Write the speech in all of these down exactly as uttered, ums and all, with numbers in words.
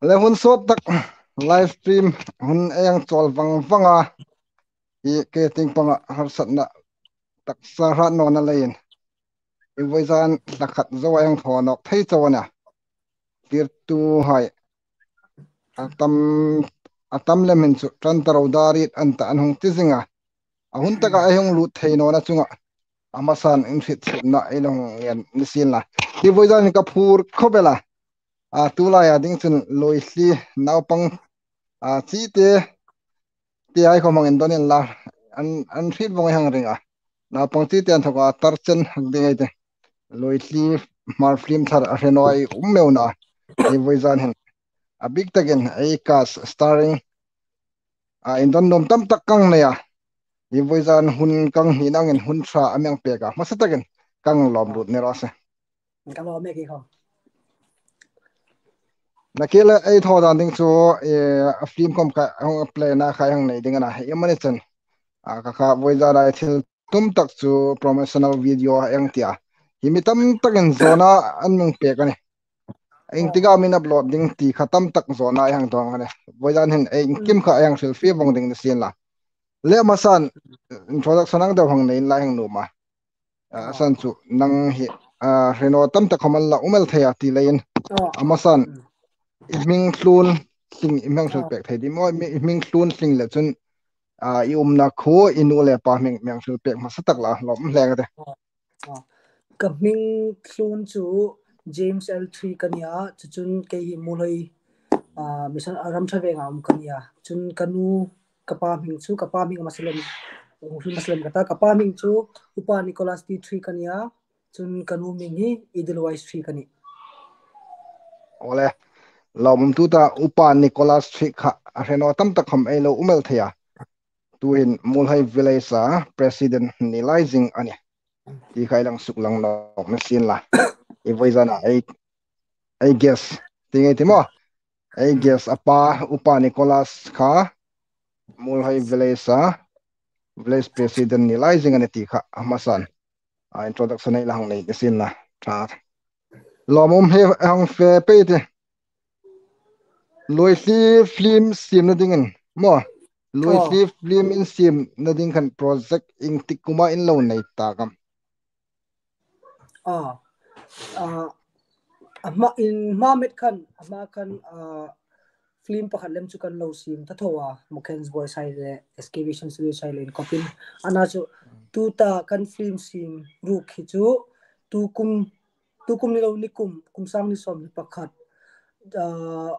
Le hun sawt tak live stream hun ei hang chawl vang vang a. I ke ting panga harsatna taksa hrat nawna leiin. I vawizan hlakhat zo a hang thaw nawk thei chau a nih. Tirtuhai. A tam, a tam lem hin chu ṭan ta ro darit an ta an hung ti zing a. A hun taka ei hung lut thei nawna chunga. A hmasan inhrietna ei lo hung ngen ni sien la. I vawizan ka phur khawp el a. A, tu laia ding chun Luithli naupang, a, chite, ti ai khawm hang indon inla, an, an hriet vawng ei hang ring a. Naupang chite an thawka tar chen hang ding ei tih. Luithli Hmar film thar a hre naw ei um meu naw a. I vawizan hin. A bik takin ei cast starring, a, indon nuom tam tak ka nei a. I vawizan hun ka hni nangin hun ṭha a mi hang pek a. Hmasa takin ka lawm lut ni raw se. Ka lawm e kei khawm. Nakie le ei thaw dan ding chu, e, a film khawm kha hung play na kha hang nei ding a na. Ei mani chen. A, kha kha vawizan a thil tum tak chu promotional video a hang ti a. Hi mi tam takin zawna an mi pek a nih. Iengtik a min upload ding ti kha tam tak zawna ei hang dawng a nih. Vawizan hin ei iengkim kha ei hang hril fie vawng ding ni sien la. Le a hmasan introduction ang deu hang nei inla hang nuom a. A, a san chu nang hi, a, hre naw tam tak khawm an la um el thei a ti leiin. A hmasan i hming tlun tling i hming hril pek thei dim aw, i hming tlun tling le chun, a, i umna khuo i nu le pa hming, hming hril pek hmasa tak la lawm hle ka tih. A, ka hming tlun chu James L three ka nia, chu chun kei hi Muolhoi, a, mission, a, Ramṭha Venga um ka nia. Chun ka nu, ka pa hming chu, ka pa hming hmasa lem, hung hmasa lem ka ta, ka pa hming chu Upa Nicholas T three ka nia. Chun ka nu hming hi Edelweiss three ka nih. Awle, lawmum tuta Upa Nicholas three kha a hre naw tam tak khawm ei lo um el thei a. Tuhin Muolhoi Village a president ni lai zing a nih. Ti kha ei lang suklang nawk ni sien la. I vawizan a ei, ei guest. Ti ngei ti maw. Ei guest a pa, Upa Nicholas kha Muolhoi Village a village president ni lai zing a nih ti kha a hmasan. A introduction ei la hang nei ni sien la. Ṭha. Lawmum hi hang fe pei ti. Luithli film siemna dingin. Maw. Luithli film in siemna ding khan project iengtik kuma in lo nei ta am? A, a, a hma, in hma met khan, a hma khan, a, film pakhat lem chu kan lo siem ta tho a, Mukhen's Boys hai le, Excavation Studios hai le inkopin. Ana chu, tuta kan film siem ruok hi chu, tu kum, tu kum ni lo ni kum, kum sang ni sawm ni pakhat. A,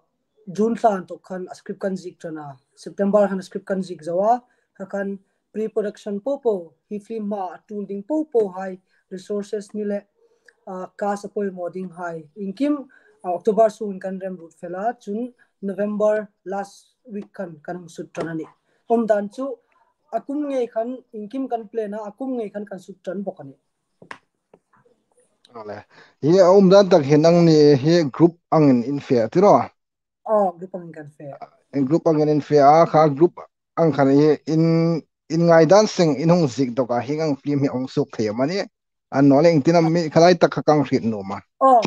June thla inthok khan a script kan ziek ṭan a. September khan a script kan ziek zo a. Kha khan pre-production po po, hi film hmaa tul ding po po hai, resources ni le, a, cast a poimaw ding hai. Iengkim, a, October sungin kan remruot fel a, chun November last week khan kan hung shoot ṭan a nih. Umdan chu, a kum ngei khan, iengkim kan plan a, a kum ngei khan kan shoot ṭan bawk a nih. Awle. Hi a umdan tak hin nangni hi group angin in fe a ti naw? Aw, group angin kan fe. Group angin in fe a, kha group ang khan hi in, in ngaidan seng in hung ziek dawk a, hieng ang film hi hung suok thei am a nih? Annawleh iengtin am mi kha lai tak kha kan hriet nuom a. Aw,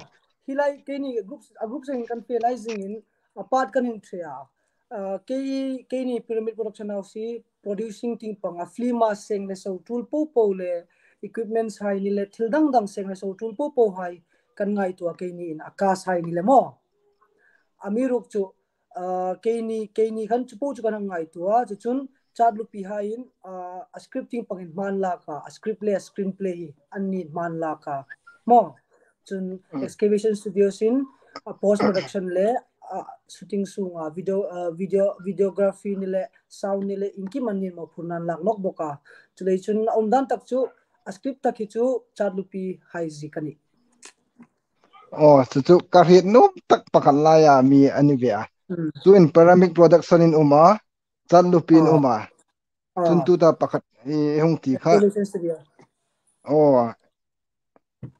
hi lai keini group, a group sengin kan fe lai zingin a part kan inṭhe a. A, kei, keini Pyramid Production House hi producing tieng panga film a seng le so tul po po le equipments hai ni le thil dang dang seng le so tul po po hai kan ngaituo a, keini in a cast hai ni le maw. Amiruokchu, a, keini, keini khan chu po chu kan hang ngaituo a, chu chun Chatlupi haiin, a, a script tieng pangin hma an lak a, a script le a screenplay hi anni'n hma an lak a. Maw. Chun Excavation Studios in, a, post production le, a, shooting sunga video, a, video, videography ni le sound ni le iengkim anni'n mawphurna an lak nawk bawk a. Chuleiin chun a umdan tak chu a script tak hi chu Chatlupi hai ziek a nih. Aw, chu chu ka hriet nuom tak pakhat laia mi a ni ve a. Tuhin Pyramid Production in um a, Chatlupi in um a. Chun tuta pakhat i hung ti kha. Excavation Studio. Aw.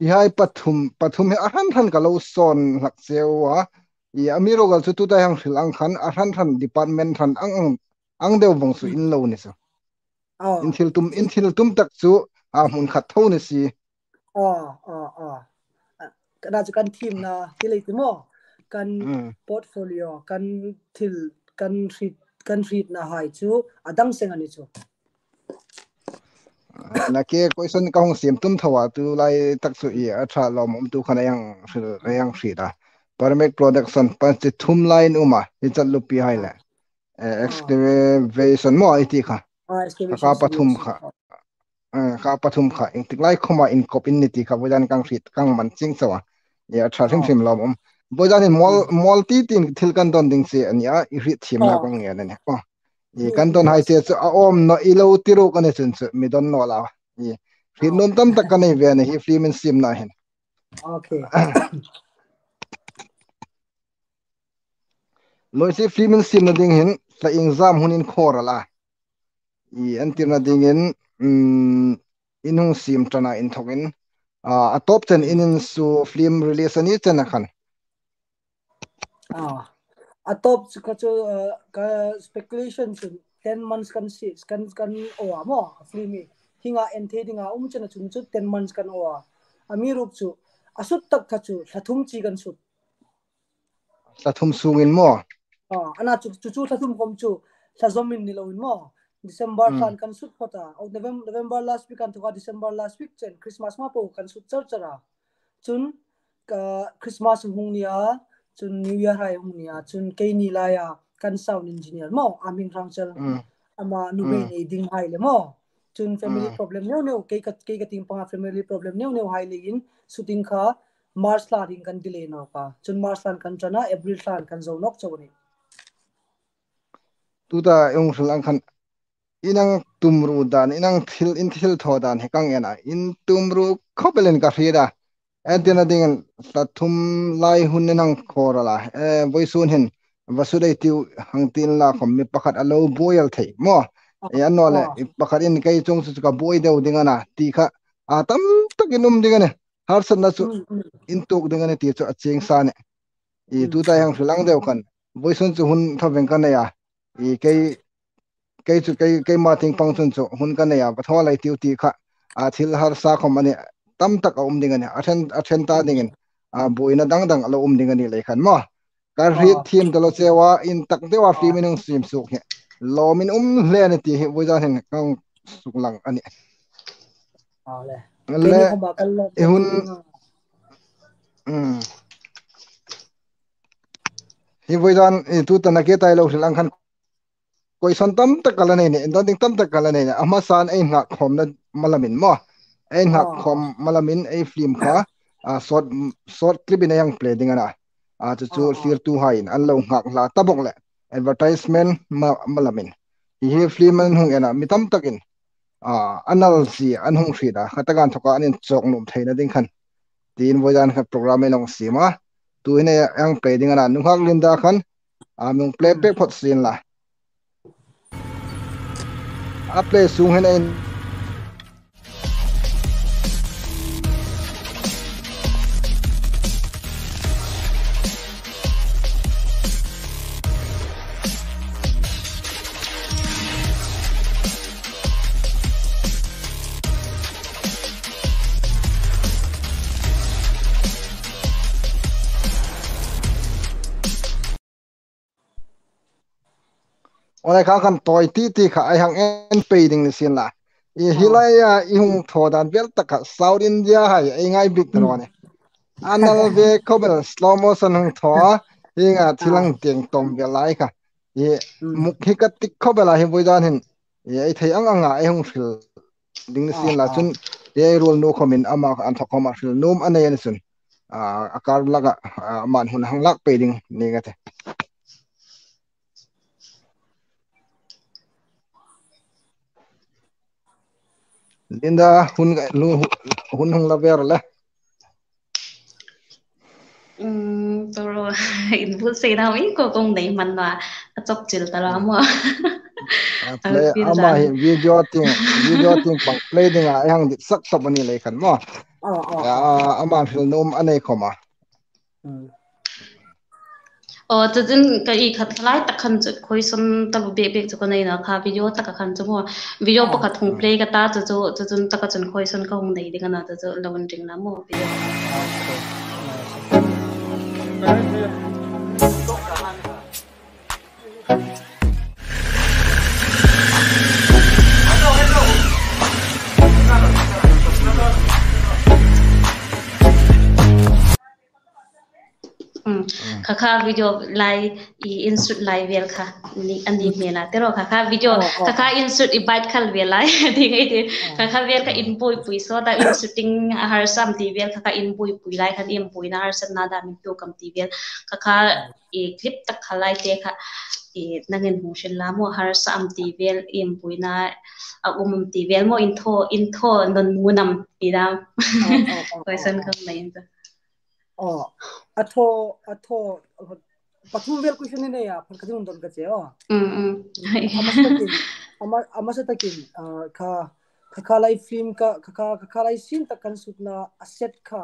I hai pathum, pathum hi a hran hran ka lo sawn hlak cheu a. I amiruokchu tuta hang hril ang khan a hran hran department hran ang ang, ang deu vawng chu in lo ni chu. Aw. In thil tum, in thil tum tak chu a hmun khat tho ni si. Aw, aw, aw. A, kana chu kan thim na ti lei ti maw. kan portfolio, kan thil, kan hriet, kan hrietna hai chu a dang seng a ni chu. Nakie question ka hung siem tum tho a, tu lai tak chu i a ṭha lawmum tu khan a hang hril, a hang hriet a. Parmek Production, pan chi thum lai in um a, hi chat lupi hai le. Eh, excavation maw i ti kha. Ah, excavation solution. Kha pathum kha. Eh, kha pathum kha. Ieng tik lai khoma inkop in ni ti kha, voizan ka hang hriet, ka hang man ching chau a. I a ṭha hrim hrim lawmum. Voizan hin mawl, mawl ti tin thil kan don ding che a ni a, i hriet thiemna ka ngen a ni. Oh. I kan don hai che chu a awm naw i lo ti ruok a ni chun chu mi don naw la. I hriet nuom tam tak ka nei ve a ni hi film in siemna hin. Okay. Loise film in siemna ding hin, tla iengzam hun in khaw ra la. I entirna dingin, mm, in hung siem ṭan a inthawkin, ah, a tawp chen in insuo film release a ni chen a khan. Ah, a tawp chu kha chu, ah, ka speculation chu ten months kan si, kan, kan aw a maw, film hi. Hienga en thei dinga um chen a chun chu ten months kan aw a. Amiruokchu, a sut tak kha chu, thla thum chi kan sut. Thla thum sungin maw? Ah, ana chu, chu, chu thla thum khom chu, thla zawmin ni loin maw? December thlan kan sut phawt a. Oh, November, November last week a inthawka December last week chen, Christmas hma po kan sut char char a. Chun, ka Christmas hung ni a, chun New Year hai hung ni a, chun keini laia kan sound engineer maw, a hming hrang chel. Ama nuhmei nei ding hai le maw. Chun family problem neu neu, kei ka, kei ka tieng panga family problem neu neu hai leiin, shooting kha March thla ding kan delay nawk a. Chun March thlan kan ṭan a, April thlan kan zo nawk chau a nih. Tuta i hung hril ang khan, in hang tumru dan, in hang thil, in thil thaw dan hi ka ngen a. In tumru khawp elin ka hriet a. Entirna dingin thla thum lai hun in hang khaw ra la. Eh, voisun hin, va sut ei tiu hang ti inla khom mi pakhat a lo buoi el thei maw? Eh, a naw le, i pakhat in kei chuong chu ka buoi deu ding a na, ti kha. A tam takin um ding a nih. Harsatna chu in tuok ding a nih ti chu a chieng sa a nih. I tuta i hang hril ang deu khan. Voisun chu hun thaveng ka nei a. I kei, kei chu kei, keima tieng pang chun chu hun ka nei a, va thaw lei tiu ti kha. A thil harsa khom a nih, tam tak a um ding a nih. A ṭhen, a ṭhen ta dingin, a buoina dang dang a lo um ding a ni lei khan maw. Ka hriet thiem ta lo cheu a, intak deu a film in hung siem suok hi. Lawmin um hle a nih ti hi, voizan hin ka hung suklang a nih. Aw le. Le, keini khoma ka lawm i hun, mm. Hi voizan, i tuta nakie ta i lo hril ang khan question tam tak ka la nei nih, indon ding tam tak ka la nei nih. A hmasan ei nghak khawmna malamin maw. Ei nghak khawm malamin ei film kha, a, short, short clip in ei hang play ding a na. A, chu chu thlirtuhaiin an lo nghak hla ta bawk le. Advertisement ma, malamin. Hi hi film an hung en a, mi tam takin, a, a nal si an hung hriet a, kha taka inthawka an inchawk nuom theina ding khan. Tiin voizan kha program ei hung siem a. Tuhin ei hang play ding a na, nunghak Linda khan, a, mi hung play pek phawt sien la. A play sung hin ei Aw le, kha khan tawi ti ti kha ei hang en pei ding ni sien la. I hi laia i hung thaw dan vel tak kha South India hai ei ngai bik ta naw nih. A nal ve khawp el, slow motion hung thaw a, hienga thil hang tieng tawm ve lai kha. I muk hi ka tik khawp el a, hi voizan hin. I ei thei ang anga ei hung hril ding ni sien la chun, ei ruol nu khawmin ama inthawk khawma hril nuom a nei a ni chun, a, a kar laka, a, aman hun hang lak pei ding ni ka ti. Linda, hun, hun hung la ve ro le. Um, toro, in bu sei na, in ko kong nei man na, a chok chil ta la maw. A play, ama hi video tieng, video tieng pang play ding a, ei hang dit sak tawp a ni lei khan maw. Aw, aw, aw. Ama hril nuom a nei khawma. Aw, chu chun ka i khat lai tak khan chu question ta lo bek bek chu ka nei na kha, video taka khan chu maw. Video pakhat hung play ka ta chu chu, chu chun taka chun question ka hung nei ding a na chu chu lo inring la maw video. Okay. Nice. Mm. Kha kha video lai, i insut lai vel kha ni, a ni hmel a. Tiraw kha kha video, kha kha insut i bike khal vel lai. Ding ei ti. Kha kha vel kha inbuoipui sawt a, inshooting a harsa am ti vel kha kha inbuoipui lai khan inbuoina harsatna dam in tuok am ti vel. Kha kha i clip tak kha lai te kha i nangin hung hril la maw, harsa am ti vel, inbuoina a um am ti vel maw, in thaw, in thaw nawn ngun am ti dam. Question kham nei in ta. Aw, a thaw, a thaw, pathum vel question ni nei a, phan ka ding don ka che aw. Mm, mm. A hmasa takin, a hma-, a hmasa takin, ah, kha, kha kha lai film kha, kha kha, kha kha lai scene tak kan shootna a set kha.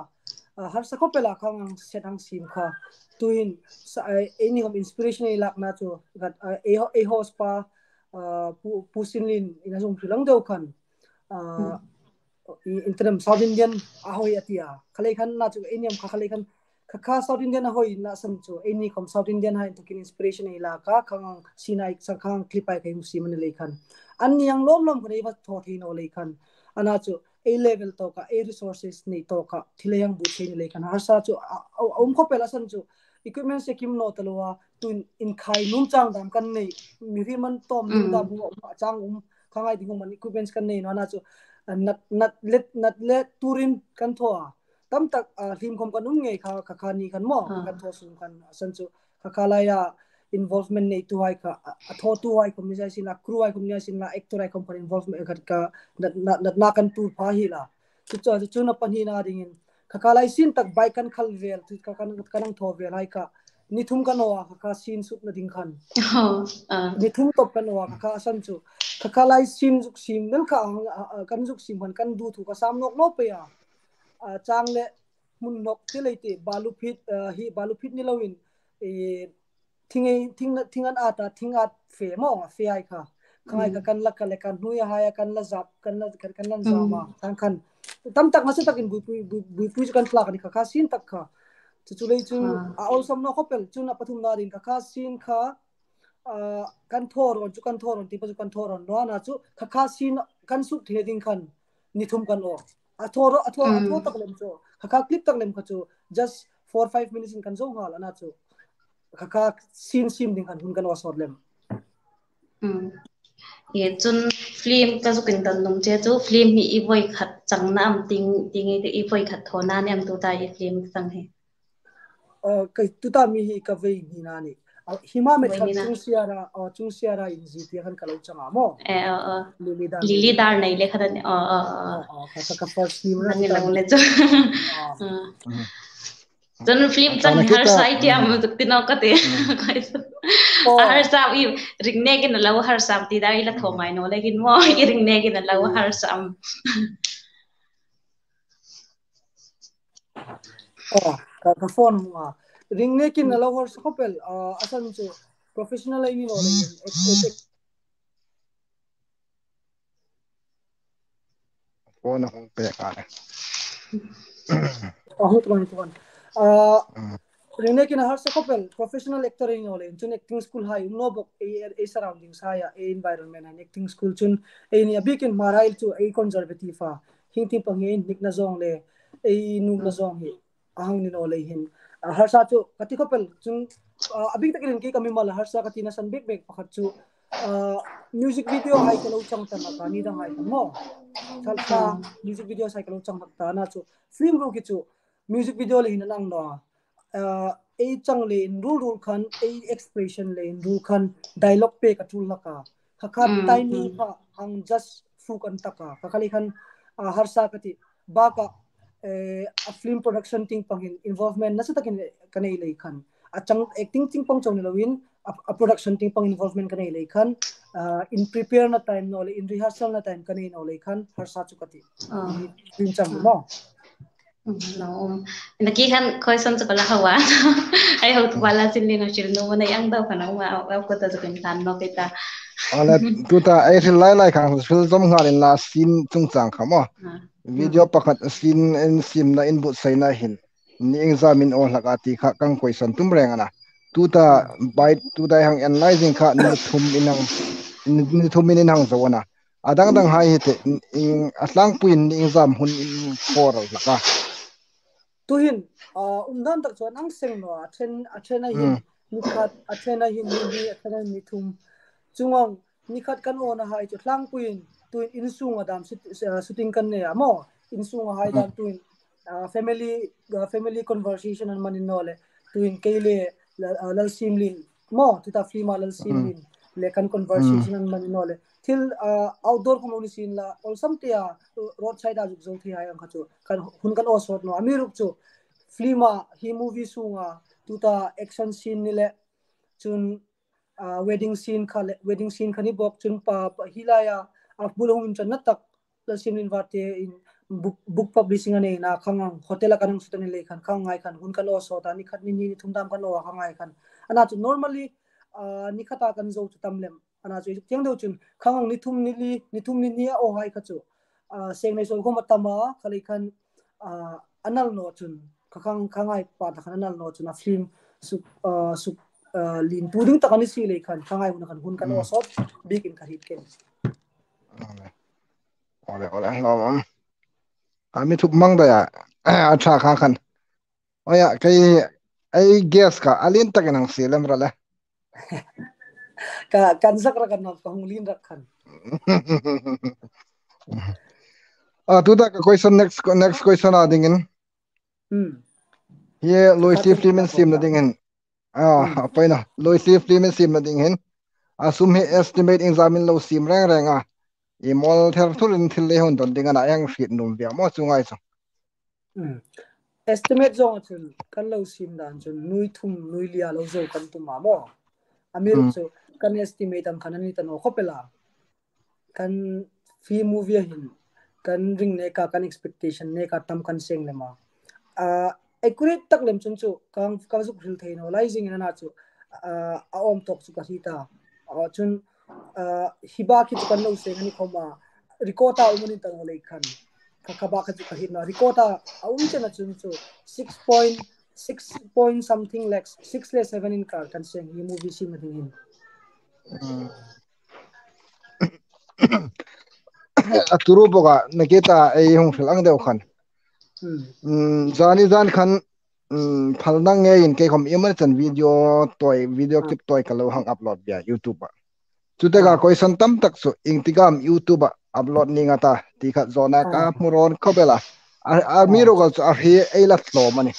Ah, harsa khawp el a kha ngang set hang siem kha. Tuhin, sa, eh, eini khawm inspiration ei lakna chu, gat, ah, ei ho-, ei host pa, ah, Pu, Pu Sinlien in a zung thlang deu khan. Ah, i, in term South Indian a hoi a ti a. Kha lei khan na chu eini am kha, kha lei khan kha kha South Indian a hoi na san chu eini khawm South Indian hai inthokin inspiration ei lak a, kha ngang scene ai, sa kha ngang clip ai ka hung siem a ni lei khan. Anni ang lawm lawm khan ei va thaw thei naw lei khan. Ana chu ei level tawka, ei resources nei tawka, thil ei hang bu thei ni lei khan. Harsa chu a, a, a um khawp el a san chu equipment se kim naw ta lo a, tun inkhai nuom chang dam kan nei, mi ri man tawm nuom dam hung a chang um, kha ngai ding hung man equipments kan nei naw na chu, ah, nat, nat let, nat let turin kan thaw a. Tam tak, ah, hlim khawm kan um ngei kha, kha kha ni khan maw, kan thaw sung khan, a san chu, kha kha laia involvement neitu hai kha, a, a thawtu hai khawm ni sa sin la, crew hai khawm ni sa sin la, actor hai khawm khan involvement khat kha, nat, nat, natna kan tuor pha hi la. Chu chu, chu chu na pahnina dingin. Kha kha lai scene tak bike kan khal vel, chu kha kan, kan hang thaw vel hai kha. Ni thum kan aw a, kha kha scene shootna ding khan. Oh, ah. Ni thum tawp kan aw a, kha kha a san chu. Kha kha lai scene zuk siem, nel kha ang, a, a, kan zuk siem khan kan du thu ka sam nawk nawk pei a. A, chang le hmun nawk ti lei ti, balu phit, ah, hi balu phit ni loin, eh, thing ei, thing na, thing an at a, thing at fe maw, fe ai kha. Kha ngai kha kan la ka le kan hnui a hai a kan la zap, kan la, kan, kan la zap a, tang khan. Tam tak nasa takin buoipui, bui, buoipui chu kan tlak a ni kha, kha scene tak kha. Chu chu lei chun, a awlsam naw khawp el, chun a pathumna ding kha, kha scene kha, ah, kan thaw rawn chu kan thaw rawn, ti pa chu kan thaw rawn naw, ana chu, kha kha scene kan shoot thei ding khan, ni thum kan aw. A thaw ro-, a thaw, a thaw tak lem chu, kha kha clip tak lem kha chu, just four, five minutes in kan zo nghal, ana chu. Kha kha scene siem ding khan hun kan aw sawt lem. Mm. E, chun film ka zuk indon nuom che chu, film hi i voi khat changna am ting, ting i, i voi khat thawna ni am tuta i film chang hi. Aw, ka tuta mi hi ka voi hnina ni. Aw, hi ma met khat chungsiara, aw, chungsiara inzie tia khan ka lo chang a maw. E, aw, aw. Lily Dar. Lily Dar nei le khat a ni. Aw, aw, aw. Aw, aw, ka, ka, ka first film a ni. Nang lo le chu. Aw. Mm. Chun film chang harsa i ti am zuk ti naw ka ti. Aw. A harsa i ring nekin a lo harsa ti dai la thaw ngai naw le hin maw, i ring nekin a lo harsa am. Aw, ka, ka phone hung a. Ring nekin a lo harsa khawp el, ah, a san chu professional ei ni naw le hin. Ek, ek, ek. Phone a hung pek a. A hung tuan, tuan. Ah, ring nekin a harsa khawp el, professional actor ei ni naw le hin. Chun acting school hai um naw bawk, ei, ei surroundings hai a, ei environment hai acting school chun, eini a bikin Hmar hai chu, ei conservative a. Hieng tieng pang hi ei inhnikna zawng le, ei nuomna zawng hi a hang ni naw lei hin. Ah, harsa chu ka ti khawp el chun, ah, a bik takin kei ka mimal a harsa ka tina san bik bek pakhat chu, ah, music video hai ka lo chang ta hlak a, ni dang hai khan maw. Thal kha music video hai ka lo chang hlak ta, ana chu film ruok hi chu music video le hin an ang naw a. Ah, ei chang le inrul rul khan, ei expression le inrul khan dialogue pek a ṭul hlak a. Kha kha timing kha hang just fuk an tak a. Kha kha lei khan, ah, harsa ka ti. Baka, eh, a film production tieng pang hin involvement nasa takin ka nei lei khan. A chang acting tieng pang chau ni loin, a, a production tieng pang involvement ka nei lei khan, ah, in prepare na time naw le, in rehearsal na time ka nei naw lei khan, harsa chu ka ti. Ah. Film chang maw. Naw um. Naki khan question chu ka la hau a. Ei hotupa la Sinlien a hril nuom a nei ang deu khan a um a, a kawta chu kan hlan nawk ei ta. A la, tuta ei hril lai lai khan hril zawm nghal inla scene chungchang kha maw. Ah. Video pakhat scene insiemna inbuotsaina hin ni iengzam in aw hlak a ti kha kan question tum reng a na. Tuta bai, tuta ei hang analyzing kha ni thum in hang, ni, ni thum in in hang zo a na. A dang dang hai hi te, in, in, a tlangpuiin ni iengzam hun in khaw ro hlak a. Tuhin, a, um dan tak chuan an seng naw a, a ṭhen, a ṭhen a hin, mm, ni khat, a ṭhen a hin ni hni, a ṭhen a hin ni thum. Chuong ang, ni khat kan awna hai chu tlangpuiin, tuin in sunga dam shooting kan nei a maw? In sunga hai dam tuin, a, family, a, family conversation an hmang naw le, tuin kei le, la, a, Lalsimlien maw, tuta film-a Lalsimlien le kan conversation an hmang naw le. Thil, a, outdoor khom lo ni sien la, awlsam tea, roadside-a zuk zo thei hai ang kha chu, kan hun kan aw sawt naw. Amiruokchu, film-a hi movie sunga, tuta action scene ni le, chun, a, wedding scene kha le, wedding scene kha ni bawk, chun pa, pa hi laia, a bul hung inṭanna tak, Lalsimlien Varte in book, book publishing a neina, khang ang hotel-a kan hang suit a ni lei khan, khang ang hai khan, hun kan aw sawt a, ni khat ni hni ni thum dam kan aw a, khang ang hai khan. Ana chu normally, a, ni khata kan zo chu tam lem. Ana chu tiang deuh chun, khang ang ni thum ni li, ni thum ni hni a aw hai kha chu, a, seng nei saw khom a tam a, kha lei khan, a, a nal naw chun, kha khang, khang ang hai pa ta khan a nal naw chun, a film suk, a, suk, a, lien tu ding tak a ni si lei khan, khang ang hai hun khan hun kan aw sawt, bik in ka hriet kher. Awle, awle, lawm. A mi thup mang dai a, a ṭha kha khan. Oya, kei, ei guess kha, a lien takin hang sie lem rawh le. Ka, kan zak rak an nawm, ka hung lien rak khan. A, tuta ka question, next, next question-a dingin. Hmm. Hi Luisi film-in siemna dingin. A, a paina. Luisi film-in siemna ding hin. A sum hi estimate iengzamin lo siem reng reng a. I mawl ther thurin thil lei hun don ding ana eng hriet nuom ve maw chu ngai chu. Hmm. Estimate zawng chun kan lo siem dan chun nui thum nui lia lo zo kan tum a maw. Amiruokchu kan estimate ang khan a ni ta naw khawp el a. Kan film movie-a hin, kan ring neka, kan expectation neka tam kan seng lem a. A, accurate tak lem chun chu, kan, ka zuk hril thei naw lai zingin ana chu, a, a awm tawk chu ka hriet a. A, chun, a, hi bak hi chu kan lo seng a ni khawm a, record-a um a ni ta naw lei khan. Kha, kha bak kha chu ka hriet naw. Record-a, a um chena chun chu, six point, six point something lakhs, six le seven inkar kan seng hi movie siemna ding hin. Hmm. A turu boka, Nikita, ei hung hril ang deu khan. Hmm. Hmm, zani zan khan, hmm, phal nang ngeiin kei khom emaw chan video tawi, video clip tawi ka lo hang upload bia YouTube-a. Chu taka question tam tak chu, iengtik am YouTube-a upload ning a ta, ti kha zawna ka hmu rawn khawp el a. A, amiruokchu a hri ei la tlawm a ni.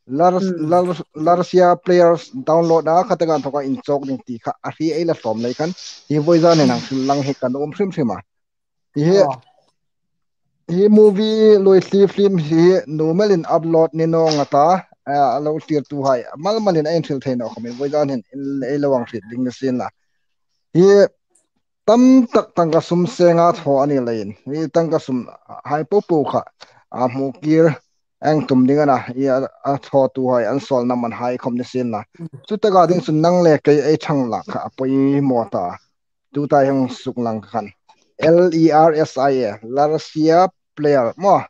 Lars, Lars, Larsia players download-a, kha taka inthoka inchawk ding ti kha a hri ei la tlawm lei khan. Hi vawizan hin ang hril lang hi ka nuom hrim hrim a. Hi, hi movie Luisi film hi nuom elin upload ni nawng a ta, a, a lo thlirtuhai mal malin a inhril thei naw khomin vawizan hin in, ei lo hang hriet ding ni sien la. Hi tam tak tangka sum senga thaw a ni leiin, hi tangka sum hai po po kha, a, hmu kir ang tum ding ana, hi a, a thawtuhai an sawlna man hai khom ni sien la. Chu taka ding chun nang le kei ei ṭhang lak kha a poimaw ta. Tuta hang suk lang khan. L E R S I A, Larsia player maw.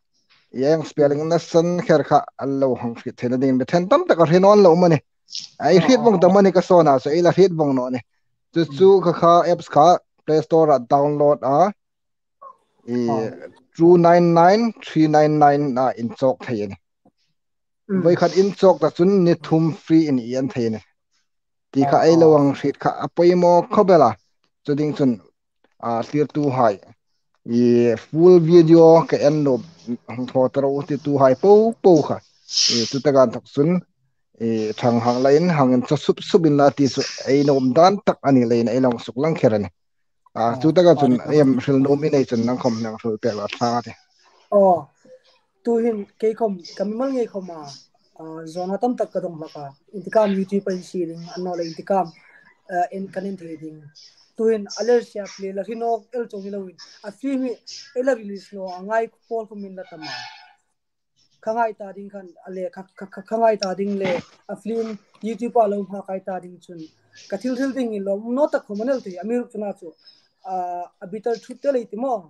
Ei hang spelling na san kher kha a lo hang hriet theina ding mi ṭhen tam tak a hre nawn lo maw ni. Ei hriet vawng ta maw ni ka sawna, so ei la hriet vawng naw ni. Chu chu kha kha apps kha Play Store-a download a. I two nine nine, three nine nine-a inchawk thei a ni. Voi khat inchawk ta chun ni thum free-in i en thei a ni. Ti kha ei lo hang hriet kha a poimaw khawp el a. Chu ding chun, a, thlirtuhai, i full video ka en nuom, hang thaw ta ro tituhai po po kha, i chu taka inthok chun, i ṭhang hang la in, hang inchaw sup sup inla ti chu ei nuom dan tak a ni leiin ei lo hang suk lang kher a ni. A, chu taka chun em hril nuom i nei chun nang khom nang hril pek la thlang a tih. Aw, tuhin kei khom, ka mimal ngei khoma, a, zawna tam tak ka dawng hlak a. Intikam YouTube-a insie ding, annawleh intikam, a, en kan en thei ding. Tuhin a Larsia play la hri nawk el chauh ni loin, a film hi ei la release naw a ngai pawl khomin la tam a. Kha ngai ta ding khan, a le, kha, kha, kha, kha ngai ta ding le, a film YouTube-a lo hma kai ta ding chun, ka thil hril ding in lo, naw tak khom a ni el thei, amiruokchu ana chu, a, a bitter truth te lei ti maw.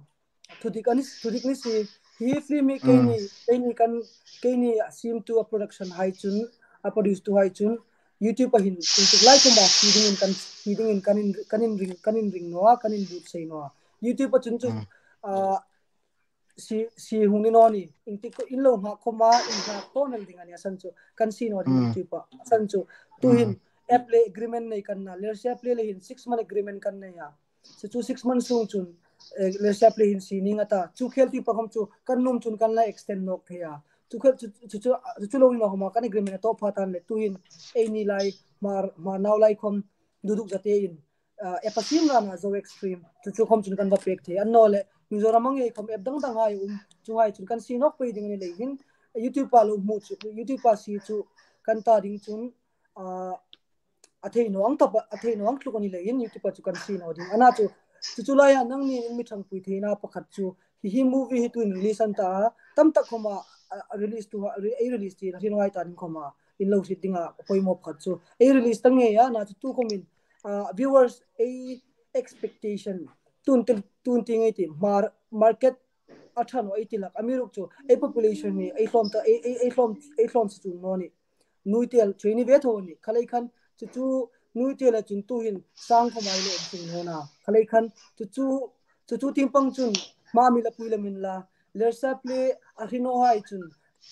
Thudik a ni, thudik ni si, hi film hi keini, keini kan, keini a siemtu a production hai chun, a produce tu hai chun, YouTube-a hin, intuk lai khoma hri dingin kan, hri dingin kan in, kan inring, kan inring naw a, kan inbuotsai naw a. YouTube-a chun chu, a, si, si hung ni naw ni. Iengtik in lo nghak khawma, in nghak tawn el ding a nih a san chu. Kan sie naw ding Hmm. ti pa. A san chu. Tu hin, Hmm. app le agreement nei kan na. Lersiapli le hin six month agreement kan nei a. Chu chu six months sung chun, eh, Lersiapli hin sie ning a ta. Chu khel ti pa khawm chu, kan nuom chun kan la extend nawk thei a. Chu khel chu, chu, chu, chu, chu lo ni naw khawma, kan agreement a tawp pha tan le. Tu hin, ei ni lai, Hmar, Hmar nau lai khawm, Duduk Zate in, ah, app a siem rana Zo Extreme. Chu chu khawm chun kan va pek thei. Annawleh, Mizoram a ngei khawm app dang dang hai um. Chu hai chun kan sie nawk pei ding a ni lei hin. YouTube a lo hmu chu, YouTube a sie chu kan ta ding chun, ah, a thei naw ang tawp, a thei naw ang tluk a ni lei hin YouTube a chu kan sie naw ding. Ana chu, chu chu laia nangni in mi ṭhangpui theina pakhat chu. Hi hi movie hi tuin release an ta a. Tam tak khawma, a, a release tu, a re-, ei release ti, a hril ngai ta ding khawma. In lo hriet dinga, a poimaw pakhat chu. Ei release ta ngei a, ana chu tu khawmin, ah, viewers, ei expectation. Tun til, tun ti ngei ti, mar-, market a ṭha naw ei ti lak. Amiruokchu, ei population ni, ei hlawm ta, ei, ei, ei hlawm, ei hlawm si chung naw ni. Nuitel, chu ei ni ve tho ni. Khalei khan, chu chu, nuitel a chun tu hin, sang khawma ei lo um chung naw na. Khalei khan, chu chu, chu chu tieng pang chun, Hmar mi la pui la min la. Lersiapli a hri naw hai chun,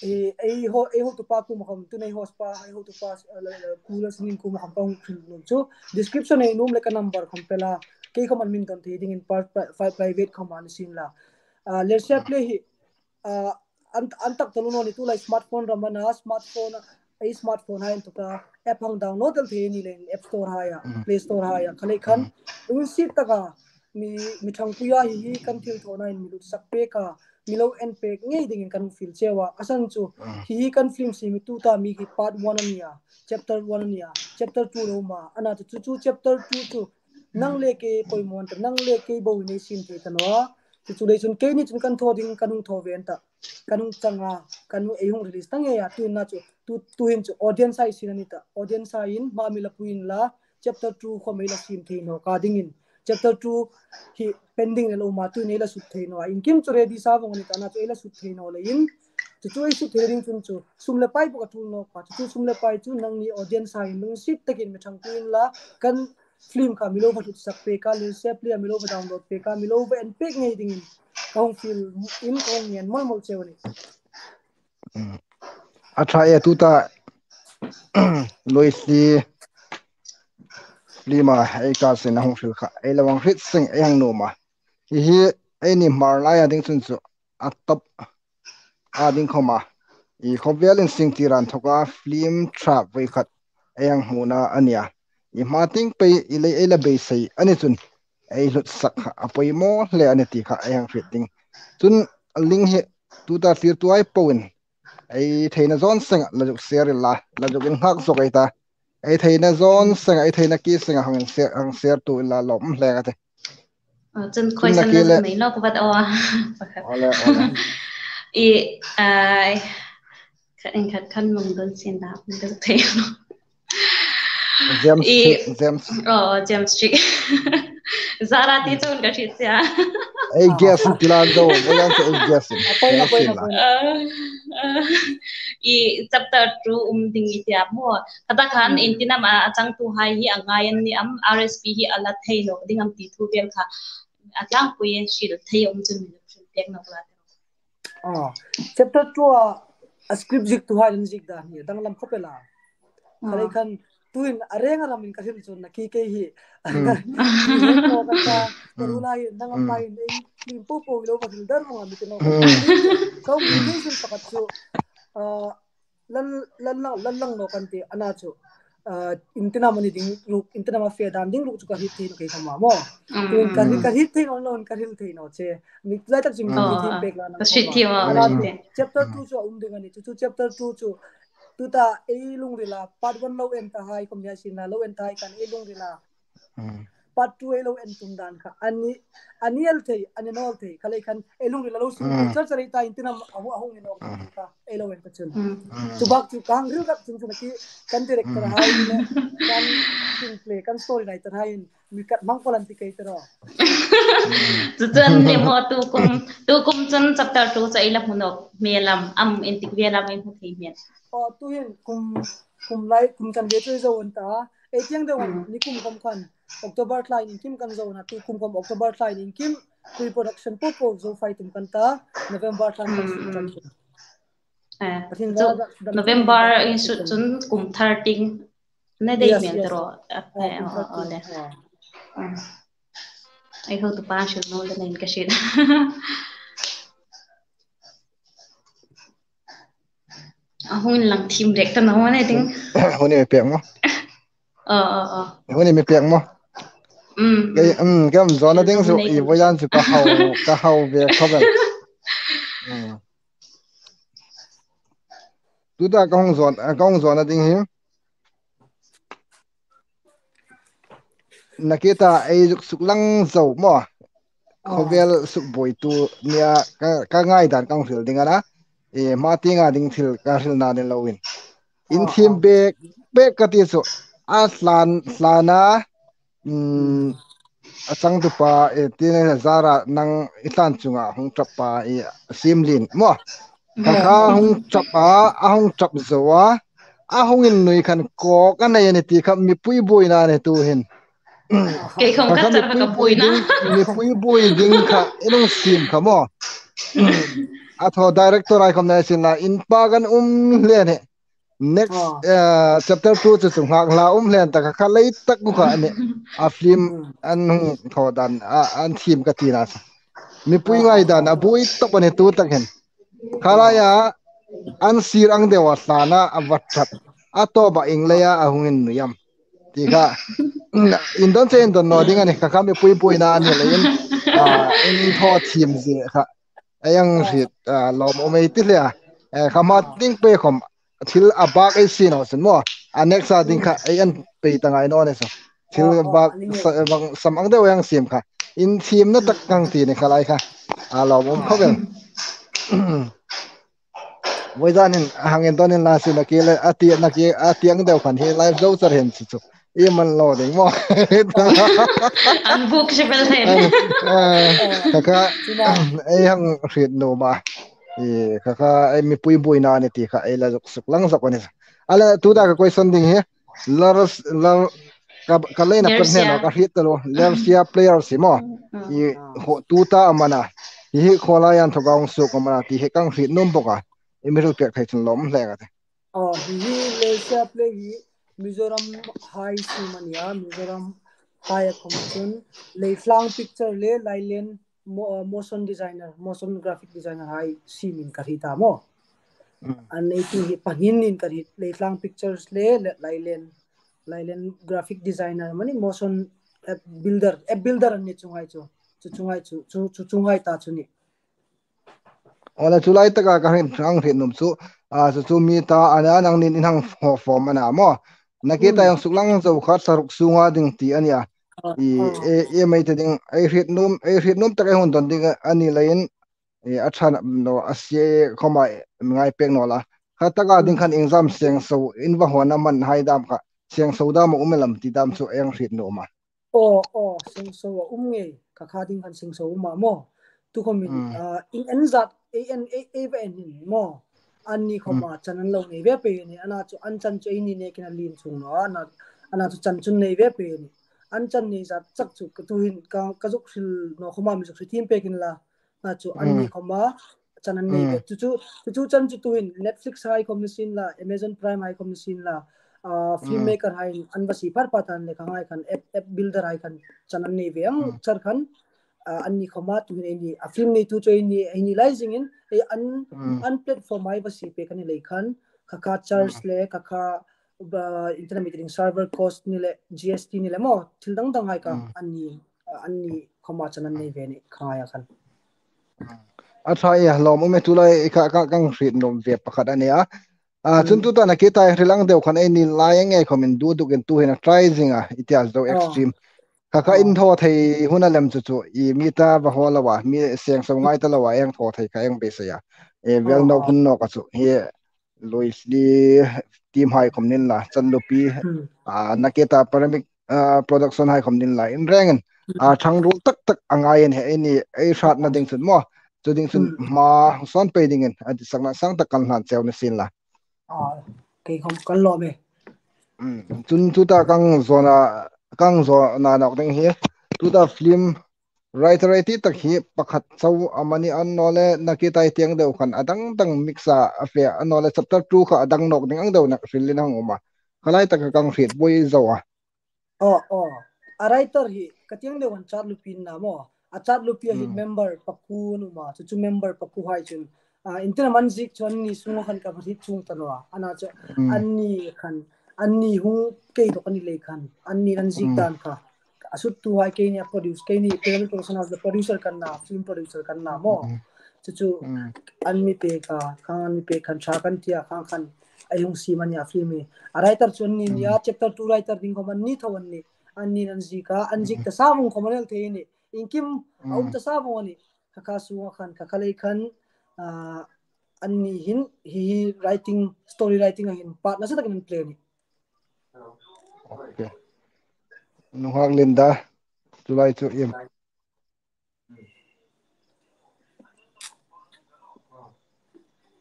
eh, ei ho, ei hotupa kuoma khawm, tun ei host pa, ei hotupa, eh, la, la, Pu Lalsingin kuoma khawm ka hung hril nuom chu. Description ei nuom le ka number khawm pe la. Kei khawm an min don thei dingin par-, pri-, pri-, private khawm an siem la. Ah, Lersiapli hi, ah, an, an tak taluo ni tu lai smartphone ram a na, smartphone, ei smartphone hai an tuta, app hang download el thei ni le App Store hai a, Mm. Play Store hai a. Khalei khan, Mm. lungsit taka, mi, mi ṭhangpuia hi hi kan thil thawna in mi lut sak pek a, mi lo en pek ngei dingin kan fiel cheu a. A san chu, Mm. hi hi kan film sie mi tuta mi hi part one a ni a, chapter one a ni a, chapter two lo ma. Ana chu, chu, chu chapter two chu, nang le kei poimaw an ta, nang le kei bo nei siem thei ta naw a. Chu chu lei chun keini chun kan thaw ding, kan hung thaw ve an ta. Kan hung chang a, kan hung ei hung release ta ngei a, tu hin chu, tu, tu hin chu audience hai sin a ni ta. Audience hai in, Hmar mi la pui in la, chapter two khawm ei la siem thei naw ka dingin. Chapter two hi pending le lo ma, tu hin ei la sut thei naw a. Iengkim chu ready sa vong a ni ta, ana chu ei la sut thei naw leiin. Chu chu ei sut thei ding chun chu, sum le pai bawk a tul nawk a. Chu chu sum le pai chu nangni audience hai in lungsit takin mi ṭhangpui in la, kan film kha mi lo va hlut sak pek a, Lersiapli a mi lo va download pek a, mi lo va en pek ngei dingin. Ka hung fiel in ka hung ngen mawl mawl cheu a ni. Mm. A ṭha e tuta Loihli film a ei ka sin a hung hril kha. Ei lo hang hriet seng ei hang nuom a. Hi hi eini Hmar laia ding chun chu a top a ding khawma. I khawvel insingtir a inthoka film ṭha voi khat ei hang hmuna a nia. I hma tieng pei i lei ei la beisei a ni chun ei hlut sak kha a poimaw hle a ni ti kha ei hang hriet ding. Chun link hi tuta thlirtu hai po in ei theina zawn seng la zuk share inla, la zuk innghak zawk ei ta. Ei theina zawn seng, ei theina ki seng hang share, hang share tu inla lawm hle ka ti. Aw, chun question la zuk nei nawk vat aw. Ole, ole. I, ai, khat inkhat khan mong don sin da, mong don thei. James I, Street, James. Oh, James Street. Zara ti chun ka hriet sia. Ei guess ti la zo, ei guess, ei guess. Apoina, apoina, apoina. Ah, ah. I chapter two um ding i ti a maw. Khata khan, hmm, Intinam a, a changtu hai hi a ngai an ni am, R S P hi a la thei nawk ding am ti thu vel kha. A tlangpui hril thei um chun min hril pek nawk la. Ah, chapter two a, a script ziektu hai an ziek dan hi, danglam khawp el a. Ah. Khalei khan, tuin a reng a ramin ka hril chun na khi kei hi. Hmm. Ka hril ko ka ta, ka ru lai, nang am lai, ei, film po po lo ka hril dar vong a mi ti naw. Hmm. Ka hung hril thei sun pakhat chu, ah, lal, lal lang, lal lang naw kan ti, ana chu. Ah, Intinam a ni ding ruok, Intinam a fe dan ding ruok chu ka hriet thei naw kei khawma maw. Mm. Tuin ka hriet, mm, ka hriet thei naw, naw ka hril thei naw che. Mi lai tak chu mi, oh, hriet thei pek la na ka hriet khawma. Thei maw, ana chu hriet thei. Chapter, mm, two chu a um ding a ni chu, chu chapter two chu. Tuta ei lungrila, part one lo en ta hai, khawm nia sin la, lo en ta hai khan ei lungrila. Mm. Part two ei lo en tum dan kha. A ni, a ni el thei, a ni naw el thei. Khalei khan ei lungrila lo sum, mm, char char ei ta Intinam a hu, a hung ni nawk, mm, kha. Ei lo en ta chun. Mm. Mm. Chu bak chu ka hang hril rak chun chun khi kan director, mm, hai le, kan screenplay, kan story writer hai mi kat mang palan ti kei ta ro. Mm. Chu chun le maw tu kum, tu kum chun chapter two chu ei la hmu nawk hmel am, am intik vel am ei hmu thei hmel. Oh, tu hin kum, kum lai, kum chan ve chu ei zo an ta. Ei tieng deu, mm, ni kum khawm khan. October thla iengkim kan zo a, tu kum khom October thla iengkim pre-production po po zo fai tum kan ta, November thla kan Mm, suk kan mm. suk. Eh, Pathian chu za da- da- November in suk chun kum thirteen. Na dei Yes, mial yes. taro. Ah, Eh, kum oh, oh, oh, thirteen, de. ah. Mm. Ei ho tu pa suk no le nen ka sik. A hung lang thim rek ta na hone ding. Huni mi pek mo. Oh, oh, oh. Huni mi pek mo. Mm. Kei um kam zona ding su Nei. I voidan su ka hau ka hau ve khawvel. Mm. Tuta ka hung zon ka hung zona ding hi. Nakita ei zuk suk lang zo mo. Khawvel suk buoitu nia ka, ka ngaidan ka hung hril ding a na. E, hma tienga ding thil ka hril na ni loin. In thim bek bek ka ti chu. A hlan hlana mm, a changtupa e, ti ne zara nang i hlan chunga hung chap pa e, Simlien mo. Kha kha hung chap a, a hung chap zo a, a hung innui khan kawk a nei a ni ti kha mipui buoina ni tu hin. Kei khom Kha ka kha char kha mipui ka buoi buoina. ding, mipui buoi ding kha i hung sim kha mo. A thaw director ai khom nei sin la in pa kan um hle ni. Next Ah. eh, chapter two chu chu ngak hla um hlen ta kha kha lei tak bu kha a ni. A film Mm. an hung thaw dan a, an thim ka ti na. Mipui ngaidan a buoi tawp a ni tu tak hin. Kha laia an sir ang deu a hlana a va chap. A tawpa ieng leia a hung innui am. Ti kha. In don che in don naw ding a ni kha kha mipui buoina a ni leiin. A, in thaw thim zie kha. Ei hang hriet, a, lawm um ei ti hle a. E, kha hma ding pei khom thil a bak ei sie naw sin maw. A next a ding kha ei hang pei ta ngai naw ni saw. Thil Oh, oh, bak a ni ngai. sa, bang sam ang deu hang siem kha. In thim na tak kang ti ni kha lai kha. A lawm um khawp el. Voidanin hang en dawnin la si na ki le a ti na ki a ti ang deu khan hi live zo char hen si chu. I man lo ding maw. An buk si bel hen. Kha kha ei hang hriet nuom a. I kha kha ei mipui buoina ni ti kha ei la zuk suk lang zok a ni. A le tuta ka question ding hi. Lars, Lars, ka, ka leina Lars kan hne Sia. Ka hriet ta lo. Lars Sia player si maw. Mm. I ho, tuta a man a. Hi hi khaw lai an thaw ka hung suk a man a. Ti hi ka hang hriet nuom bawk a. I mi hril pek thei chun lawm hle ka ti. Oh, hi hi Lars Sia play hi Mizoram High si mani a, Mizoram High a khom chun Leitlang Picture le Lailen mo, uh, motion designer, motion graphic designer hai si min ka hriet ta maw. Mm. An nei tu hi pahnin nin ka hriet, Leitlang Pictures le, le Lailen, Lailen graphic designer mani motion app builder, app builder an ni chung hai chu. Chu chung hai chu, chu, chu chung hai ta chu ni. Ola chu lai taka ka hriet, hang hriet nuom chu, a, chu chu mi ta a na nangnin in hang ho form a na maw. Na ki ta hang suk lang zo kha thla ruk sunga ding ti a ni a. I, e, e mai ta ding, ei hriet nuom, ei hriet nuom tak ei hung don ding a ni leiin, e, a ṭha naw, a sie khoma ngai pek naw la. Kha taka ding khan exam seng so, in va hawna man hai dam kha, seng so dam a um em ti dam chu ei hang hriet nuom a. Oh, oh, seng so a um ngei, ka kha ding khan seng so um a maw. Tu khom in, Mm. ah, in en zat, ei en, ei, ei va en hin maw. An ni khom a chan an lo nei ve pei ni, ana chu an chan chu ei ni nekin a lien chuong naw, ana, ana chu chan chun nei ve pei ni. An chan nei zat chak chu ka tu hin ka, ka zuk hril naw khom a mi zuk hriet thiem pek inla. Na chu an ni khom a chan an nei ve. Chu chu, chu chu chan chu tu hin Netflix hai khom ni sien la, Amazon Prime hai khom ni sien la, ah, filmmaker hai an va sie phar phar ta an le kha ngai khan app, app builder hai khan chan an nei ve ang char khan, ah, an ni khom a tu hin ei ni, a film neitu chu ei ni, ei ni lai zingin, ei an, an platform hai va sie pek a ni lei khan, kha kha charge le, kha kha, ba, internet metering server cost ni le, G S T ni le maw, thil dang dang hai kha an ni, ah, an ni khom a chan an nei ve ni kha ngai a khan. A ṭha e, lawm um e, tu lai ka, ka, ka hang hriet nuom ve pakhat a ni a. A, chun tuta na ki ta hril ang deu khan ei ni lai ang ei khom in du duk in tu hin a try zing a, i ti a zo extreme. Kha kha in thaw thei hun a lem chu chu, i mi ta va haw lo a, mi seng so ngai ta lo a, ei hang thaw thei kha ei hang beisei a. E, vel nawk hun nawk a chu, hi lui li team hai khom nin la, Chanlupi, a, na ki ta Paramik, a, production hai khom nin la, in rengin, a, thang rul tak tak a ngai a ni, ei ni, ei hratna ding chun maw, chu ding chun hma sawn pei dingin, a, disakna sang tak kan hlan cheu ni sien la. Ah, kei khom kan lawm e. Mm. Chun tuta ka hang zona, ka hang zawna nawk ding hi, tuta film writer ei ti tak hi pakhat chau amani annawleh, nakie tai tieng deu khan a dang dang mix a, a fe annawleh chapter two kha a dang nawk ding ang deu na hril lien a hang um a. Kha lai taka ka hang hriet buoi zo a. Aw, aw. A writer hi ka tieng deu khan Chatlupi ni maw. A Chatlupi a hin member pakuo an um a. Chu chu member pakuo hai chun, ah, intina man ziek chu anni sunga khan ka hriet chuong ta naw a. Ana chu anni khan, anni hung kei dawk a ni lei khan, anni an ziek dan kha. A suttu hai keini a produce, keini Pyramid Production House le producer ka ni a, film producer ka ni maw. Chu chu an mi pek a, khang an mi pek khan ṭha kan ti a, khang khan ei hung siem a nih a film hi. A writer chu anni ni a, chapter two writer ding khawm anni tho an nih. Anni an ziek a, an ziek ta sa vong khawm a ni el thei a nih. Iengkim a um ta sa vong a nih. Kha kha sunga khan, kha kha lei khan, ah, anni hin, hi, hi writing, story writing a hin part nasa takin an play a nih. Okay. Nunghak Linda, chu lai chu iem?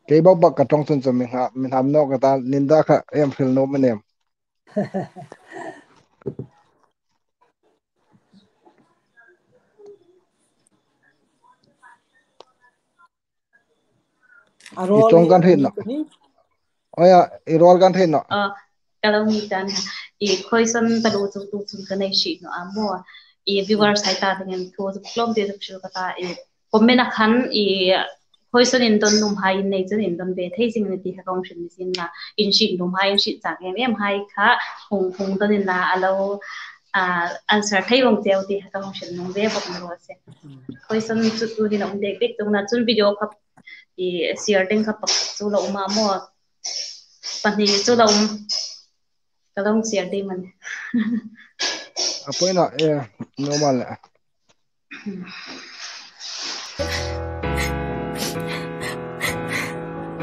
Kei bak bak ka ṭawng chun chu mi hnam, mi hnam nawk ka ta, Linda kha iem hril nuom a nih. I ṭawng kan hriet naw. Oya, i ruol kan hriet naw. Ah, ka lo ni tan ha. I Khoisan talu chu tu chun ka nei si naw a maw. I viewers hai ta dingin thu chu tlawm te chu hril ka ta, i comment a khan i Khoisan indon nuom hai nei chun indon ve thei zing a nih ti kha ka hung hril ni sin la. In si nuom hai, in si chang em em hai kha hung, hung don in la a lo, ah, answer thei vong cheu ti kha ka hung hril nuom ve bawk ni raw se. Khoisan chu tu hin a um dek dek tung na chun video kha i share ding kha pakhat chu lo um a maw. Pahni chu lo um. Ka lo share ding a nih. A poi naw, eh, normal le.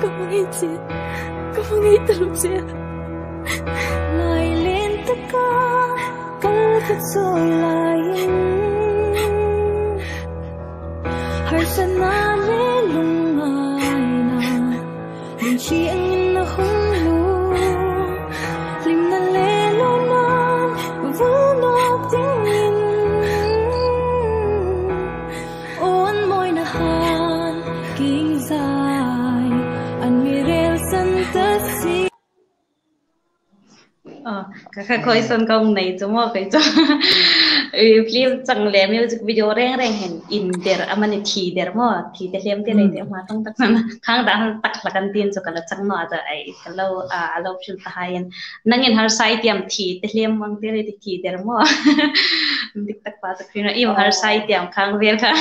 Ka hmang ei che, ka hmang ei ta lo che. Lai len taka kal ka chawi laiin, harsatna le lungngaina, lungsietna hung lu, hlimna le lawmman vul nawk dingin. Aw an mawina han, kingzai an mi rel san ta si. Ah, ka kha Khoisan ka hung nei chu maw kei chu. I film chang le music video reng reng hin in der amani thi der maw, thi te hlem te lei te hma tang tak san. Khang dang tak la kan tin chu ka la chang naw a, ai ka lo, ah, a lo film ta hai in. Nangin harsa i ti am, thi te hlem mang te lei te thi der maw. Dik tak pa chu film i harsa i ti am khang vel kha.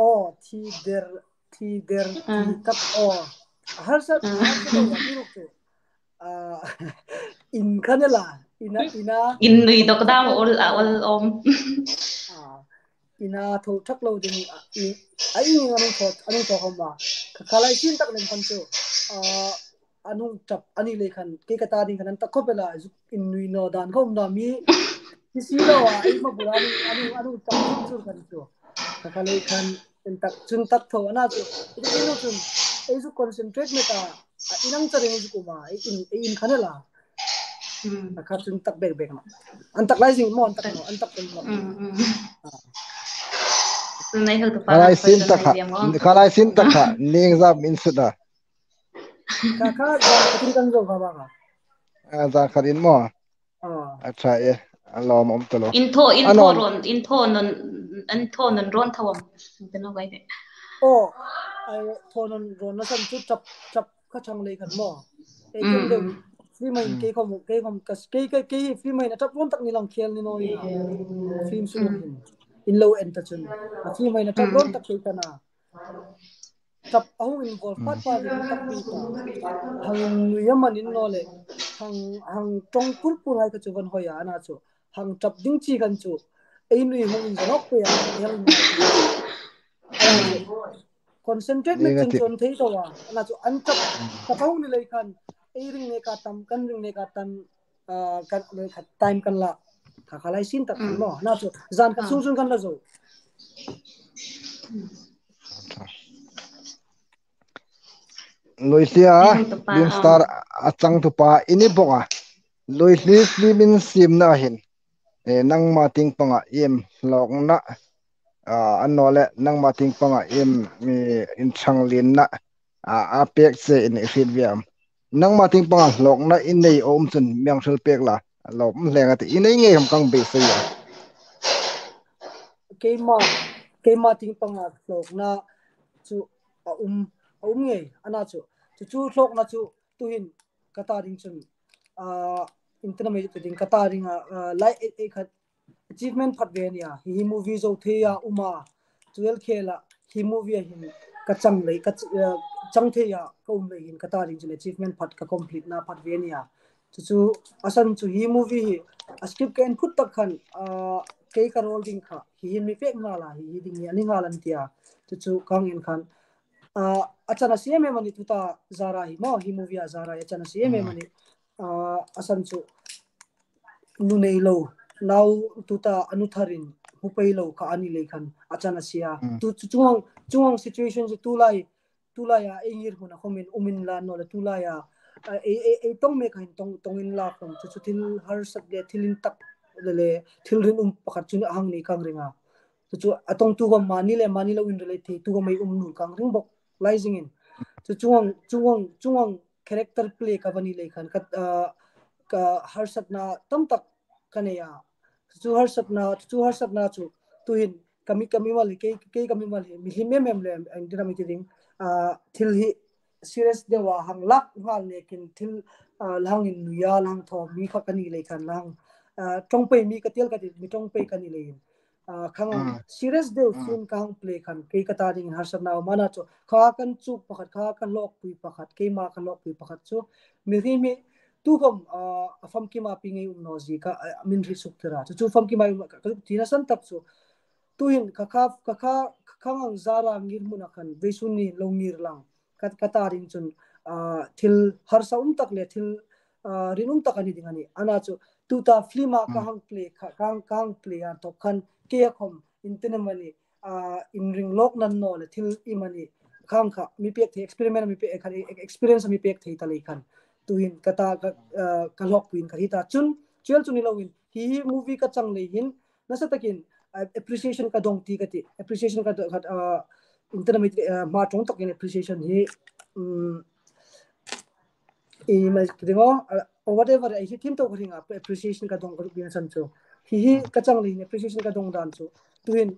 Aw, thi der, thi der, thi tak aw. Harsa, harsa lo a ti ruk chu. Ah, in kha ni la, ina, ina. In nui dawk dam ol, a ol om. Ah, ina tho thak lo ding, ah, i, a in a nung tho, a nung tho khawm a. Kha, kha lai sin tak lem khan chu. Ah, a nung ṭap a ni lei khan, kei ka ta ding khan an tak khawp el a, zuk in nui naw dan khawm na mi. Hi si lo a, ei ma bula a nung, a nung, a nung ṭap chun chun khan chu. Kha kha lei khan, in tak, chun tak tho, ana chu. I ti lo chun, ei zuk concentrate met a, a in ang charing zuk um a, ei in, ei in kha ni la. Hmm. Kha chun tak bek bek na. An tak lai zing maw, an tak maw, an tak maw. Hmm, hmm. Ah. Kha lai sin tak kha, kha lai sin tak kha, ning zam in sut a. Kha, kha, zan khatin kan zo kha ba kha. Ah, zan khatin maw. Ah. A ṭha e, a lawm um ta lo. In thaw, in thaw rawn, in thaw nawn, in thaw nawn rawn tho am. Te naw gai de. Aw, ai, thaw nawn rawn na san chu ṭap, ṭap kha chang lei khan maw. Ei, mm, ken deu, mm, film hai, mm, kei khawm, kei khawm ka, kei, kei, kei film hai na ṭap rawn tak ni lang khel ni naw ni na. Film sung, mm, in lo en ta chun. A film hai na ṭap, mm, rawn tak kei ka na. Ṭap a hung involve, mm, pat pat ding tak pi ta. Hang nui a man in naw le. Hang, hang ṭawng pur pur hai kha chu van hoi a, ana chu. Hang ṭap ding chi khan chu. Ei nui hung in zanawk pe a, ei hang nui. Ana chu. Concentrate mek chun chon thei tho a. Ana chu an ṭap, mm, ṭap a hung ni lei khan. Ei ring neka tam, kan ring neka tam. Ah, kan, kan, time kan la. Kha kha lai sin tak kan, mm, maw. Ana chu, zan khat, ah, sung sung kan la zo. Lucia, film star a changtupa i ni bawk a. Luihli film in siemna hin, eh, nangma tieng panga iem hlawkna, ah, annawleh nangma tieng panga iem, eh, inṭhanglienna, ah, a pek che in i hriet ve am? Nangma tieng panga hlawkna i nei a um chun mi hang hril pek la, a lawm hle a tih, i nei ngei am ka hang beisei a. Keima, keima tieng panga hlawkna chu a um, a um ngei, a na chu. Chu chu hlawkna chu tuhin ka ta ding chun, ah, internet ding ka ta ding a, ah, lai e, e khat achievement phat ve a nih a. Hi, hi movie zo thei a um a, chu el khela hi movie a hin ka chang lei, ka ch-, ah, chang thei a ka um lei hin ka ta ding chun achievement phat, ka complete na phat ve a nih a. Chu chu a san chu hi movie hi a script ka en phut tak khan, ah, kei ka role ding kha hi hin mi pek nghal a, hi, hi ding hi a ni nghal an tia. Chu chu ka hang en khan, ah, a chan a sie em em a nih tuta Zara hi maw, hi movie a Zara hi a chan a sie em em a nih. Ah, a san chu nu nei lo, nau tuta a nu tharin hmu pei lo kha a ni lei khan a chan a sie a. Tu chu chuong, chuong situation chu tulai, tulai a ei ngirhmun a khawmin um inla, annawleh tulai a, a, ei, ei, ei tawng mek a hin tawng, tawng inla khawm chu, chu thil harsat le thil intak le, le thil rinum pakhat chu a hang ni ka hang ring a. Chu chu a tawngtu khawm mani le mani lo inrelate theitu khawm ei um nuol ka hang ring bawk lai zingin. Chu chuong, chuong, chuong character play ka va ni lei khan ka, ah, ka harsatna tam tak ka nei a. Chu harsatna, chu harsatna chu tuhin ka mi, ka mimal hi, kei, kei ka mimal hi, milim em em le, engtin am ei ti ding, ah, thil hi serious deu a hang lak nghal nekin thil, ah, la hang innui a, la hang thaw mi kha ka ni lei khan la hang, ah, ṭawng pei mi ka ti el ka ti, mi ṭawng pei ka ni leiin. Ah, khang serious deu scene ka hang play khan kei ka ta dingin harsatna a um a, a na chu kha kan chuk pakhat, kha ka hlawkpui pakhat, keima ka hlawkpui pakhat chu milim hi tu khawm, ah, a famkim a pei ngei um naw zie ka, ah, min hriet suk tir a. Chu chu famkim a um ka, ka zuk tina san tak chu tuhin ka kha, ka kha, ka kha ngang Zara ngirhmun a khan vawisun ni lo ngir lang ka, ka ta ding chun, ah, thil harsa um tak le thil, ah, rinum tak a ni ding a nih. A na chu tuta film a ka hang play kha, ka hang, ka hang play a tawp khan kei a khawm engtin am a ni, ah, inring lawk nan naw le thil iem a ni kha kha mi pek thei, experiment mi pek khan, e-, experience mi pek thei ta lei khan tuhin ka ta ka, ah, ka hlawkpuiin ka hriet a. Chun chu el chu ni loin hi, hi movie ka chang lei hin nasa takin, ah, appreciation ka dawng ti ka ti. Appreciation ka dawng khat, ah, engtin am ei ti, ah, hma ṭawng takin appreciation hi, um, i mai ti ding aw, ah, whatever, ei hi thim tawk ring a, appreciation ka dawng ka dawng san chu. Hi, hi ka chang lei hin appreciation ka dawng dan chu tuhin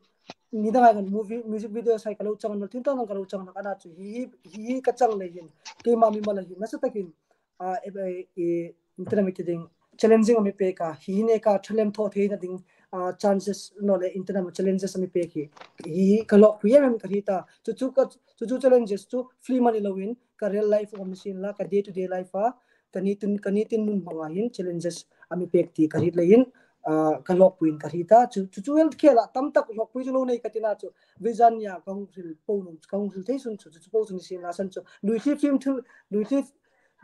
ni dang a khan movie, music video sai ka lo chang naw, thil dang dang ka lo chang naw, a na chu hi, hi, hi ka chang lei hin keima mimal a hin nasa takin, ah, e, e, e, engtin am ei ti ding, challenging a mi pek a, hi neka ṭha lem thaw theina ding, ah, chances naw le engtin am challenges a mi pek hi, hi ka hlawkpui em em ka hriet a. Chu chu ka, chu chu challenges chu film a ni loin ka real life a um sin la, ka day to day life a, ka nitin, ka nitin nun hmang a hin challenges a mi pek ti ka hriet leiin, ah, ka hlawkpuiin ka hriet a. Chu, chu chu el khela tam tak hlawkpui chu lo nei ka tina chu, vawisun nia ka hung hril po nun, ka hung hril thei sun chu, chu chu po chu ni sin la san chu, Luihli film thu, Luihli,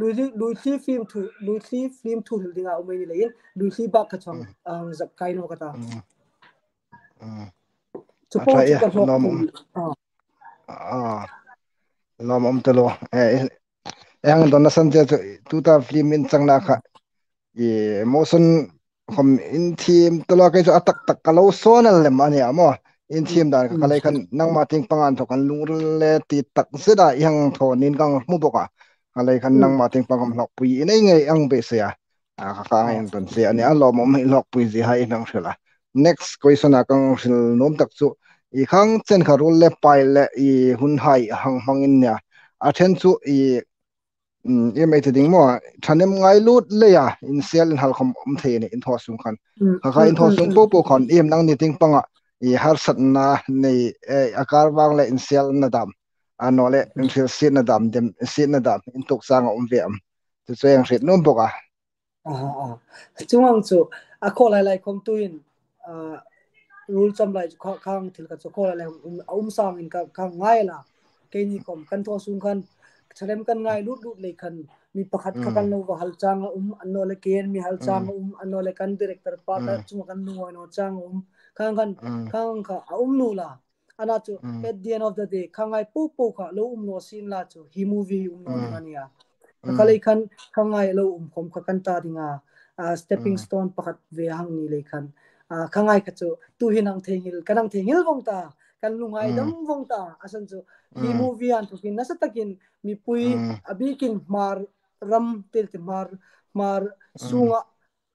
Luihli, Luihli film thu, Luihli film thu hril dinga um ei ni leiin Luihli bak ka chang, ah, zap kai naw ka ta. Chu po chu ka hlawkpui. Ah. Ah, lawm um taluo. Eh, eh, hang dawnna san che chu, tuta film in changna kha, i, motion khawm in thiem taluo, kei chu a tak tak ka lo sawn el lem a nih a maw. In thiem dan kha, kha lei khan nangma tieng panga inthawk kan lungril le ti tak zeta i hang thaw nin ka hang hmu bawk a. Kha lei khan nangma tieng panga hlawkpui i nei ngei ang beisei a. A, kha kha hang indawn che a nih a, lawmum hi hlawkpui zie hai i hang hril a. Next question a ka hang hril nuom tak chu, i khang chen kha ruol le pai le i hun hai hang hmang in nia. A ṭhen chu i, um, iem ei ti ding maw, ṭhahnem ngailut leia insiel inhal khawm um thei a nih, in thaw sung khan. Kha kha in thaw sung po po khan iem nangni tieng panga i harsatna nei, eh, a kar vang le insielna dam, annawleh inhrilsietna dam, demsietna dam in tuok chang a um ve am? Chu chu hang hriet nuom bawk a. Aha, aha. Chuong ang chu a khaw lai lai khawm tuin, ah, ruol cham lai chu kha, khang thil kha chu khaw lai lai um, a um sangin ka, ka ngai la. Keini khawm kan thaw sung khan ṭhahnem kan ngailut lut lei khan mi pakhat kha kan lo va hal chang a um, annawleh kei mi hal chang a um, annawleh kan director pa ta chunga kan lungawi naw chang a um. Khang khan, khang kha a um naw la. A na chu, at the end of the day, kha ngai po po kha lo um naw sin la chu hi movie hi um naw ding a nih a. Kha lei khan kha ngai lo um khawm kha kan ta ding a. a stepping stone pakhat ve hang ni lei khan, a kha ngai kha chu tu hin ang thei nghil, kan ang thei nghil vong ta, kan lungngai dam vong ta, a san chu hi movie an thukin nasa takin mipui a bikin Hmar ram te te Hmar, Hmar sunga,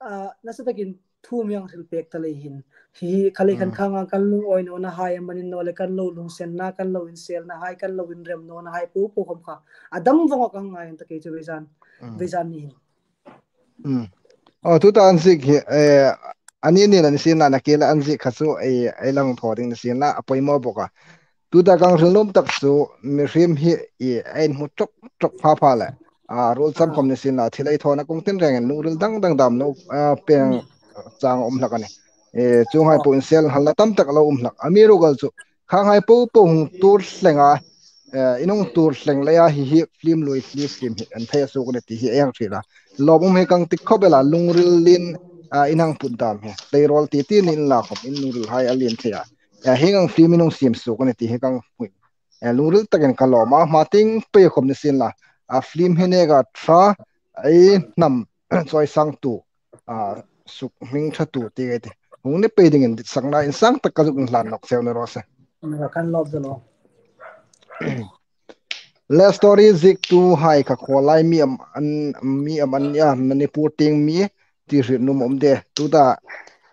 a, nasa takin thu mi ang hril pek ta lei hin. Hi kha lei khan khang ang kan lungawi nawna hai, a manin naw le kan lo lungsenna, kan lo inselna hai, kan lo inrem nawna hai po po khom kha a dam vong a kang ngai an ta kei chu vei zan, vei zan ni hin. Aw, tuta an ziek hi, eh, ani ni la ni sin la na ke la an ziek kha chu, eh, ei lang thaw ding ni sin la a poimaw bawk a. Tuta kan hril nuom tak chu mihriem hi ei hmu ṭawk ṭawk pha pha le, a, ruol cham khom ni sin la thil ei thawna kawng tin rengin lungril dang dang dam lo, a, peng chang um hlak a nih. Eh, chuong hai po insel halna tam tak lo um hlak. Amiruokchu khang hai po po hung tuor thleng a, eh, in hung tuor thleng leia hi hi film lui hli film hi an thei a suok a nih ti hi ei hang hril a. Lawmum hi kan ti khawp el a, lungril lien, a, in hang put dam hi. Tleirawl ti ti ni inla khom in lungril hai a lien thei a. Eh, hieng ang film in hung siem suok a nih ti hi kan hmu. Eh, lungril takin ka lawm a, hma tieng pei khom ni sin la. A film hi neka ṭha, ei hnam chawisangtu, a, suk hming ṭhatu ti ngai ti. Hung ni pei dingin ditsakna insang tak ka zuk inhlan nawk cheu ni raw se. Kan lawm zo lo. Le story ziektu hai kha khaw lai mi am an, mi am an nia, Manipur tieng mi ti hriet nuom um de. Tuta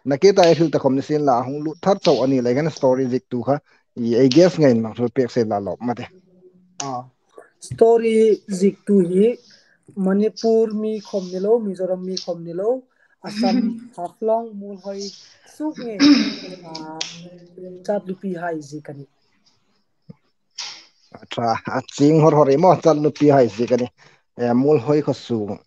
na ke ta ei hril ta khom ni sin la hung lut thar chau a ni lei khan story ziektu kha i ei guess ngeiin mang hril pek seng la lawm ma te. A, story ziektu hi Manipur mi khom ni lo, Mizoram mi khom ni lo, Assam, Haflong, Muolhoi suok ngei, a, Chatlupi hai ziek a nih. A ṭha, a ching hor hor ei maw, Chatlupi hai ziek a nih. Eh, Muolhoi khaw sung.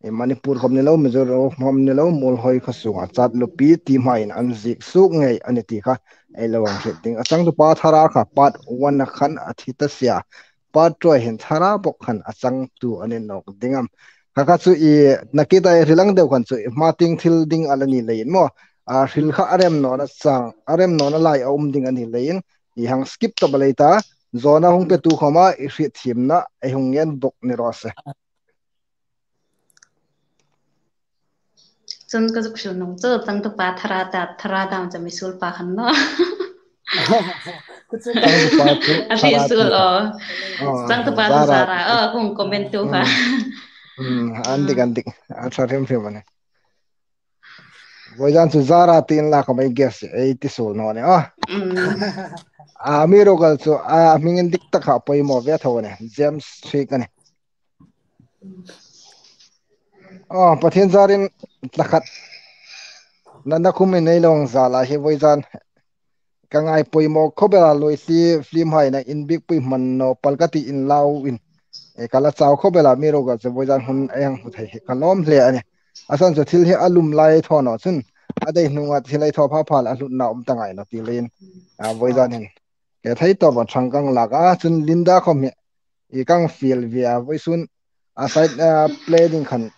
Eh, Manipur khom ni lo, Mizoram khom ni lo, Muolhoi khaw sunga Chatlupi ti hmain an ziek suok ngei a nih ti kha ei lo hang hriet ding. A changtupa thara kha part one a khan a thi ta sia. Part two a hin thara bawk khan a changtu a ni nawk ding am. Kha kha chu i na ke ta ei hril ang deu khan chu i hma tieng thil ding a la ni leiin maw. A hril kha a rem nawna chang, a rem nawna lai a um ding a ni leiin i hang skip tawp a lei ta. Zawna hung petu khoma i hriet thiemna ei hung ngen bawk ni raw se. Chun ka zuk hril nuom chu changtupa thara ta, thara dam chu mi suol pa khan naw. Kuchu Changtupa chu A hri thara suol ti. o. Oh, Changtupa chu Zara. Zara o, kung comment tu kha. Hmm, an dik, an dik. A ṭha hrim hrim a nih. Vawizan chu Zara ti inla khom ei guess, ei ti suol naw ni a. Mm. A, amiruokchu a hming indik tak kha poimaw ve tho a nih. James Street a nih. Oh, Pathien zarin tlakhat. Na, na khum in ei lo hang zal a hi vawizan. Ka ngai poimaw khawp el a, lui hli film haia inbiekpui hman naw pal ka ti inla in. E, ka la chau khawp el a, amiruokchu vawizan hun ei hang hmu thei hi ka lawm hle a nih. A san chu thil hi a lum lai thaw naw chun. A dei hnunga thil ei thaw pha pha le a hlutna um ta ngai naw ti leiin. A, vawizan hin. Ke thei tawpa ṭhang kan lak a, chun Linda khom hi i kan fiel ve a, vawisun a side, a, play ding khan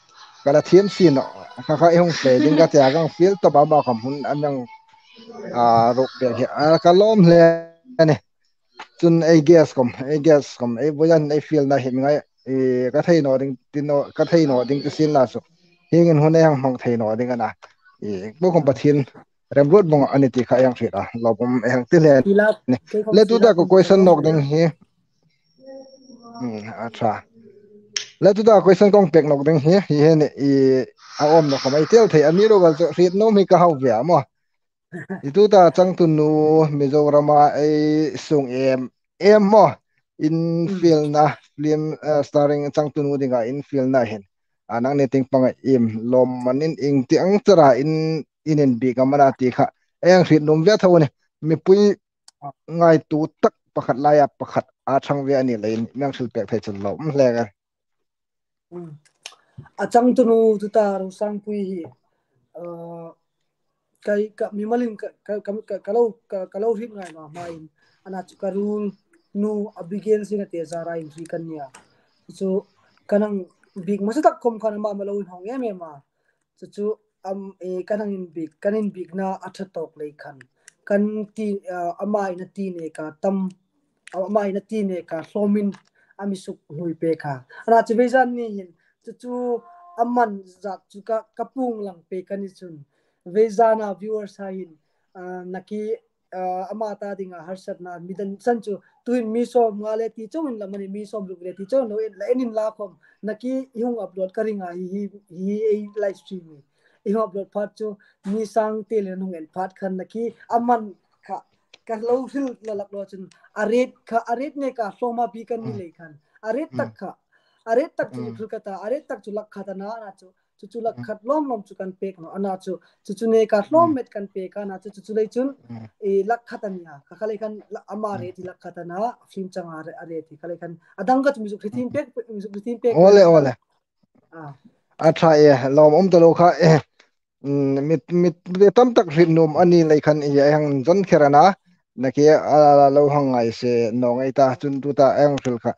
ka la thiem si naw, kha kha i hung play ding ka ti a, kan fiel tawpa, ama khom hun a mi hang, a, ruk pek hi, a, ka lawm hle a nih. Chun ei guess khom, ei guess khom, ei vawizan ei fielna hi mi ngai, i, ka thei naw ding, ti naw, ka thei naw ding ti sin la chu. Hieng hin hun ei hang hmang thei naw ding a na. I, bu khom Pathien remruot vong a nih ti kha ei hang hriet a, lawmum ei hang ti hle a nih. Le tuta ka question nawk ding hi. Hmm, a ṭha. Le tuta question kan pek nawk ding hi, hi hi a nih, i, a awm naw khom ei tel thei, amiruokchu hriet nuom hi ka hau ve a maw. I tuta changtunu Mizorama ei sung em em maw. In fielna film, eh, starring changtunu dinga in fielna hin. A nangni tieng panga im lawmman in ieng ti ang chara in, in inbiek am a na ti kha. Ei hang hriet nuom ve tho a nih. Mipui ngaituo tak pakhat laia pakhat a ṭhang ve a ni leiin mi hang hril pek thei chun lawm hle a. A changtunu tuta Rosangpui hi, uh, kai ka mimalin ka, ka, ka, ka, ka lo, ka, ka lo hriet ngai naw hmain. A na chu ka ruolnu Abigail Singh a te Zara inri kan nia. Chu kan hang biek hmasa tak khom khan ama ama lo inhawng em em a. Chu chu am, e, kan hang inbiek, kan inbiekna a ṭha tawk lei khan. Kan ti, uh, ama in a ti neka tam, ama in a ti neka hlawmin a mi suk hlui pek a. A na chu vawizan ni hin, chu chu, a man zat chu ka, ka puong lang pei ka ni chun. Vei zana viewers hai hin, ah, naki, ah, ama ta dinga harsatna mi dan san chu tuin mi sawmnga le ti chauh in la mani mi sawmruk le ti chauh lo en la, en in la khom naki i hung upload ka ring a hi, hi, hi ei live stream hi. I hung upload phat chu mi sang te le hung en phat khan naki a man kha ka lo hril la lak lo chun a rate kha, a rate ne ka hlawm a pi kan ni lei khan. A rate tak kha. A rate tak chu i hril ka ta, a rate tak chu lakh khat a na, a na chu. Chu chu lakh khat lawm lawm chu kan pek naw. A na chu, chu chu ne ka hlawm met kan pek a na chu, chu chu lei chun, e, lakh khat a nia. Kha kha lei khan la, ama rate hi lakh khat a na, film chang a re, a rate hi. Kha lei khan, a dang kha chu mi zuk hriet thiem pek, mi zuk hriet thiem pek. Ole, ole. Ah. A ṭha e, lawmum ta lo kha e. Mm, mi, mi, mi tam tak hriet nuom a ni lei khan i hang zon kher a na. Naki a, a lo hang ngai se naw ngei ta, chun tuta hang hril kha.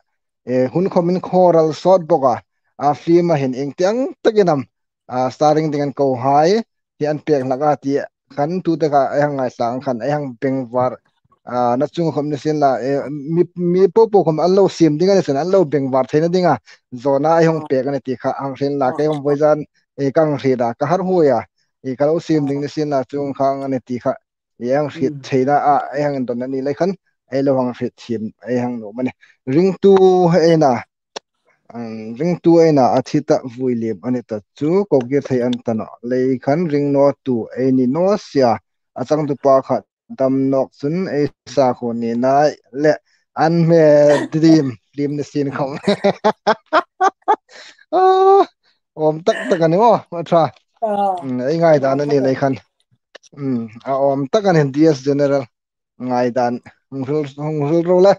E, hun khomin khoral sawt bok a. A film a hin ieng tieng takin am, a, starring ding an ko hai, hi an pek hlak a ti khan tuta kha hang ngaithla ang khan hang bengvar. A, na chung khom ni sin la, e, mi, mi po po khom an lo siem ding a ni sin, an lo bengvar theina dinga zawna hang pek a ni ti kha hang hril la, kei khom voizan, e, ka hang hriet a, ka har huoi a, e, ka lo siem ding ni sin la chung kha hang ni ti kha, e, hang hriet theina a, e, hang indon a ni lei khan, e, lo hang hriet thiem, e, hang nuom a nih. Ringtu ei na, um, ringtu ei na, a thi ta vui liem a ni ta chu, ko kir thei an ta naw lei khan ring naw tu ei ni naw sia, a changtupa kha dam nawk chun ei sakhuo ni nai le an hme dream, dream ni sin khom. Ah, awm tak tak a ni maw, a ṭha. Ah. Mm, ei ngaidan a ni lei khan. Mm, a awm tak a ni D S General. Ngaidan, hung hril, hung hril ro le.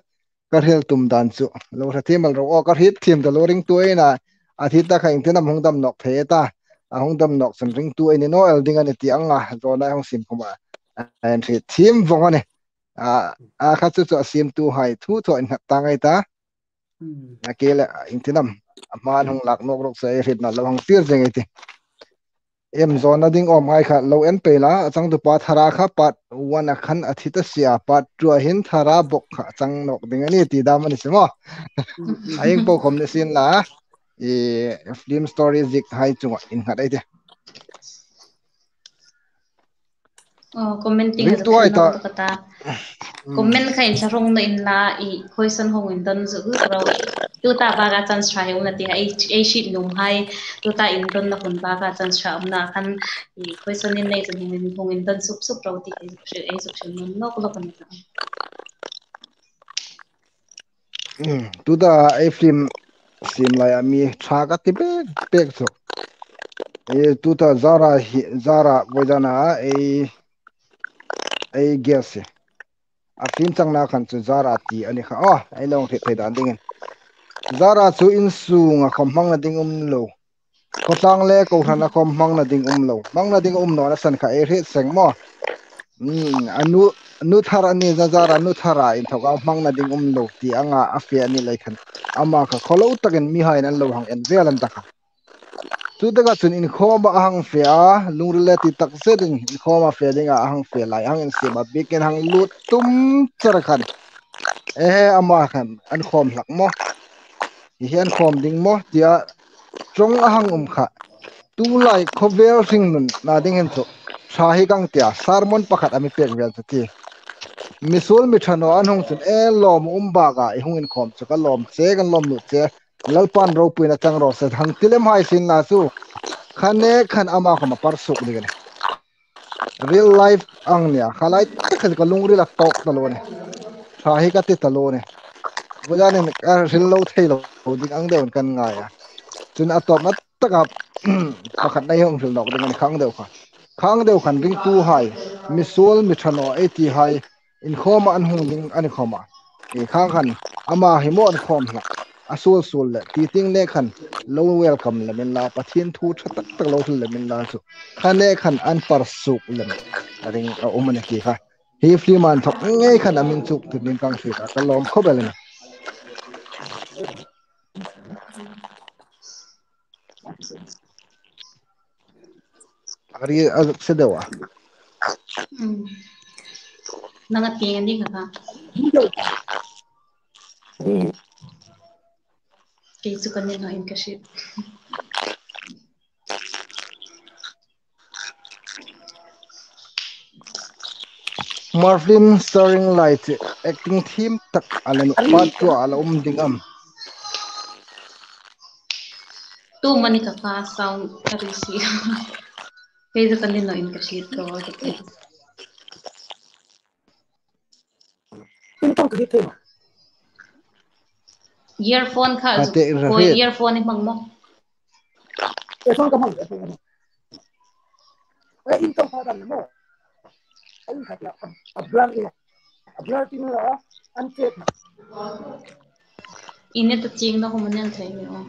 Ka hril tum dan chu lo hre thiem el ro. Aw, ka hriet thiem ta lo ringtu ei na. A thi ta kha ieng tin am hung dam nawk thei ta. A hung dam nawk chun ringtu ei ni naw el ding a ni ti anga zawna hung siem khom a. An hriet thiem vong a nih. A, a kha chu chu a siemtuhai thu thaw innghat ta ngei ta. Hmm. A ke le, ieng tin am, a hma hung lak nawk rawk se, hrietna lo hang tir zing ei ti. Em zawna ding awm ngai kha, lo en pei la, a changtupa Thara kha part one a khan a thi ta sia, part two a hin Thara bok kha chang nawk ding a ni ti dam a ni si maw. Hmm. A ieng po khom ni sin la, i film story ziek hai chunga innghat ei ti. Oh, commenting ringtu ei ta. Ka ta. Hmm. Comment kha inthlahrung naw inla, i question hung indon zuk zuk ro. Tuta baka chance ṭha hi um naw ti, ei, ei hriet nuom hai. Tuta indonna hun baka chance ṭha um naw khan, i question in nei chun hung in, hung indon sup sup ro ti, ei zuk hril, ei zuk hril nuom nawk lawk a ni ta. Mm, tuta ei film siem laia mi ṭha ka ti pek pek chu. E, tuta Zara hi, Zara voizana ei, ei guess e. A film changna khan chu Zara ti a ni kha. Oh, ei lo hriet thei dan dingin. Zara chu insunga khom hmangna ding um lo. Khawtlang le kohrana khom hmangna ding um lo. Hmangna ding um nawna san kha ei hriet seng maw. Hmm, a nu, nu thar a ni Zara, nu thara inthawka hmangna ding um lo ti anga a fe a ni lei khan. Ama kha khawlo takin mihaiin an lo hang en vel an ta kha. Chu taka chun inkhawma a hang fe a, lungril le ti tak zetin inkhawma fe dinga a hang fe lai, a hang insiem a, bikin hang lut tum char khan. Ehe, ama khan an khawm hlak maw. Hi hi an khawm ding maw tia ṭawng a hang um kha. Tulai khawvel hringnunna ding hin chu ṭha hi ka hang tia, sermon pakhat a mi pek vel chu ti. Misuol mi ṭha naw an hung chun e lawm um baka i hung inkhawm chu ka lawm che, kan lawm lut che. Lalpan ropuina chang raw se, hang ti lem hai sin la chu. Kha nek khan ama khawm a par suok ding a nih. Real life ang nia, kha lai tak khan ka lungril a tawk ta lo a nih. Ṭha hi ka ti ta lo a nih. Voizanin ka hril lo thei lo ding ang deuin kan ngai a. Chun a tawpna taka pakhat nei hung hril nawk ding a nih, khang deu kha. Khang deu khan ringtuhai, misuol mi ṭha naw ei tihai, inkhawma an hung ding a ni khawma. E, khang khan ama hi maw an khawm hlak. A suol suol le, ti ting le khan lo welcome lem inla, Pathien thu ṭha tak tak lo hril lem inla chu. Kha nek khan an par suok lem a ring a um a nih ti kha. Hi film a inthawk ngei khan a min chuk tu ding ka hriet a, ka lawm khawp el a nih. A ri a se deu a. Mm. Nang a ti a ni ka ka. Kei chu ka ni naw in ka hriet. Hmar film starring Lai chu acting thiem tak a la nuom, part two a la um ding am? Tu mani ka ka sound a ri si. Kei chu ka ni naw in ka hriet ko. Earphone kha. Ka te in ra ko hriet. Earphone i hmang maw? E, phone ka hmang. E, in tawng pha dan maw? Ai, khat la, a blur ila. A blur ti la, an che. Ine ta ching na ko man thei ni o.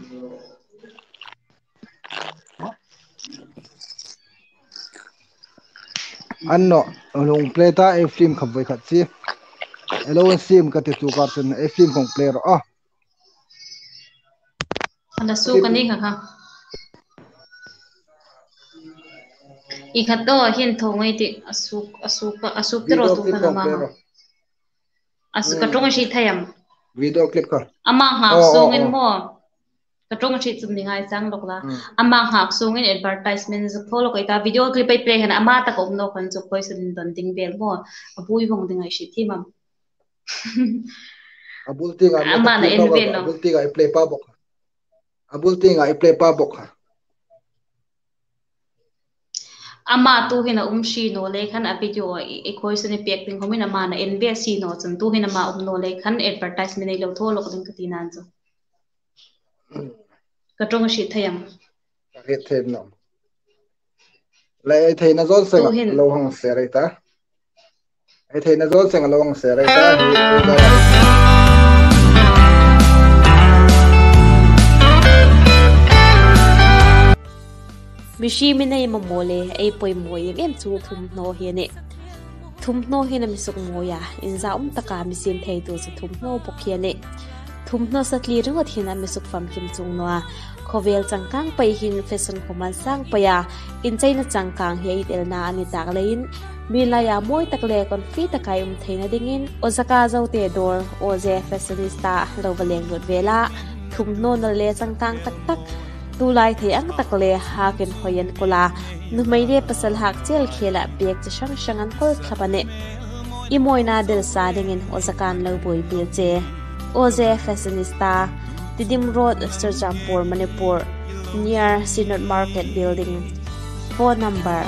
An naw, hung play ta, e film khawm voi khat si. Elo an sim ka ti chu kar chun, e film khawm play ro a. Ana su ka ni kha kha. I khat to hin tho ngai ti a suk, a suk, a suk ti ro tu ka ma. A suk ka ṭawng a hriet thei am? Video clip kha. Ama nghak sungin maw. Ka ṭawng a hriet chum ni ngai chang lawk la. Ama nghak sungin advertisement zuk thaw lawk ei ta, video clip ei play hen ama tak um naw khan chu poison in don ding vel maw. A bui vong ding ei hriet thiem am? A bul tienga ama na en vel naw. A bul tienga i play pa bok. A bul tienga i play pa bok. Ama tu hin a um si naw le khan a video i, i question i pek ding khomin ama na en ve si naw chun tu hin ama um naw le khan advertisement ei lo thaw lawk ding ka ti nan chu. Ka ṭawng a hriet thei am? Ka hriet thei naw. Le ei theina zawl senga lo hang share ei ta. Ei theina zawl senga lo hang share ei ta. Mihriem ei mamaw le ei poimaw em em chu thumhnaw hi a nih. Thumhnaw hin a mi sukmawi a, inzaum taka mi siem thei tu chu thumhnaw bok hi a nih. Thumhnaw satli ringawt hin a mi sukfamkim chuong naw a. Khawvel changkang pei hin fashion khawm an sang pei a, incheina changkang hi ei delna a ni tak leiin, mi laia mawi tak le comfy taka ei um theina dingin, Osaka Zote dawr, Oze Fashionista lo va leng lut ve la, thumhnaw nal le changkang tak tak, tulai thei ang tak le hakin hoi an kawl a, nuhmei le pasal hak chel khela bag chi hrang hrang an kawl thlap a nih. I mawina delsa dingin Ozakan lo buoipui che. Oze Fashionista, Tiddim Road, Churachandpur, Manipur, near Synod Market Building. Phone number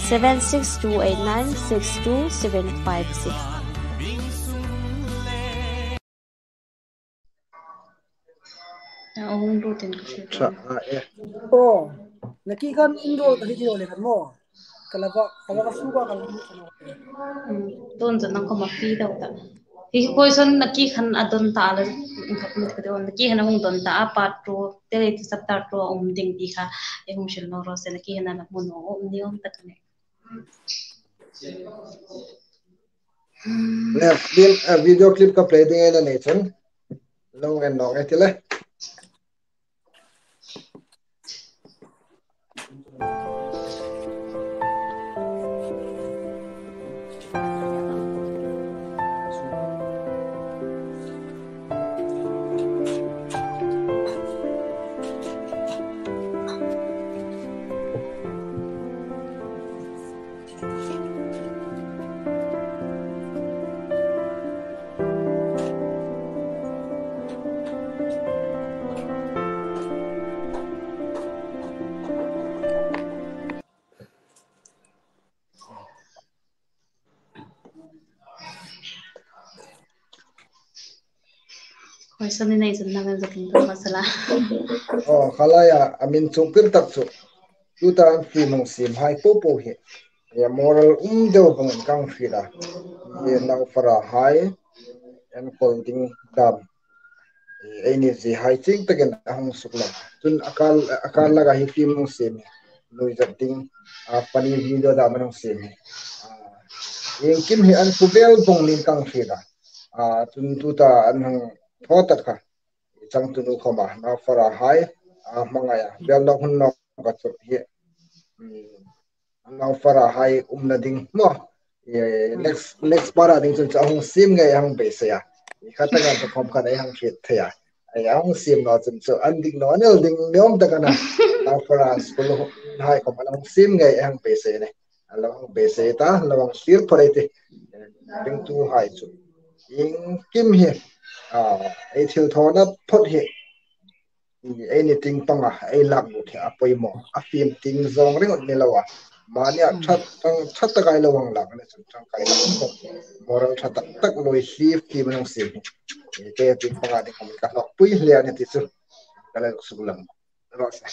seven six two eight nine six two seven five six. A hung rutin ka hre. Tha a e. Aw, naki khan in ruol ka hre ti naw le khan maw. Ka la va, ka la va su ka ka la. Hmm, tun chu nang khawm a fie deu ta. Hi question naki khan a don ta la, in khat mit ka don, naki khan a hung don ta a, part two, te le chapter two a um ding ti kha, ei hung hril naw raw se, naki khan a la hmu naw um ni awm tak a nih. Le, film, eh, video clip ka play ding ei la nei chun. Lo en nawk ei ti le. Question ni nei chun nang an zuk hung tum hmasa la. Aw, kha laia, a min chungtir tak chu. Tuta an film hung siemhai popo hi. Ei moral um deu bangin ka hriet a. Ei nau farahai, enkawl ding dam. Ei ni zie hai chieng takin a hung suklang. Chun a kal, a kal laka hi film hung siem hi. Nuizat ding, a funny video dam an hung siem hi. A, iengkim hi an pu vel bang niin ka hriet a. A, chun tuta an hung thaw tak kha. Changtunu khawma, nau farahai, a, hmangaia. Vel nawk hun nawk ka chawp hi. Hmm. Nau farahai umna ding maw. E, next, next part-a ding chun chu a hung siem ngei a hung beisei a. I kha taka chu khawm khan ei hang hriet thei a. Ei a hung siem naw chun chu an dik naw an el ding ni awm tak a na. Nau fara school hai khawm an hung siem ngei a hung beisei a nih. A lo beisei ta, lo ang sir phawt ei ti. Ringtuhai chu iengkim hi, a, ei thilthawna phawt hi ei ni ting panga ei lak lut hi a poimaw. A fim ting zawng ringawt ni lo a. Mani a ṭha tak, ṭha taka ei lo hang lak ni chun ṭhangkai lak khawm, moral ṭha tak tak lo ei hliep fim nung si hi. Ei ting panga ding khawm ka hlawkpui hle a ni ti chu ka lo suklang. Ro se.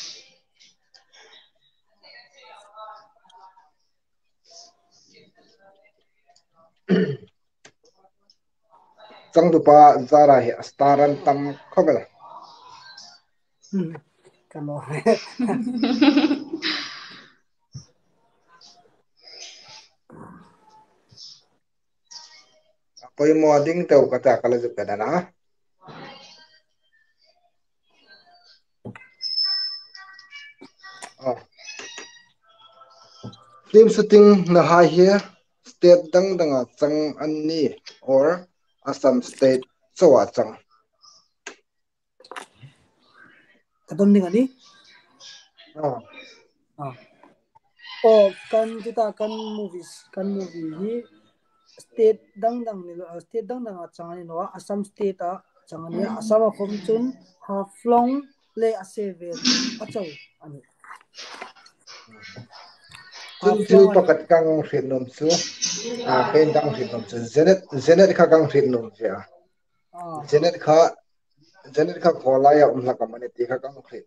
Changtupa zara hi a star an tam khawp el. Hmm, ka lo. A poimaw ding teu ka ta ka lo zuk ka dana. Oh. Film shooting na hai hi state dang danga chang an ni or Assam state choa chang? Ka dam ding a ni? Oh. Ah. Oh, kan tuta kan movies, kan movie hi state dang dang ni lo, ah, state dang danga chang a ni lo, Assam state a chang a ni, Assam a khawm chun Haflong le a se vel a chau a ni. Chun thil pakhat ka hriet nuom chu, a, ken ka hriet nuom chu, Janet, Janet kha ka hriet nuom ve a. Ah. Janet kha, Janet kha khaw laia um hlak am a ni ti kha ka hriet.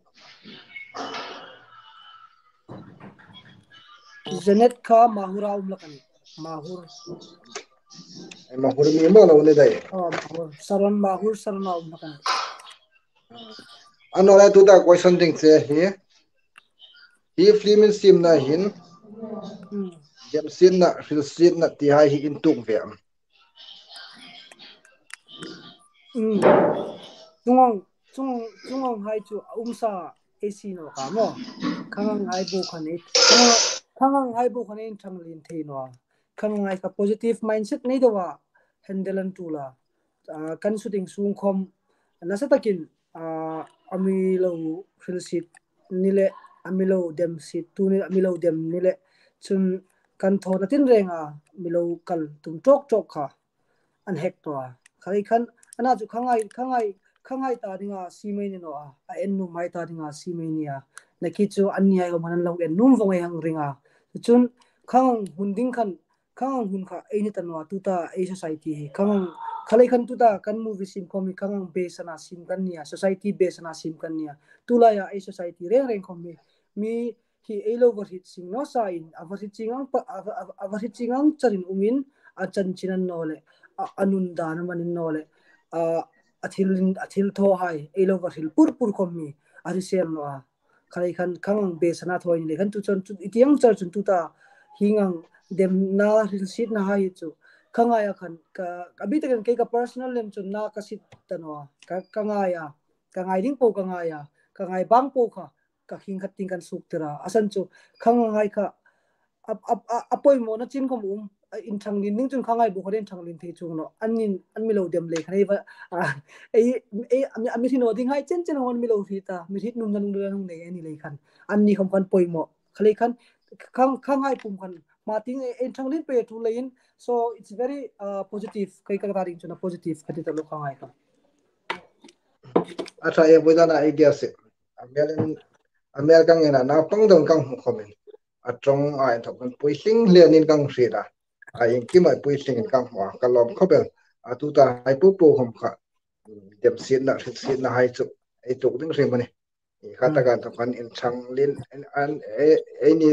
Janet kha Mahur a um hlak a ni. Mahur. Ei, Mahur mi maw lo ni dai. Oh, Mahur. Saron, Mahur Saron a um hlak a ni. A naw le tuta question ding che hi. Hi film in siemna hin, hmm, demsietna, hrilsietna ti hai hi in tuok ve am? Hmm. Chung ang, chung, chung ang hai chu a um sa ei si naw ka maw. Khang ang hai bo khan ei, khang ang, khang ang hai bo khan ei inṭhang lien thei naw a. Khang ang hai kha positive mindset nei deuha handle an tul a. Ah, kan shooting sung khawm nasa takin, ah, a mi lo hrilsiet ni le, a mi lo demsiettu ni, a mi lo dem ni le, chun kan thawna tin renga mi lo kal tum ṭawk ṭawk kha an hek tawh a. Khalei khan, ana chu khanghai, khanghai, khanghai ta dinga siem ei ni naw a, a en nuomhai ta dinga siem ei ni a. Nakie chu anni hai khawm an lo en nuom vawng ei hang ring a. Chun khang ang hun ding khan, khang ang hun kha ei ni ta naw a, tuta ei society hi. Khang ang, khalei khan tuta kan movie siem khawm hi khang ang base ana siem kan ni a, society base ana siem kan ni a. Tulaia ei society reng reng khawm hi mi hi ei lo va hriet zing naw sa in, a va hriet zing ang pa, a va, a va, a va hriet zing ang charin umin, a chanchin an naw le, a, a nun dan a manin naw le, a, a thil, a thil thaw hai ei lo va hril pur pur khawm hi a hrisel naw a. Khalei khan khang ang base ana thaw ni le khan tu chun, chu i ti ang char chun tuta hieng ang demna hrilsietna hai chu khanghai a khan ka, a bik takin kei ka personal lem chun na ka sit ta naw a, ka, ka ngai a, ka ngai ding po ka ngai a, ka ngai bang po kha ka hring khat tieng kan suk tir a. A san chu khang ang hai kha a, a, a, a poimawna chin khawm um, a inṭhang lien ding chun khanghai bo khan inṭhang lien thei chuong naw. An nin, an mi lo dem le khan ei va, a, ei, ei, a mi, a mi hriet naw ding hai chen chen hawng an mi lo hriet a, mi hriet nuomna lungrila hung nei a ni lei khan. Anni khawm khan poimaw. Khalei khan khang, khanghai pum khan hma tieng ei, ei inṭhang lien pei a ṭul leiin. So it's very, uh, positive. Kei ka ta ding chun a positive ka ti ta lo khanghai khan. A ṭha e, voidana ei guess e. A hmel in, a hmel ka ngena, naupang dang ka hmu khawmin a ṭawng a inthawk kan puitling hle niin ka hriet a. A iengkima puitlingin ka hmu a, ka lawm khawp el. A tuta hai po po khawm kha demsietna, hrilsietna hai chu ei tuok ding hrim a nih. Kha taka inthawk kan inṭhang lien, an, an, ei, ei ni,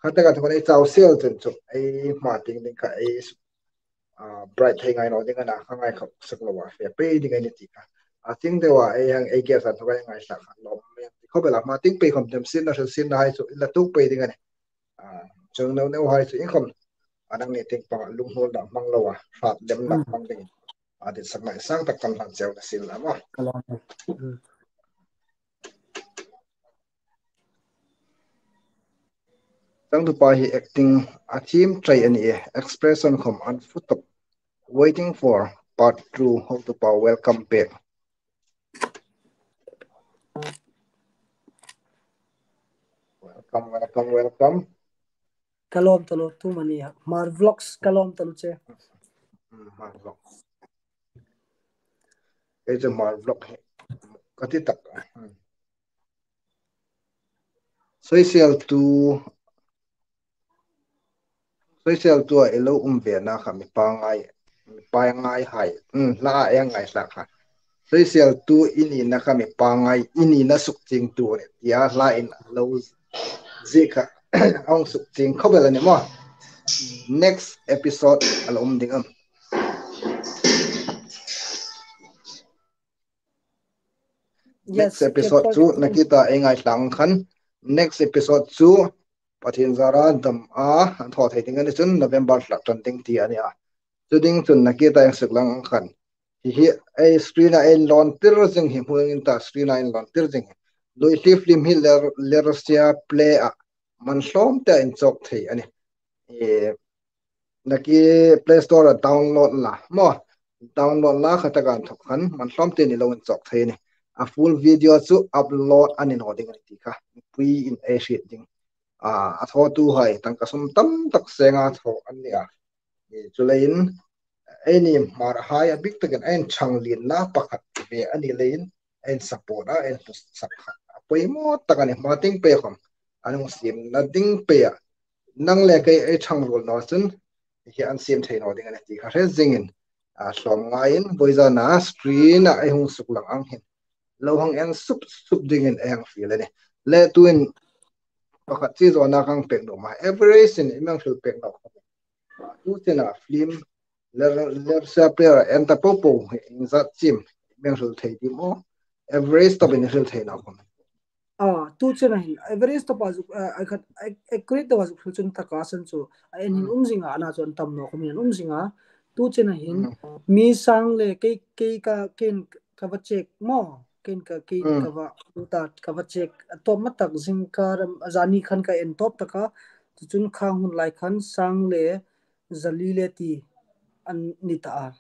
kha taka inthawk kan ei chau sel chun chu ei hma tieng ding kha ei, a, bright thei ngai naw ding a na, khanghai khawp sak lo a, fe pei ding a ni ti kha. A tieng deu a ei hang, ei guess a inthawk ei ngaithlak kha lawm a nih. Khawp el a, hma tieng pei khawm demsietna, hrilsietna hai chu i la tuok pei ding a nih. A, chuong neu neu hai chu iengkhawm a nangni tieng panga lunghmuolna hmang loa, hrat lemna hmang dingin a ditsakna i sang tak kan hlan cheu a ni sien la maw. Ka lawm. Mm. Changtupa hi acting a thiem ṭai a ni e, expression khawm an fuk tawp. Waiting for part two, hotupa welcome back. Welcome, welcome, welcome. Ka lawm taluo tu mani a. Hmar Vlogs ka lawm taluo che. Hmm, Hmar Vlogs. Ei chu Hmar Vlog hi ka ti tak. Hmm. Soisial tu, soisial tu a i lo um ve na kha mi pangngai, mi pangngai hai. Hmm, hla a ei ngai hlak kha. Soisial tu i ni na kha mi pangngai, i ni na suk ching tu ni. Tia hla in lo zie kha. Hung suk ching khawp el a ni maw. Next episode a lo um ding am. Yes, next episode chu Nakita ei ngai hlak ang khan. Next episode chu Pathien zara dam a, an thaw thei ding a ni chun November hlak ṭan ding ti a ni a. Chu ding chun Nakita ei suk lang ang khan. Hi hi ei screen a ei lawn tir zing hi, hmu in ta screen a ei lawn tir zing hi. Lui Hli film hi Ler-, Lersia Play a man hlawm te a inchawk thei a ni. E, Naki Play Store a download la maw. Download la kha taka inthawk khan man hlawm te ni lo inchawk thei a ni. A full video chu upload a ni naw ding a ni ti kha mipui in ei hriet ding. A, a thawtuhai tangka sum tam tak senga thaw an ni a. E, chuleiin, eini Hmar hai a bik takin ei inchang lien na pakhat ve a ni leiin, ei insupport a, ei inhnusak kha a poimaw tak a ni. Hma ding pei khom, an hung siemna ding pei a. Nang le kei ei chang ruol naw chun, hi an siem thei naw ding a ni ti kha hre zingin, a, hlawm ngaiin, vawizana screen a ei hung suk lang ang hin lo hang en sup sup dingin ei hang fiel a ni. Le tuin pakhat chi zawna ka hang pek nuom a. Average in i mi hang hril pek nawk. Tu chena film, Ler-, Lersia Play a en ta po po hi iengzat chiem i mi hang hril thei dim aw. Average tawpin i hril thei naw khom. A, tu chena hin, average tawpa zuk, a, a khat, a, accurate tawpa zuk hril chun taka san chu, a en hin um zing a, ana chu an tam naw khom hin um zing a. Tu chena hin, mi sang le kei, kei ka, kei ka va check maw, kei ka, kei ka va, tu ta ka va check, a tawp ma tak zingkar, a zani khan ka en tawp taka, chu chun khang hun lai khan sang le zali le ti an ni ta a.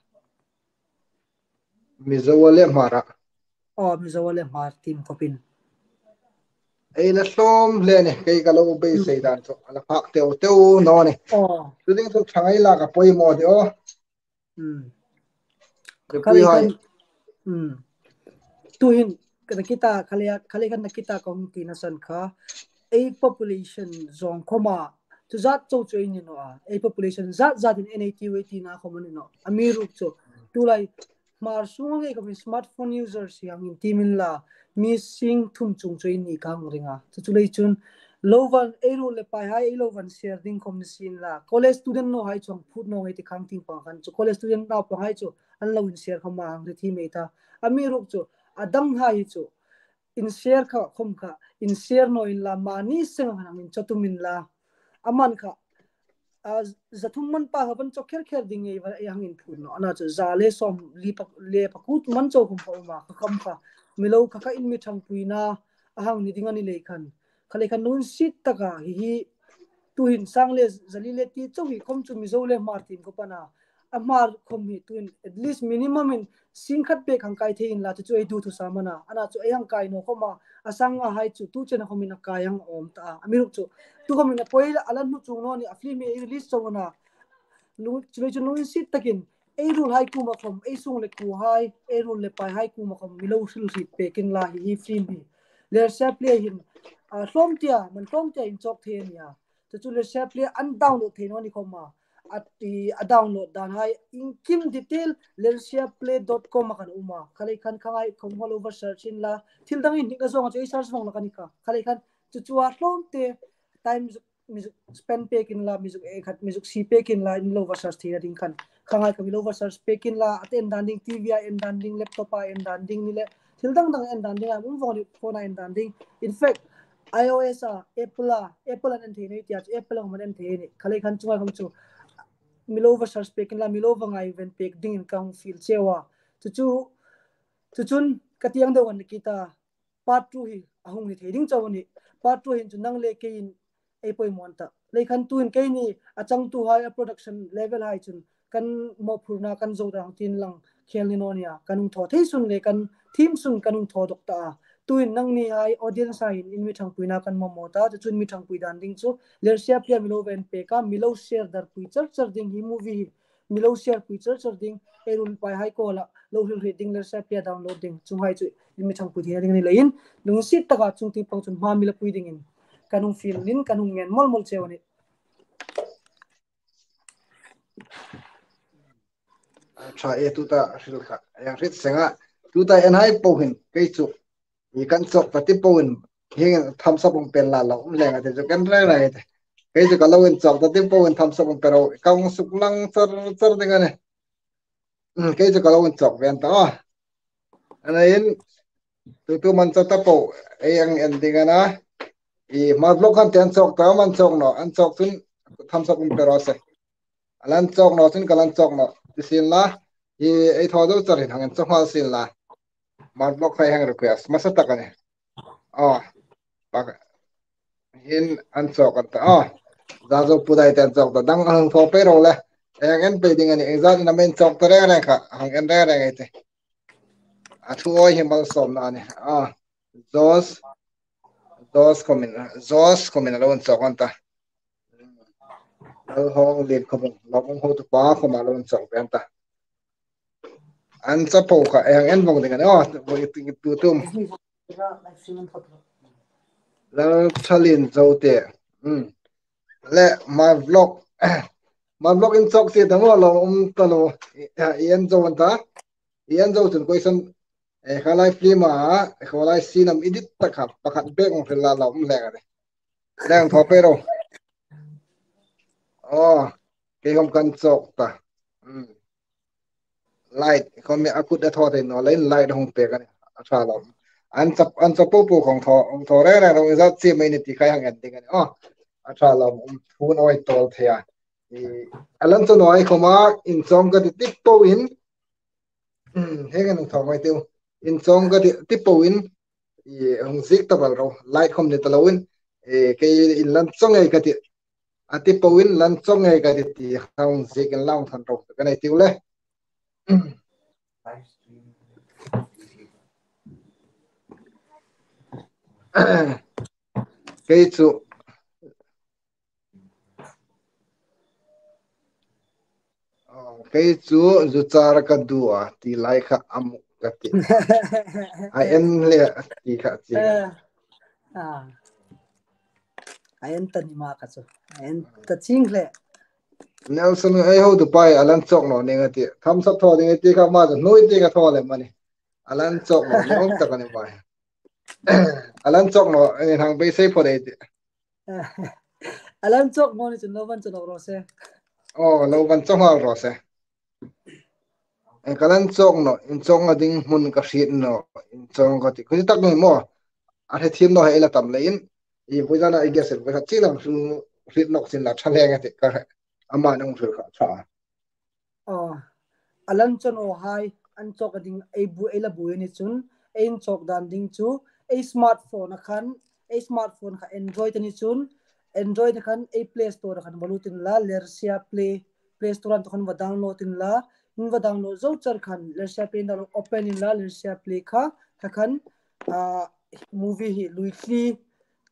Mizo le Hmar a. Aw, Mizo le Hmar team khopin. Ei la hlawm hle ni, kei ka lo beisei dan chu, a la phak teu teu naw ni. Aw. Chu ding chu thang ei la ka poimaw de aw. Hmm. Ka pui hai. Hmm. Tuhin, ka Nakita, khalei, khalei khan Nakita ka hung tina san kha. Ei population zawng khoma, chu zat chau chau ei ni naw a. Ei population zat zatin N A T U A T na khoma ni naw. Amiruokchu, tulai, Hmar sunga ngei khom smartphone users hi hang inti min la, mi sing thum chung chu ei ni ka hang ring a. Chu chu lei chun, lo van, ei ruol le pai hai, ei lo van share ding khom ni sien la. College student naw hai chu hang phut naw ngei ti khang ting pang khan chu. College student naw pang hai chu, an lo in share khom a hang ri thi mei ta. Amiruokchu, a dang hai chu, in share kha khom kha, in share naw inla, mani seng hang in chaw tum inla. A man kha, a, za thum man pa kha van chaw kher kher ding ngei va, ei hang in phut naw. Ana chu za le sawm li pa, le pakhat man chaw khom kha um a, kha kham kha. Mi lo kha kha in mi thangpuina, a hang ni ding a ni lei khan. Khalei khan nun sit taka hi hi, tuhin sang le zali le ti chau hi khom chu Mizo le Hmar team khopana. A Hmar khom hi tuhin at least minimum in sing khat bek hang kai thei inla chu chu ei duthusam a na. Ana chu ei hang kai naw khoma, a sanga hai chu tu chena khomin a kai hang awm ta a. Amiruokchu, tu khomin a poi a la hnu chung naw ni a film hi ei release chau a na. Lu, chu lei chu nun sit takin, ei ruol hai kuoma khom, ei sung le kuo hai, ei ruol le pai hai kuoma khom, mi lo hril hriet pek inla hi hi film hi. Lersia Play hin, a, hlawm tia, man hlawm tia inchawk thei a nia. Chu chu Lersia Play an download thei naw ni khoma. A, i, a download dan hai, inkim detail, lersia play dot com a kan um a. Khalei khan khangai khom hol over search inla. Thil dang inhnik a zawng chu ei search vong la ka ni kha. Khalei khan chu chu a hlawm te, time mi zuk spend pek inla, mi zuk e khat, mi zuk sie pek inla, in lo va search theina ding khan. Khangai kha mi lo va search pek inla, a te en dan ding, T V a en dan ding, laptop a en dan ding ni le, thil dang dang en dan ding, a um vong ni phone a en dan ding. In fact, iOS a, Apple a, Apple an en thei nei tia, Apple a man en thei ni. Khalei khan chunga khom chu, mi lo va search pek inla, mi lo va ngaiven pek dingin ka hung fiel cheu a. Chu chu, chu chun, ka ti ang deu an Nakita, part two hi a hung ni thei ding chau a nih. Part two hin chu nang le keiin ei poimaw ta. Lei khan tuin keini a changtuhai a production level hai chun kan mawphurna kan zo dang tin lang khel ni naw nia. Kan hung thaw thei sun le kan thim sun kan hung thaw dawk ta a. Tuin nangnihai audience-a hin in mi ṭhangpuina kan mamaw ta, chu chun mi ṭhangpui dan ding chu Lersia Plie mi lo va en pek a, mi lo share darpui char char ding hi movie hi, mi lo share pui char char ding, ei ruolpaihai kuoma lo hril hriet ding, Lersia Plie download ding, chuonghai chu in mi ṭhangpui thei ding a ni leiin, lungsiet taka chungtieng pang chun hma mi la pui dingin kan hung fiel in, kan hung ngen mawl mawl cheu a nih. A ṭha e, tuta hril kha. Ei hang hriet seng a. Tuta en hai po hin, kei chu i kan chawk ta ti po in, hieng thumbs up hung pe la lo um leng a ti chu kan rai rai te. Kei chu ka lo inchawk ta ti po in thumbs up hung pe ro. Ka hung suklang char char ding a nih. Hmm, kei chu ka lo inchawk ve an ta. A nih, tu tu man cha ta po, ei hang en ding a na. I Hmar vlog khan te an chawk ta, an chawk naw, an chawk chun thumbs up hung pe ro se. A la inchawk naw chun ka la inchawk naw ti sien la. I ei thaw zo char hin hang inchawk nghal sien la. Hmar vlog kha ei hang request hmasa tak a nih. Aw, pak. Hin an chawk an ta. Aw, Zazo Pudai te an chawk ta. Dang hang thaw pei ro le. Ei hang en pei ding a nih. Ei zat in a men chawk ta reng reng kha. Hang en reng reng ei ti. A thu awi hi malsawmna a nih. Aw, Zos, Zos khawmin, Zos khawmin a lo inchawk an ta. Lalhawng Lien khawmin, Lawmum hotupa khawma lo inchawk ve an ta. An cha po kha, ei hang en vong ding a nih. Aw, tu tu. Lalthalien Zote. Hmm. Le, Hmar vlog. Hmar vlog inchawk si ta maw, lo um ta lo. I, i en zo an ta. I en zo chun question, eh, kha lai film a, kha lai scene am edit ta kha, pakhat bek hung hril la lo um leng a nih. Leng thaw pei ro. Aw, kei khawm kan chawk ta. Hmm. Light, khawm mi a kut a thaw thei naw leiin light hung pek a nih. A ṭha lo. An cha, an cha po po khawm thaw, hung thaw reng reng ro, i zat chi mai ni ti kha ei hang en ding a nih. Aw, a ṭha lo, um, phun awi tawl thei a. I, a la inchawk naw ei khawma, inchawk ka ti ti po in, Hmm, hieng ang thaw mai tiu. Inchawk ka ti, ti po in, i, hung ziek ta bal ro. Light khawm ni ta loin, e, kei in la inchawk ngei ka ti. A ti po in la inchawk ngei ka ti ti hung ziek in la hung thaw ro. Ka nei tiu le. Kei chu Aw, kei chu zu char ka du a, ti lai kha a muk ka ti. A en le ti kha chi. Eh, ah. A en ta ni ma ka chu. A en ta ching le. Nelson, ei hotupa hi a la inchawk naw ning a ti. Thumbs up thaw ding a ti kha ma chu hnui ti ka thaw lem a nih. A la inchawk naw ning um tak a ni mai. A la inchawk naw, ei hang beisei phawt ei ti. A la inchawk naw ni chun lo va inchawk naw ro se. Aw, lo va inchawk nghal ro se. Ei ka la inchawk naw, inchawkna ding hmun ka hriet naw, inchawk ka ti. Khuti tak ni maw. A hre thiem naw hei la tam leiin. I pui zana i guest el, pui khat chi lang hriet, hriet nawk sin la ṭha leng a ti ka. Ama nang hril kha ṭha. Aw, a la inchawk naw hai, inchawk ding ei bu, ei la bu ni chun, ei inchawk dan ding chu, ei smartphone a khan, ei smartphone kha Android a ni chun, Android a khan ei Play Store a khan va lut in la, Lersia Play, Play Store an tu khan va download in la, in va download zo char khan, Lersia Play download open in la, Lersia Play kha, kha khan, ah, movie hi lui thli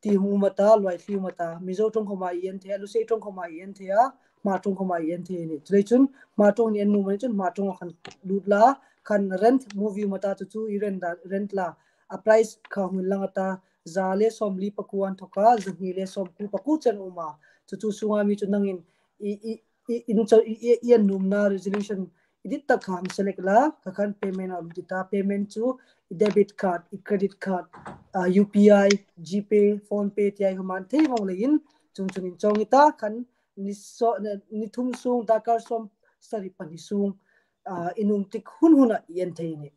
ti hung um a ta, luai thli um a ta, Mizo ṭawng khawma i en thei a, Lusei ṭawng khawma i en thei a, Hmar ṭawng khawma i en thei a nih. Chuleiin chun Hmar ṭawng i en nuom a ni chun Hmar ṭawng a khan lut la, khan rent movie um a ta, chu chu i rent la, rent la. A price kha hung inlang a ta, za le sawmli pakuo an thawk a, za hni le sawmkuo pakuo chen a um a. Chu chu sunga mi chu nangin i, i, i, in chaw, i, i, i en nuomna resolution i dit tak kha hang select la, kha khan payment a lut i ta, payment chu i debit card, i credit card, ah, U P I, GPay, PhonePe ti hai khawma an thei vong leiin, chuong chuong in chawng i ta, khan ni saw, ni, ni thum sung, darkar sawmsari pahni sung, ah, i nuom tik hun huna i en thei a nih.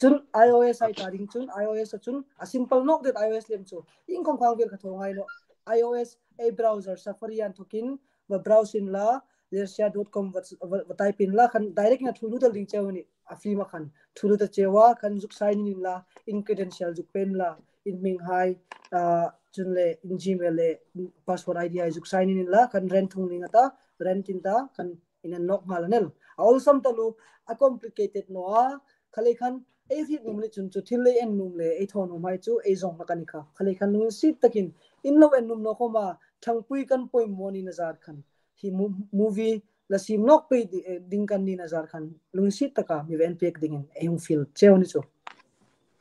Chun iOS hai ta ding chun, iOS a chun, a simple nawk det iOS lem chu. Ieng khawm khang vel kha thaw ngai naw. iOS, ei browser Safari an thawkin, va browse in la, lersia dot com va, va, va type in la, khan direct in a thu lut dal ding cheu a nih, a film a khan. Thu lut a cheu a, khan zuk sign in in la, in credential zuk pei in la, in hming hai, ah, chun le, in Gmail le, password I D hai zuk sign in in la, khan rent hung ning a ta, rent in ta, khan in en nawk nghal a nih. A awlsam taluo, a complicated naw a, kha lei khan, Ei hriet nuom le chun chu thil ei en nuom le ei thaw nuom hai chu ei zawng hlak a ni kha. Kha lei khan lungsiet takin in lo en nuom naw khawma thangpui kan poimaw ni na zar khan hi mu- movie la siem nawk pei di- eh, ding kan ni na zar khan lungsiet taka mi va en pek dingin ei hung fiel cheu ni chu.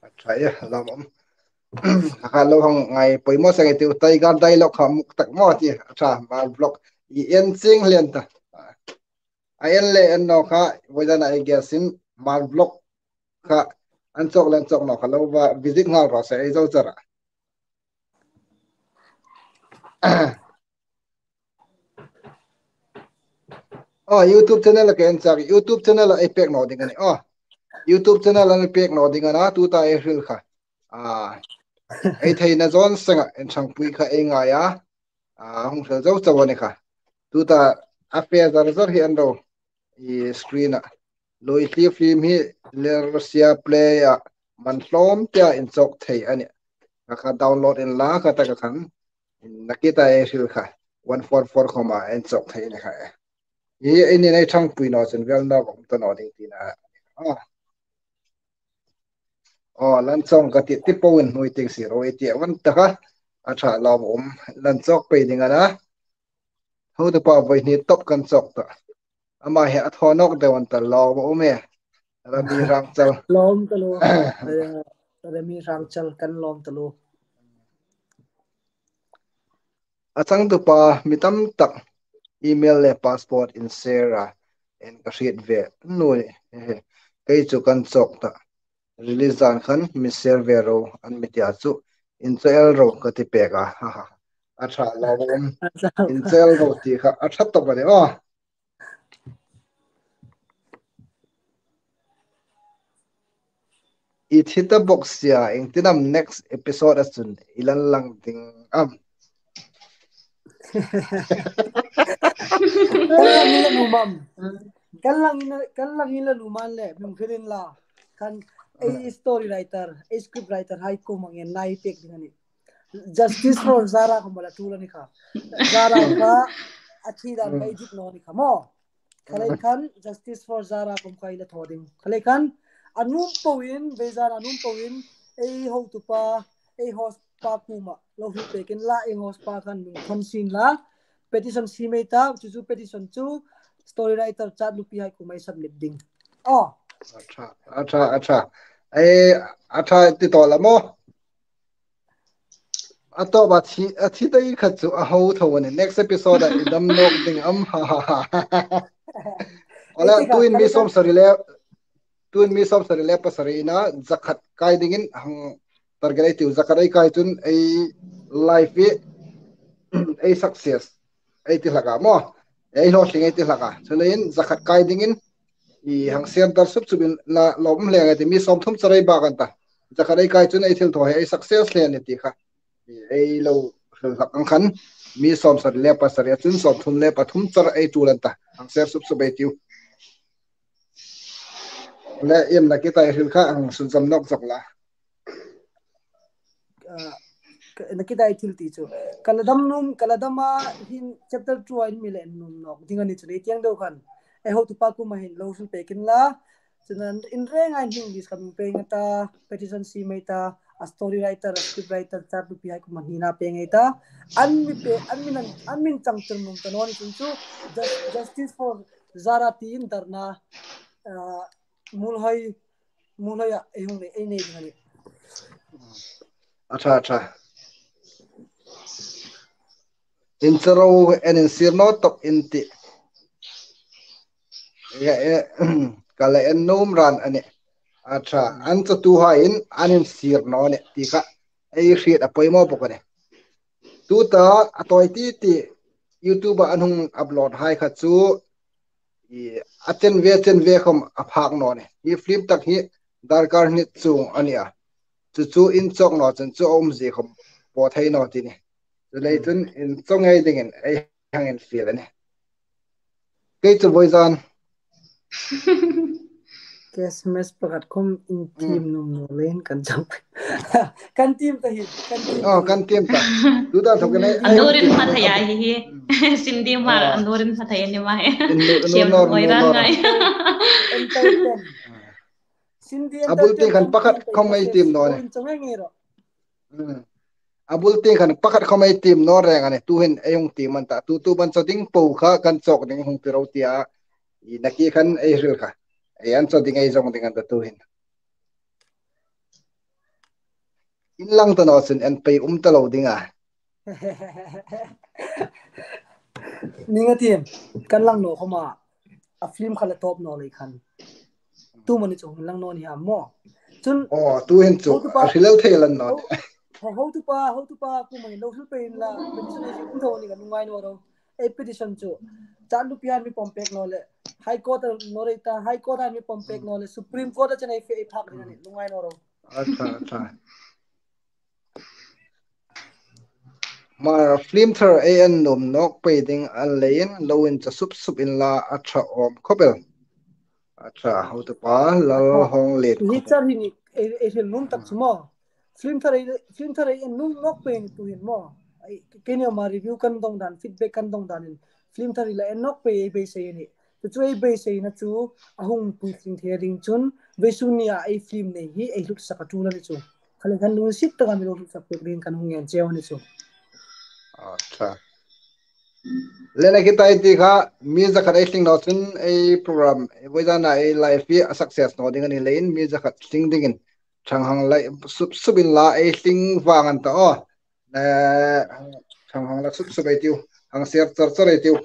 A ṭha e, lam am. Kha lo hang ngai poimaw seng ei tiu, Tiger Dialogue kha muk tak maw ti, a ṭha, Hmar vlog. I en ching hlen ta. A en le en naw kha, voidana ei guest in Hmar vlog kha an chawk le an chawk naw kha lo va visit nghal raw se ei zo chara. Aw, YouTube channel ka en chak, YouTube channel ei pek naw ding a nih. Aw, YouTube channel an pek naw ding a na, tuta ei hril kha. A, ei theina zawn senga en thangpui kha ei ngai a. A, hung hril zo chau a ni kha. Tuta a fe zar zar hi an ro i screen a. Lui tli film hi Lersia Play a man hlawm tia inchawk thei a nih. Kha kha download inla kha taka khan. Nakita ei hril kha. One four four khawma inchawk thei a ni kha e. Hi ei ni nei thangpui naw chun vel naw awm ta naw ding tina. Aw. Aw, lan chawng ka ti ti po in hnuoi ting si ro ei ti a van ta kha. A ṭha lawm um. Lan chawk pei ding a na. Hotupa voi hni top kan chawk ta. Ama hi a thaw nawk deu an ta lawm um e. Rami Rangchal. Lawm ta lo. Eh, Rami Rangchal kan lawm ta lo. A changtupa mi tam tak email le passport in share a, en ka hriet ve nuom e. Kei chu kan chawk ta. Release zan khan mi share ve ro an mi tia chu in chaw el ro ka ti pek a. Ha, ha. A ṭha lawm um. In chaw el ro ti kha a ṭha tawp a ni aw. I thi ta bawk sia, iengtin am next episode a chun i lan lang ding am? Kan lang inla nuom am? Kan lang inla, kan lang inla nuom am le, mi hung hril inla. Kan ei story writer, ei script writer hai kuoma ngen nai pek ding a nih. Justice for Zara khawm la tul a ni kha. Zara kha a thi dan kha i dik naw ni kha maw. Kha lei khan Justice for Zara khawm kha i la thaw ding. Kha lei khan a nuom poin, vei zan a nuom poin, ei hotupa, ei host pa kuoma lo hril pek inla, ei host pa khan mi hung thawn sien la. Petition siem ei ta, chu chu petition chu story writer Chatnupi hai kuoma i submit ding. Aw. A ṭha, a ṭha, a ṭha. Ei, a ṭha ti tawp la maw? A tawp a thi, a thi dai khat chu a ho tho a nih. Next episode a i dam nawk ding am, ha, ha, ha. Awle, ei, tuin mi sawmsari le, tuin mi sawmsari le pasari ina zakhat kai dingin hang target ei tiu, zakhat ei kai chun ei life hi ei success ei ti hlak a maw. Ei hlawtling ei ti hlak a. Chuleiin zakhat kai dingin i hang share dar sup sup inla lawm hle ngai ti, mi sawmthum char ei bak an ta. Zakhat ei kai chun ei thil thaw hi ei success hle a ni ti kha. Ei lo hril hlak ang khan mi sawmsari le pasari a chun sawmthum le pathum char ei tul an ta. Hang share sup sup ei tiu. Le, em, Nakita i hril kha hang sunzawm nawk zawk la. Ah, ka- Nakita i thil ti chu. Ka la dam nuom, ka la dam a hin chapter two a in mi la en nuom nawk ding a ni chu lei tieng deu khan. Ei hotupa kuoma hin lo hril pek inla. Chuleiin in reng a hin list kan pek a ta, petition siem ei ta, a story writer, a script writer, Chatnupi hai kuoma hnina pek ei ta. An mi pe, an mi nan, an min chang tir nuom ta naw ni chun chu, jus- Justice for Zara tiin dharna, ah, Muolhoi, Muolhoi a ei hung nei, ei nei ding a nih. A ṭha, a ṭha. In chaw ro, en insir naw tawp in ti. Ka la en nuom ran a nih. A ṭha, an chatuhaiin an insir naw a nih ti kha ei hriet a poimaw bawk a nih. Tuta a tawi ti ti YouTube-a an hung upload hai kha chu i a chen ve chen ve khawm a phak naw a nih. Hi film tak hi darkar hni chuong a ni a. Chu chu in chawk naw chun chu a umzie khawm paw thei naw ti ni. Chuleiin chun in chaw ngei dingin ei hang infiel a nih. Kei chu voizan Christmas pakhat khawm in tiem nuom naw leiin kan chang. Kan tiem ta hi, kan tiem. Oh, kan tiem ta. Tuta thok nei. Nurin ma thei a hi hi. Cindy Hmar, nurin ma thei a ni ma hi. Siam nuom naw ran ngai. A bul tieng khan pakhat khawm ei tiem naw nih. A bul tieng khan pakhat khawm ei tiem naw reng a nih. Tuhin ei hung tiem an ta. Tutu ban chaw ding po kha kan chawk ding hung ti ro tia. I nakie khan ei hril kha. Ei an chaw ding ei zawng ding an ta tuhin. Inlang ta naw chun an pei um ta lo ding a. Ni nga tiem, kan lang naw khawma, a film kha la tawp naw lei khan. Tu mani chu hung lang naw ni ham maw. Chun, oh, tuhin chu, a hril thei lan naw. Hotupa, hotupa, ku mani lo hril pei la, petition ei kum tho ni ka lungngai naw ro. Ei petition chu, chan lu pian mi pawm pek naw le, High Court naw rei ta, High Court mi pawm pek naw le, Supreme Court a chen ei fe ei phak ding a nih, lungngai naw ro. Acha, acha. Hmar film thar ei en nuom nawk pei ding a leiin lo incha sup sup inla a ṭha awm khawp el. Acha, hotupa Lalhawnglet. Hi char hi ni, ei, ei hril nuom tak chu maw. Film thar ei, film thar ei en nuom nawk pei ni tuhin maw. Ei, keini ma review kan dawng dan, feedback kan dawng danin. Film thar hi la en nawk pei ei beisei a nih. Chu chu ei beiseina chu a hung puitling thei ding chun, vawisun nia ei film nei hi ei hlut sak a ṭul a ni chu. Kha le khan lungsit taka mi lo hlut sak pek ding kan hung ngen cheu a ni chu. Acha. Lena kitai ti kha, mi za khat ei tling naw chun ei program, ei vawi zana ei live hi a success naw ding a ni leiin, mi za khat tling dingin ṭhang hang lai sup sup inla ei tling vang an ta aw. Eh, ṭhang hang la sup sup ei tiu, hang share char char ei tiu.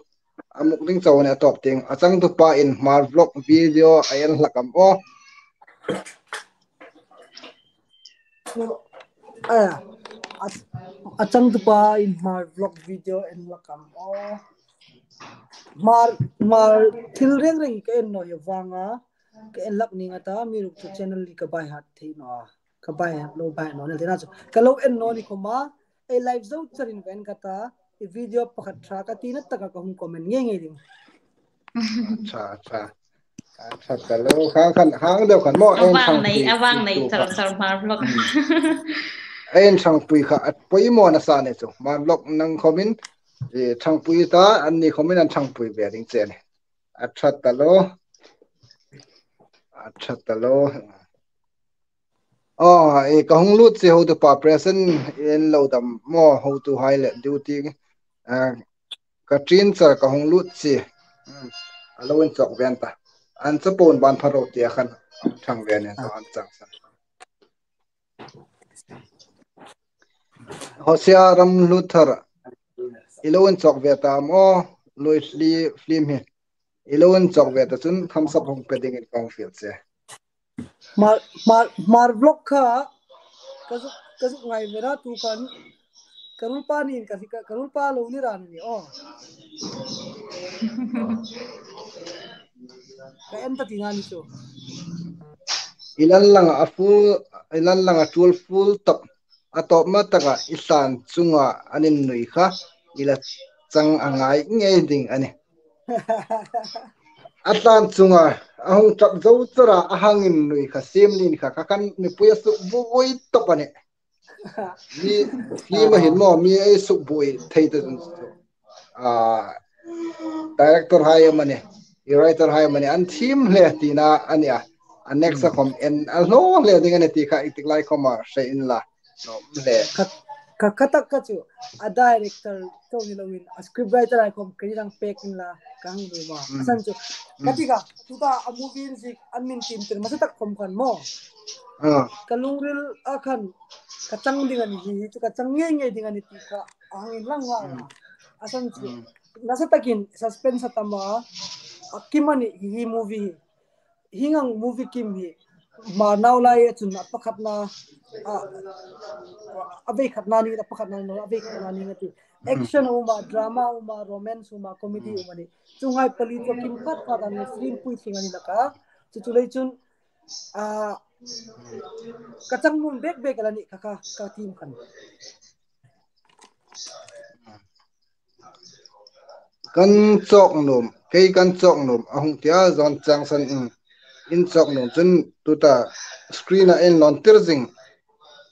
A muk ding chau a ni a tawp tieng. A changtupa in Hmar vlog video a en hlak am aw. A, a, a changtupa in Hmar vlog video en hlak am aw. Hmar, Hmar thil reng reng ka en naw hi vanga, ka en hlak ning a ta, mi ruk chu channel li ka bai hat thei naw a. Ka bai lo bai naw ni le na chu. Ka lo en naw ni khawma, ei live zo charin ka en ka ta, ei video pakhat ṭha ka tina taka ka hung comment ngei ngei ding. Acha, acha. Acha ta lo, khang khan, hang deu khan maw, a vang nei, a vang nei, char char Hmar vlog. Ei inṭhangpui kha, a poimaw nasa ni chu. Hmar vlog nang khawmin, eh, ṭhangpui ta, anni khawmin an ṭhangpui ve ding che ni. Acha ta lo. Acha ta lo. Aw, e, ka hung lut che hotupa present en lo dam maw hotuhai le duty, a, ka ṭin char ka hung lut che. Hmm, a lo inchawk ve an ta. An chapo ban pha ro tia khan ṭhang ve nen an chang san. Hosea Ramhluthar, i lo inchawk ve ta maw, Lui Hli film hi. I lo inchawk ve ta chun thumbs up hung pe dingin ka hung fiel che. Hmar, Hmar, Hmar vlog kha ka zuk, ka zuk ngai ve ra tu khan ka rulpa nin ka, ka, ka rulpa lo ni ra ni aw. Ka en ta tina ni chu. I lan langa full, i lan langa tul full top. A tawpna taka i tlan chunga an innui kha i la chang a ngai ngei ding a nih. A tlan chunga a hung ṭap zo chara a hang innui kha siem nin kha kha khan mipui a suk buoi top a nih. Mi, mi ma hin maw, mi ei suk buoi thei ta chun chu. A, director hai amani, i writer hai amani, an thiem hle tina a nia. A next a khawm en a hlaw hle ding a ni ti kha i tik lai khawma hre inla. Lawm hle. Kha, kha, kha tak kha chu, a director chau ni loin, a script writer hai khawm ka ni rang pek inla, ka hang nuom a. A san chu, ka ti kha, tuta a movie inziek an min tiem tir hmasa tak khawm khan maw. Ka lungril a khan, ka chang ding a ni hi, chu ka chang ngei ngei ding a ni ti kha, a hang inlang ngai a. A san chu, nasa takin suspense a tam a, a kim a ni hi, hi movie hi. Hieng ang movie kim hi, Hmar nau lai a chun a pakhatna, a, a veikhatna ni, a pakhatna ni, a veikhatna ni nga ti. Action a um a, drama a um a, romance a um a, comedy a um a ni. Chuonghai pali chu kim khat khat an film puitling a ni laka. Chu chu lei chun, a, ka chang nuom bek bek a la ni kha kha, ka tiem khan. Kan chawk nuom, kei kan chawk nuom, a hung tia zawn chang san in, in chawk nuom chun tuta screen a en lawn tir zing,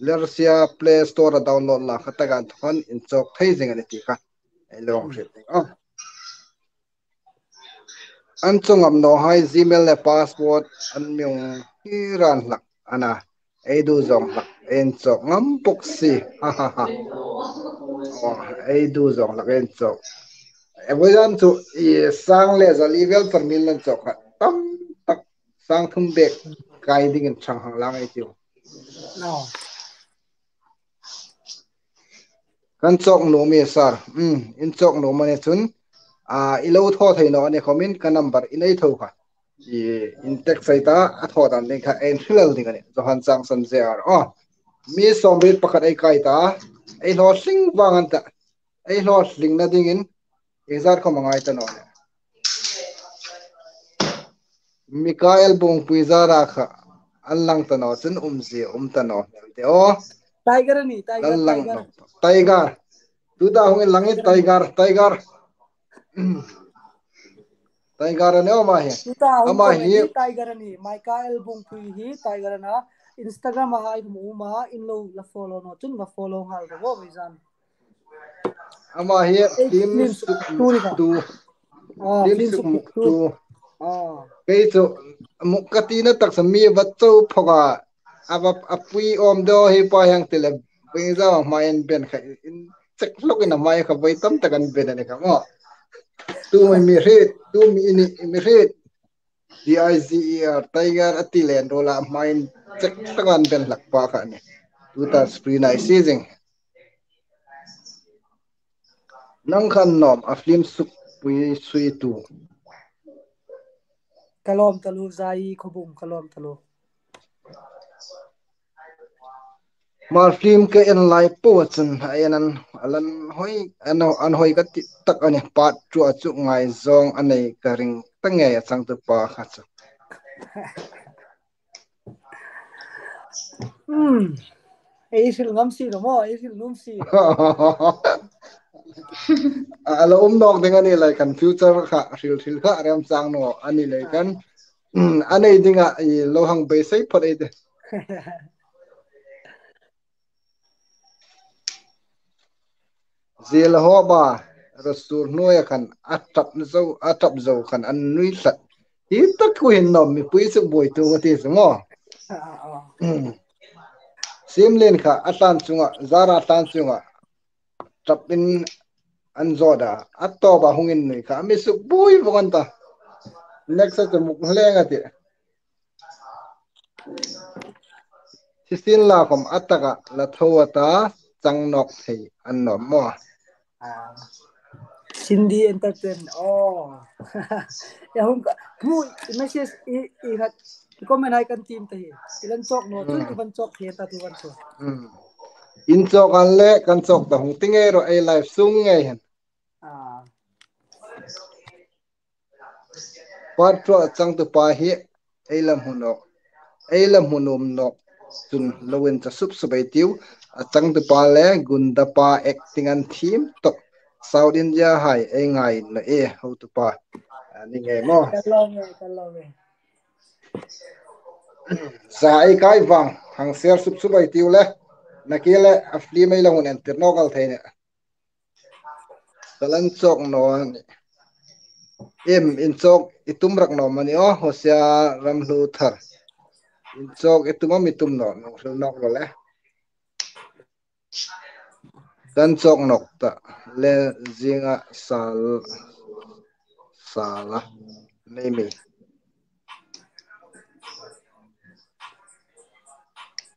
Lersia Play Store a download la kha taka an thawk an in chawk thei zing a ni ti kha. Ei lo hriet ding a. An chawk ngam naw hai Gmail le password an mi hung hi ran hlak a na. Ei du zawng hlak, ei inchawk ngam bawk si. Ha, ha, ha. Aw, ei du zawng hlak, ei inchawk. E, voizan chu, i, sang le zali vel char min lan chawk kha. Tam tak, sang thum bek kai dingin chang hang lang ei tiu. Aw. Kan chawk nuom e, sir. Hmm, in chawk nuom a ni chun, a, i lo thaw thei naw a ni khawmin ka number i nei tho kha. I, in text ei ta, a thaw dan ding kha, ei hril ding a nih. Johan Changsan J R. Aw. Mi sawmriet pakhat ei kai ta, ei hlawtling vang an ta. Ei hlawtlingna dingin, iengzat khawm a ngai ta naw le. Mikael Bungpui zara kha, an lang ta naw, chun umzie um ta naw, hmel te aw. Tiger a ni, Tiger, kan lang Tiger. Naw. Tiger. Tuta hung in lang in Tiger, Tiger. Tiger a ni aw ama hi. Tuta hung ama comment hi hi Tiger a ni. Mikael Bungpui hi Tiger a na. Instagram a hai hmu ma in lo la follow naw chun va follow nghal ro vo voizan. Ama hi ei film film suk suk tu ni ka. Tu. Ah, film film suk suk muk tu. Tu. Ah. Kei chu muk ka tina tak sa mi va chau phok a. A va a pui awm deu hi pa hieng ti le. Bing zau a hma in ben kha in chek hlok in a hma kha voi tam tak an ben a ni kha maw. Tu mi mi hriet, tu mi ni mi hriet. D I G E R, Tiger a ti len ruol a hma in chek tak an ben hlak pa kha ni. Tuta screen a i si zing. Nang khan nawm a film suk pui sui tu. Ka lawm taluo Zai Khawbung, ka lawm taluo. Hmar film ka en lai po chun a en an, a lan hoi, an, an hoi ka ti tak a ni, part two a chu ngaizawng a nei ka ring ta ngei a changtu pa kha chu. Hmm. Ei hril ngam si lo maw, ei hril nuom si. A lo um nawk ding a ni lai khan future kha, hril hril kha remchang naw a ni lai khan. Hmm, a nei dinga i lo hang beisei phawt ei ti. Zil ho ba, ro sur hnuoia khan a tap zo, a tap zo khan an nui tlat. Hi tak ku hin nawm mipui suk buoi tu ka ti chu maw. Ah, ah, ah. Hmm. Simlien kha a tlan chunga, zara tlan chunga. Tap in an zawt a, a tawp a hung in nui kha, a mi suk buoi vawng an ta. Next a chu muk hleng a ti. Sisin la khawm a taka la tho a ta, chang nawk thei an nawm maw. Ah. Cindy Entertain. Oh. Ya hung ka, hmu, message i, i khat, i comment hai kan tiem ta hi. I lan chawk naw chun, hmm, i van chawk thei ta tu van chawk. Hmm. In chawk an le, kan chawk ta hung ti ngei ro, ei live sung ngei hen. Ah. Part two a changtu pa hi ei la hmu nawk, ei la hmu nuom nawk chun lo incha sup sup ei tiu. A changtu pa le gunda pa acting an thiem tawp. South India hai ei ngai naw e, hotu pa. A ni ngei maw. Ka lawm e, ka lawm e. Za ei kai vang, hang share sup sup ei tiu le. Nakie le a film ei la hung entir nawk el thei nih. Ka lan chawk naw a nih. Em, in chawk i tum rak naw am a ni aw, Hosia Ramhluthar. In chawk i tum am i tum naw, nang hril nawk ro le. Kan chawk nawk ta le zinga sal, sala mei mei.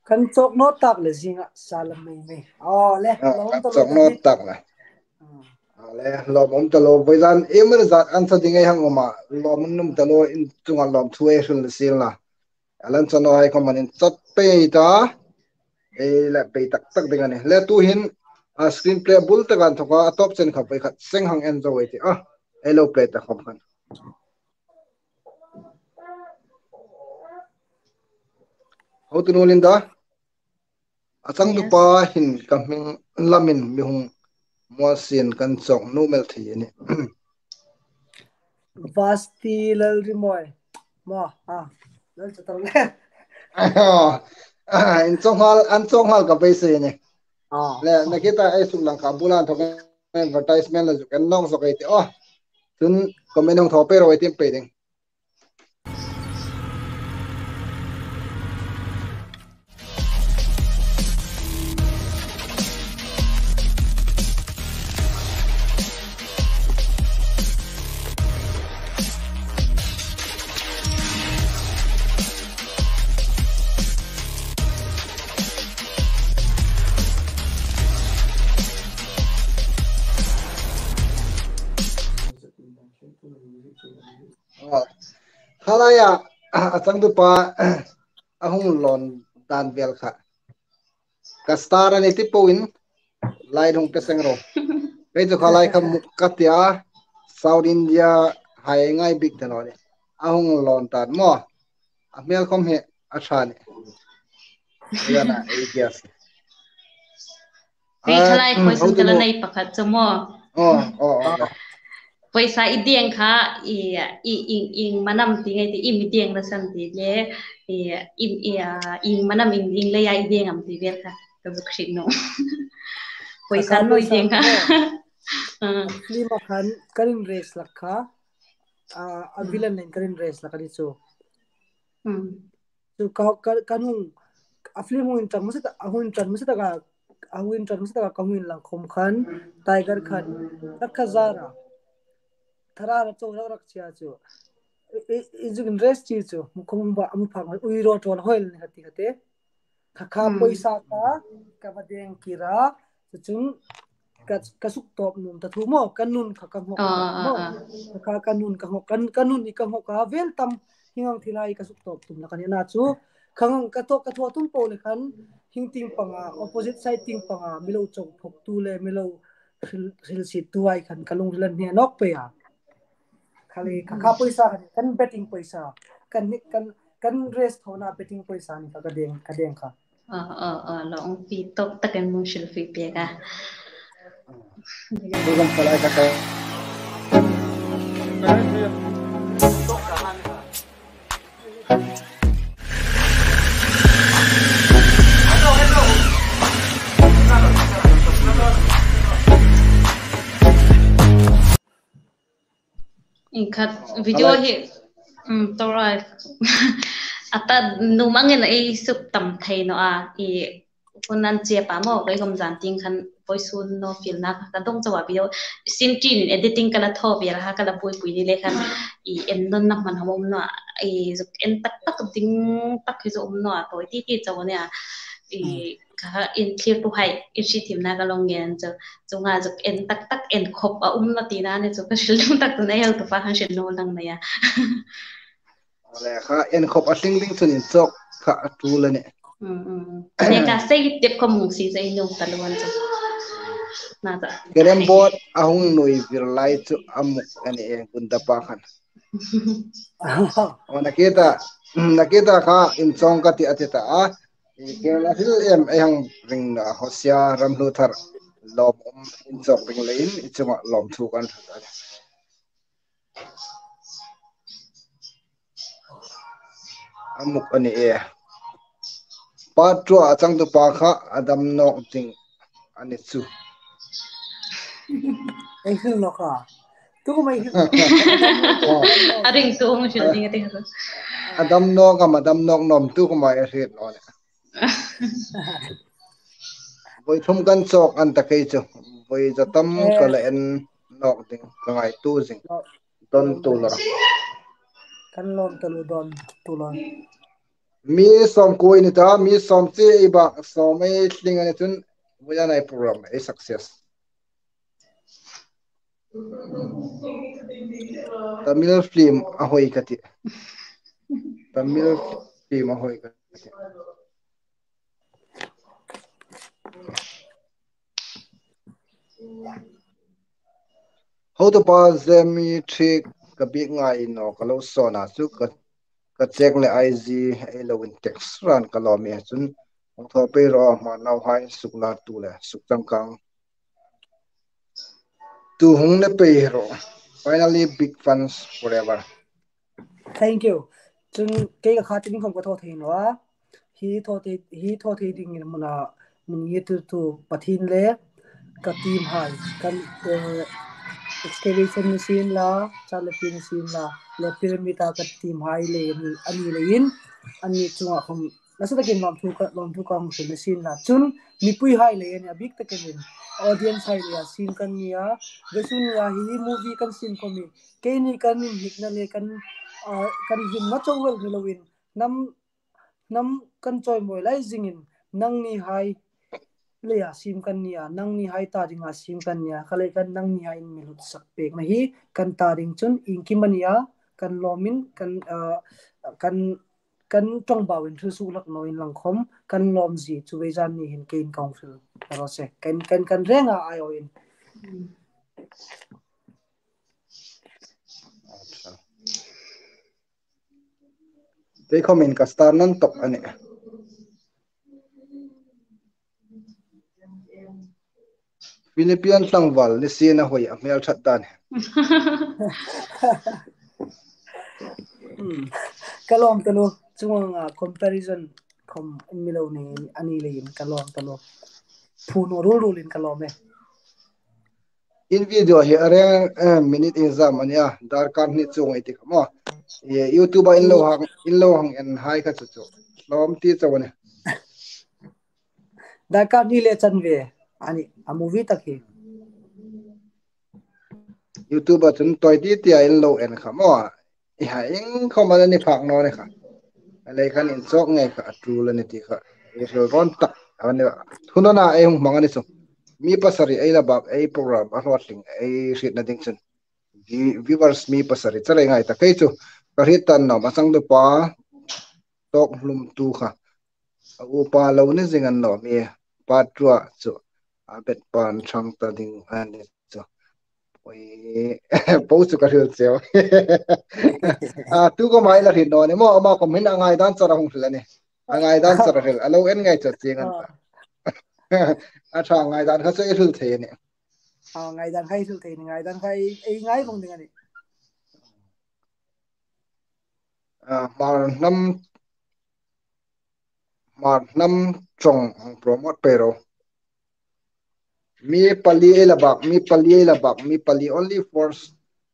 Kan chawk naw tak le zinga sala mei mei. Aw le, ah, lawm kan ta chawk naw tak le. Ah. Aw le, lawmum ta lo, voizan emaw zat an sa ding ei hang um a, lawmum ta lo, in chunga lawmthu ei hril sien la. A lan chang naw hai khawm an inchawk pei ta. Ei la pei tak tak ding a nih. Le tu hin, a, screenplay bul tak an thawk a, a tawp chen kha voi khat seng hang en zo ei ti a. Ei lo play ta khawm khan. Hotu nu Linda. A changtu pa hin ka hming lamin mi hung mual sien kan chawk nuom el thei a nih. Vasti Lalrimoi. Maw, ah, Lalchatal le. Ah, in chawk nghal, an chawk nghal ka beisei a nih. Ah. Le, nakie ta ei suk lang kha bula an thawk advertisement la zuk en nawk zawk ei ti aw. Chun comment hung thaw pei ro ei tiem pei ding. Aw. Kha laia a changtupa a hung lawn dan vel kha. Ka star a ni ti poin lai hung pe seng ro. Kei chu kha lai kha muk ka tia South India hai ngai bik ta lo ni. A hung lawn dan maw. A hmel khom hi a ṭha ni. Ina ei guess. Hei, ah, kha lai, mm, question ka la nei pakhat chu maw. Oh, oh, oh, oh. Poisa i deng kha, i, i, i, i manam ti ngai ti, i mi deng la san ti le, i, i, i, ah, i manam in ring leia i deng am ti vel kha, ka zuk hriet naw. Poisa naw i deng kha. Ah. Film a khan, ka rin race lak kha, ah, a villain nen ka rin race lak a ni chu. Hmm. Chu ka, ka, ka hung, a film hung inṭan hmasa ta, a hung inṭan hmasa taka, a hung inṭan hmasa taka ka hung inlang khom khan, Tiger khan, ka ka zara. Thara ra chau rak rak chia chu. I, i, i zuk in race chi chu, mu khom ba, mu phak, ui ro tol hoil ni hati hate. Kha kha poisa kha, ka va deng kir a, chu chun ka, ka suk tawp nuom ta thu maw, ka nun kha ka nghok ta maw. Kha kha ka nun ka nghok, ka, ka nun hi ka nghok a, vel tam hieng ang thil hai ka suk tawp tum lak a ni a chu, khang ang ka thaw, ka thaw tum po le khan, hieng tieng panga, opposite side tieng panga, mi lo chau phok tu le, mi lo hril, hril siet tu hai khan, ka lungril an hne nawk pei a. Kha le, kha, kha poisa kha ni, kan betting poisa. Kan ni, kan, kan race thawna betting poisa ni kha ka deng, ka deng kha. Ah, ah, ah, lawmthu tawk takin mi hrilfie pek a. Program kha lai kha ka. Inkhat video hi, um, tora. Ata nuom angin ei suk tam thei naw a, i hun an che pa maw, kei khom zan tieng khan voisun naw fielna ka dong chauh a video. Sin tin editing ka la thaw vel a, ka la buoipui ni le khan, i en nawn na hman hawm naw a, i zuk en tak tak ding tak hi zuk um naw a, tawi ti ti chauh a nih a. I, kha in thlir tu hai, i hriet thiemna ka lo ngen chu. Chunga zuk en tak tak en khop a um naw tina ni chu ka hril dum tak tu nei el tu pa khan hril naw lang nei a. Le kha en khop a hling hling chun in chawk kha a tul a nih. Mm, mm, mm. Le ka sei tep khom hung si zai naw ta lo an chu. Na ta. Kerem board a hung nui vir lai chu a muk a ni e, Gunda pa khan. Aw, Nakita, Nakita kha in chawng ka ti a ti ta a. I kel a hril em ei hang ring na hosia ram hlu thar lawm um in chawk ring leiin i chunga lawmthu kan hril a. A muk a ni e. Part two a changtupa kha a dam nawk ding a ni chu. Ei hril nawk a. Tu mai hril. A ring tu hung hril ding a ti kha. A dam nawk am, a dam nawk nuom tu khom ei hril naw le. Voi thum kan chawk an ta kei chu. Voi za tam ka la en nawk ding ka ngaituo zing. Don tu lo. Kan lawm taluo, don tu lo. Mi sawmkuo ni ta, mi sawm chi i bak, sawm ei hling a ni chun, voi a nei program ei success. Tamil film a hoi ka ti. Tamil film a hoi ka ti. Hotupa Zemi Thik ka bik ngai naw ka lo sawn a chu ka, ka check le I G ei lo in text ran ka lawm e chun hung thaw pei ro ma nauhai suk lar tu le suk changkang tu hung ne pei ro. Finally, big fans forever. Thank you. Chun kei ka kha tieng khom ka thaw thei naw a. Hi thaw thei, hi thaw thei dingin hmuna, hmun ngirtu tu Pathien le ka team hai, kan, eh, excavation machine la, Charlie machine la, le pyramid a ka team hai le ni, a ni leiin, a ni chunga khom, nasa takin lawmthu ka, lawmthu ka hung hril machine la. Chun, mipui hai le ni, a bik takin, audience hai le, a sin kan ni a, vawisun ni a hi movie kan sin khom hi, keini kan inhnikna le kan, ah, kan hlimna chauh vel ni loin, hnam, hnam kan chawimawi lai zingin, nangni hai, leia siem kan nia, nangni hai ta dinga siem kan nia, kha lei khan nangni hai in mi hlutsak pekna hi kan ta ding chun iengkim a nia, kan lawmin, kan, ah, kan, kan ṭawngbauin thil suk hlak naw inla khawm, kan lawm zie chu vei zan ni hin keiin ka hung hril. Ka ro se, kan, kan, kan renga ai awin. Acha. Kei khawmin ka star nawn tawp a nih. Philippine tlangval ni sien a hoi a hmel ṭhat dan. Hmm. Ka lawm taluo, chuong anga comparison khawm in mi lo nei a ni leiin ka lawm taluo. Phu naw rul rulin ka lawm e. In video hi a reng, eh, minute iengzam a nia, darkar hni chuong ei ti kha maw. Eh, YouTube-a in lo hang, in lo hang en hai kha chu chu. Lawm ti chau a nih. Darkar hni le chanve a nih, a movie tak hi. YouTube-a chun tawi ti tia in lo en kha maw. Ei ha, iengkhawm a ni phak naw ni kha. A lei khan inchawk ngei kha, a tul a ni ti kha. Ei hril rawn tak a ni. Hun a na ei hung hmang a ni chu. Mi pasari ei la bak, ei program a hlawtling, ei hrietna ding chun. Vi-, viewers mi pasari chalai ngai ta kei chu. Ka hriet tan nawm a, changtupa tawk hlum tu kha. A upa lo ni zing an nawm e, part two-a chu a bet pan thang ta ding a ni chu. Oi, po chu ka hril cheu. A, tu khawm ei la hriet naw ni maw, ama khawm hin a ngaidan chara hung hril a nih. A ngaidan chara hril, a lo en ngai chu chieng an ta. A ṭha ngaidan kha chu ei hril thei a nih. A ngaidan kha ei hril thei a nih, ngaidan kha ei, ei ngai vawng ding a nih. A, Hmar hnam Hmar hnam ṭawng hang promote pei ro. Mi pali ei la bak, mi pali ei la bak, mi pali, only for,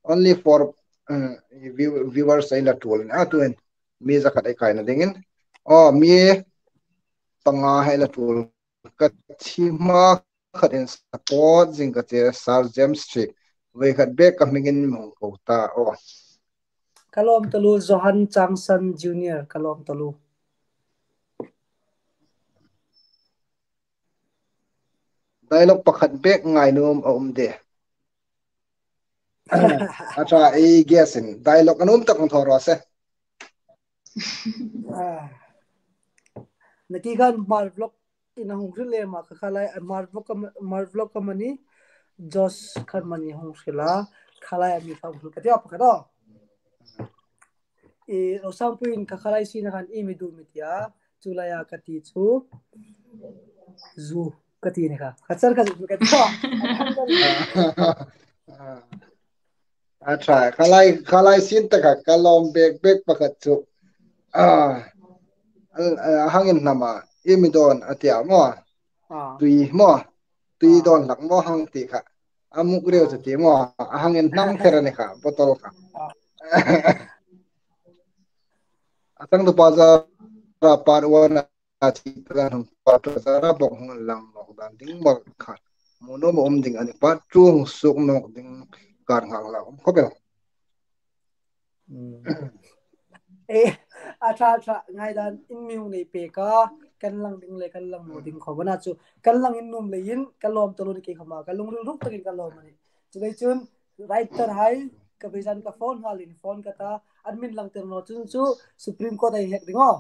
only for, um, view-, viewers ei la tul a nih. A, tuhin mi zakhat ei kaina dingin. Aw, mi panga ei la tul. Ka thi hma khat in support zing ka che, Sir James Trick. Vei khat bek ka hmingin mi hung ko ta aw. Ka lawm taluo, Johan Changsan Junior, ka lawm taluo. Dialogue pakhat bek ngainuom a um de. A ṭha, ei guess in. Dialogue a nuom tak hung thaw raw se. Ah. Naki khan Hmar vlog in a hung hril em a, ka kha lai, Hmar vlog am-, Hmar vlog khawm a ni, Josh khawm a ni hung hril a, kha lai a mi kha hung hril ka ti a pakhat aw. E, Rosangpuiin ka kha lai sienna khan iem i duh am i ti a, chu laia ka ti chu, zu ka ti ni kha. Ka char kha zu ka ti a. A ṭha, kha lai, kha lai sien tak kha ka lawm bek bek pakhat chu. A, a, a hang inhnam a, iem i dawn a ti a maw. A. Tui maw. Tui dawn hlak maw hang ti kha. A muk reu chu ti maw. A hang inhnam kher a ni kha, bottle kha. A. A changtupa zara part one a thi ta dan hung, part two zara bawk hung lang nawk dan ding mawl kha. Hmu nuom a um ding a nih, part two hung suok nawk ding kar nghak la um khawp el. Mm. Eh, a ṭha, a ṭha, ngaidan in mi hung nei pek a, kan lang ding le kan lang naw ding khawm a na chu, kan lang in nuom leiin ka lawm taluo ni kei khawma, ka lungril ruk takin ka lawm a nih. Chuleiin chun, writer hai, ka vei zan ka phone halin phone ka ta, admin lang tir naw chun chu Supreme Court ei hek ding aw.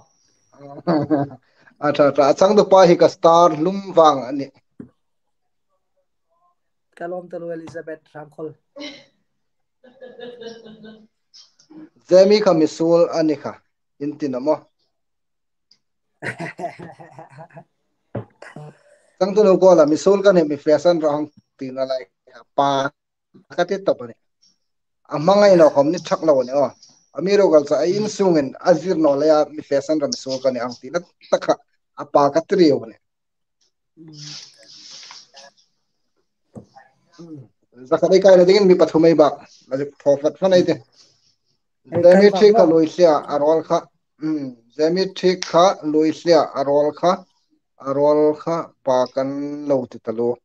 A ṭha, a ṭha, a changtupa hi ka star hlum vang a nih. Ka lawm taluo Elizabeth Rangkhol. Zemi kha mi suol a ni kha. In ti naw maw. Changtunu kuoma mi suol ka nih, mi fashion ra hang tina lai kha pa ka ti tawp a nih. A hmangai naw khawm ni thak lo a nih aw. Amiruokchu a insungin a zir naw leia mi fashion ra mi suol ka nih hang tina tak kha a pa ka ti riau a nih. Zakhat ei kaina dingin mi pathum ei bak. Thaw fat fat ei tih. Zemi Trick kha Luithlia a role kha. Mm, Zemi Trick kha Luithlia a role kha. A role kha pa kan lo ti taluo.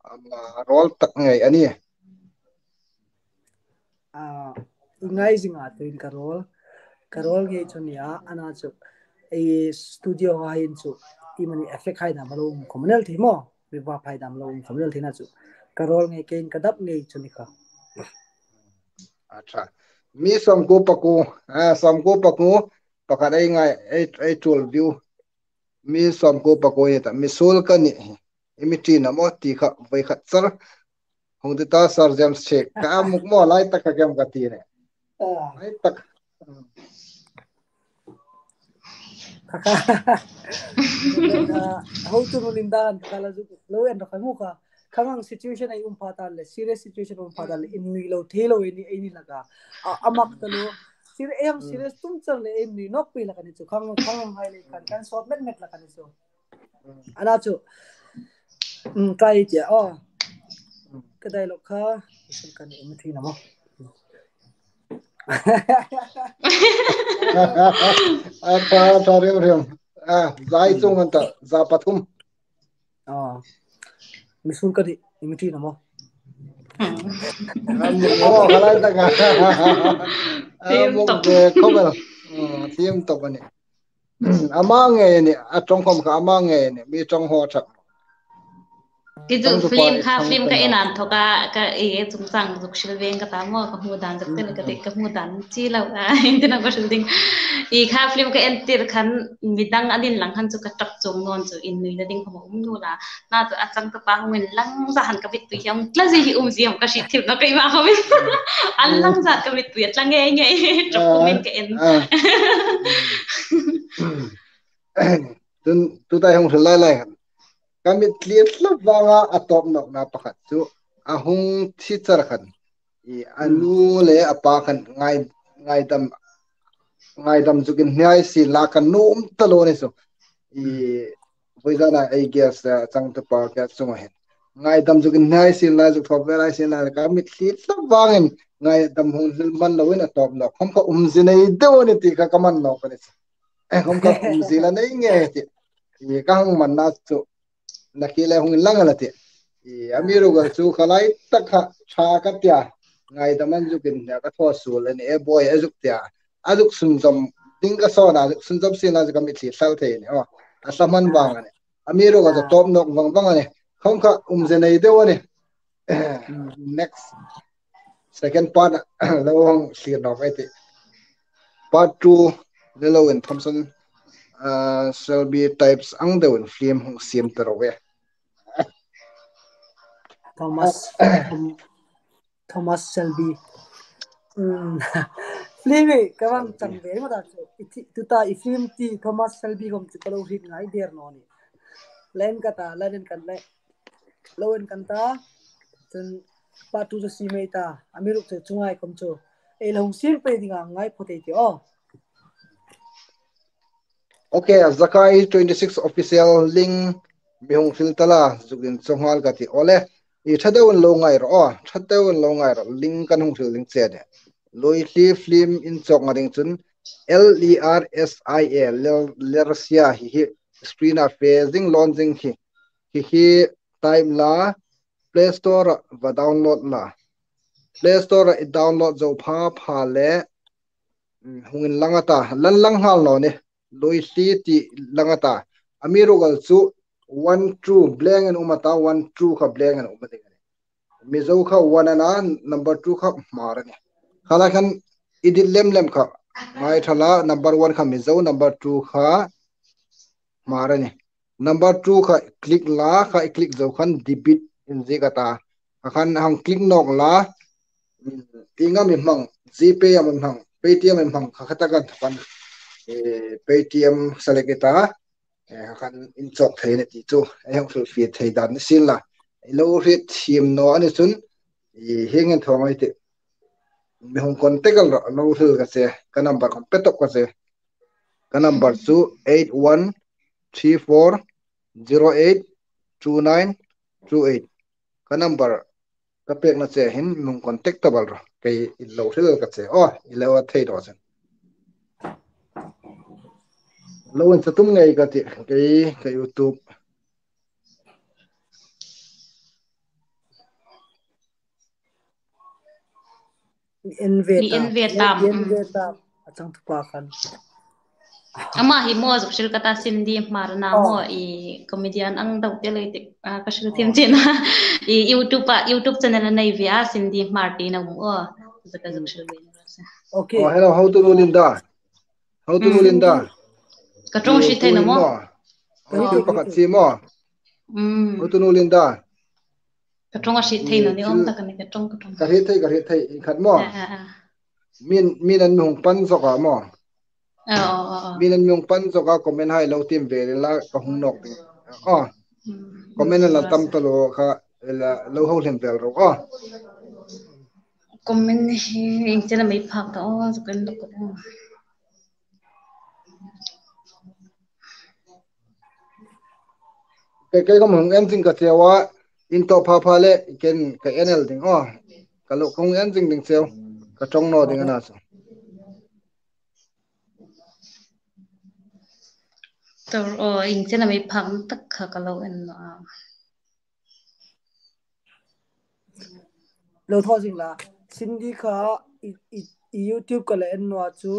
Ama role tak ngei a nih. A, i ngai zinga tuhin ka role. Ka role ngei chu nia, a na chu. Ei studio hai in chu. Iemani effect hai na malo um khawm a ni el thei maw. mi va phai dam lo um khom lel thina chu. Ka rol ngei kein ka dap ngei chu ni kha. Acha. Mi sawmkuo pakuo, ah, sawmkuo pakuo, pakhat ei ngai, ei, ei tul view. Mi sawmkuo pakuo ni ta, mi suol ka nih. I mi ṭi na maw ti kha, voi khat char. Hung ti ta Sir James Chek. Ka muk maw lai tak ka kem ka ti ne. Ah. Lai tak. Kha kha. Hotu nu lim dan kha la zuk lo en ro kha mu kha. Khang ang situation ei um pha ta le, serious situation um pha ta le, innui lo thei lo ei ni, ei ni laka. A, a mak ta lo. Sir, ei ang serious tum char le, innui nawk pui laka ni chu. Khang, khang ang hai le khan, kan sawt met met laka ni chu. Ana chu. Mm, kai tia, oh. Ka dialogue kha. Isin kan um thi na maw. A tha, a tha, riam, riam. Ah, zai chung an ta, za pathum. Ah. Mi suol ka nih, i mi ṭi na maw. Ah, muk, oh, ka lai tak a. Ah, thiem muk tok. Ve khawm el. Ah, thiem tok a nih. Ama ngei a nih, a ṭawng khom kha ama ngei a nih, mi ṭawng haw ṭhak. Ti chu film kha, film ka en an thawk a, ka ei chungchang zuk hril veng ka ta maw, ka hmu dan zuk ten ka ti, ka hmu dan chi lo a, in tin ka hril ding. I kha film ka en tir khan midang an inlang khan chu ka ṭap chuong naw chu, innuina ding khom a um naw la. Na chu a changtupa hung inlang zat han ka mittui hi a hung tla zie hi um zie am ka hriet thil naw kei ma khom. An lang zat ka mittui a tla ngei ngei, ṭap khom in ka en. Ah. Tun, tuta hung hril lai lai khan. Ka mit tla vanga a tawp nawkna pakhat chu a hung thi char khan. I a nu le a pa khan ngai, ngaidam, ngaidam zuk inhniai sien la ka nuom ta lo ni chu. I voi zana ei guest, eh, changtupa ka chunga hin. Ngaidam zuk inhniai sien la, zuk thaw ve lai sien la ka mit tla vangin ngaidam hung hril man loin a tawp nawk khom kha um zie nei deu ni ti kha ka man nawk a ni chu. Eh, khom kha um zie la nei nge ti. I ka hang man na chu. Nakie le hung inlang a la ti. I amiruokchu kha lai tak kha ṭha ka tia. Ngaidam an zuk inhniai ka thaw suol a nih, e boi, a zuk tia. A zuk sunzawm ding ka sawn a, a zuk sunzawm sien la chu ka mit tla thei a nih. Oh, a tla man vang a nih. Amiruokchu tawp nawk vang vang a nih. Khom kha um zie nei deu a nih. Next. Second part lo hang thlir nawk ei ti. Part two le lo in Thomas, uh, Shelby types ang deu in film hung siem ta ro ve. Thomas, Thom-, Thomas Shelby. Mm. Film e ka vang chang ve ma ta chu. I thi, tuta i film ti Thomas Shelby khom chu ka lo hriet ngai der naw ni. Len ka ta, len kan le. Lo en kan ta. Chun part two chu siem ei ta. Amiruokchu chu ngai khom chu. Ei lo hung siem pei ding a ngai phawt ei ti aw. Okay, Zakai twenty six official link mi hung hril ta la, zuk inchawk nghal ka ti. Awle, i ṭha deuin lo ngai rawh, aw, ṭha deuin lo ngai rawh, link kan hung hril ding che de. Lui hli film inchawkna ding chun L E R S I A, Ler-, Lersia hi hi screen-a fe zing lawn zing hi, hi hi type la, Play Store-a va download la. Play Store-a i download zo pha pha le, mm, hung inlang a ta, lan lang nghal naw ni. Lui hli ti lang a ta. Amiruokchu one two blank an um a ta, one two kha blank an um a ding a nih. Mizo kha one a na, number two kha Hmar a nih. Kha lai khan edit lem lem kha. Ngai ṭha la, number one kha Mizo, number two kha Hmar a nih. Number two kha click la, kha i click zo khan debit inziek a ta. Kha khan hang click nawk la, mm, ieng am i hmang, GPay am i hmang, Paytm am i hmang, kha kha ta kan thapan. Eh, Paytm select i ta, eh, kha khan inchawk thei a nih ti chu, ei hang hril fie thei dan ni sien la. I lo hriet thiem naw a ni chun, i hieng ang thaw ngai ti. Mi hung contact el rawh, lo hril ka che, ka number kan pe tawp ka che. Ka number chu eight one three four zero eight two nine two eight. Ka number ka pekna che hin mi hung contact ta bal rawh. Kei i lo hril ka che. Oh, i lo a thei rawh chen. Lo inchawk tum ngei ka ti. Kei, ka YouTube. En ve ta. En ve ta. En ve ta. A changtupa khan. Ama hi maw zuk hril ka ta, Cindy Hmar a na maw, i comedian ang deu te lei ti, a, ka hril thiem chin. I YouTube a, YouTube channel a nei ve a, Cindy Hmar ti na um aw. Zuk ka zuk hril ve. Okay. Oh, hello, hotunu Linda. Hotunu Linda. Ka ṭawng hriet thei naw maw? Hotunu pakhat si maw? Hotunu Linda. Ka ṭawng a hriet thei naw ni awm tak a ni, ka ṭawng, ka ṭawng. Ka hriet thei, ka hriet thei, ieng khat maw? Min, min an mi hung pan zawk a maw? Min an mi hung pan zawk a, comment hai lo tiem ve la ka hung nawk ding. Aw. Comment an la tam taluo kha, la lo ho hlem vel ro aw. Comment hi ieng chen am ei phak ta aw, zuk en lawk ka ta. Kei, kei khom hung en zing ka cheu a, in thaw pha pha le, ken ka en el ding aw. Ka lo, ka hung en zing ding cheu, ka ṭawng naw ding a na chu. Tor aw, ieng chen am ei phak tak kha ka lo en naw a. Lo thaw zing la. Cindy kha i, i, i YouTube ka la en naw a chu.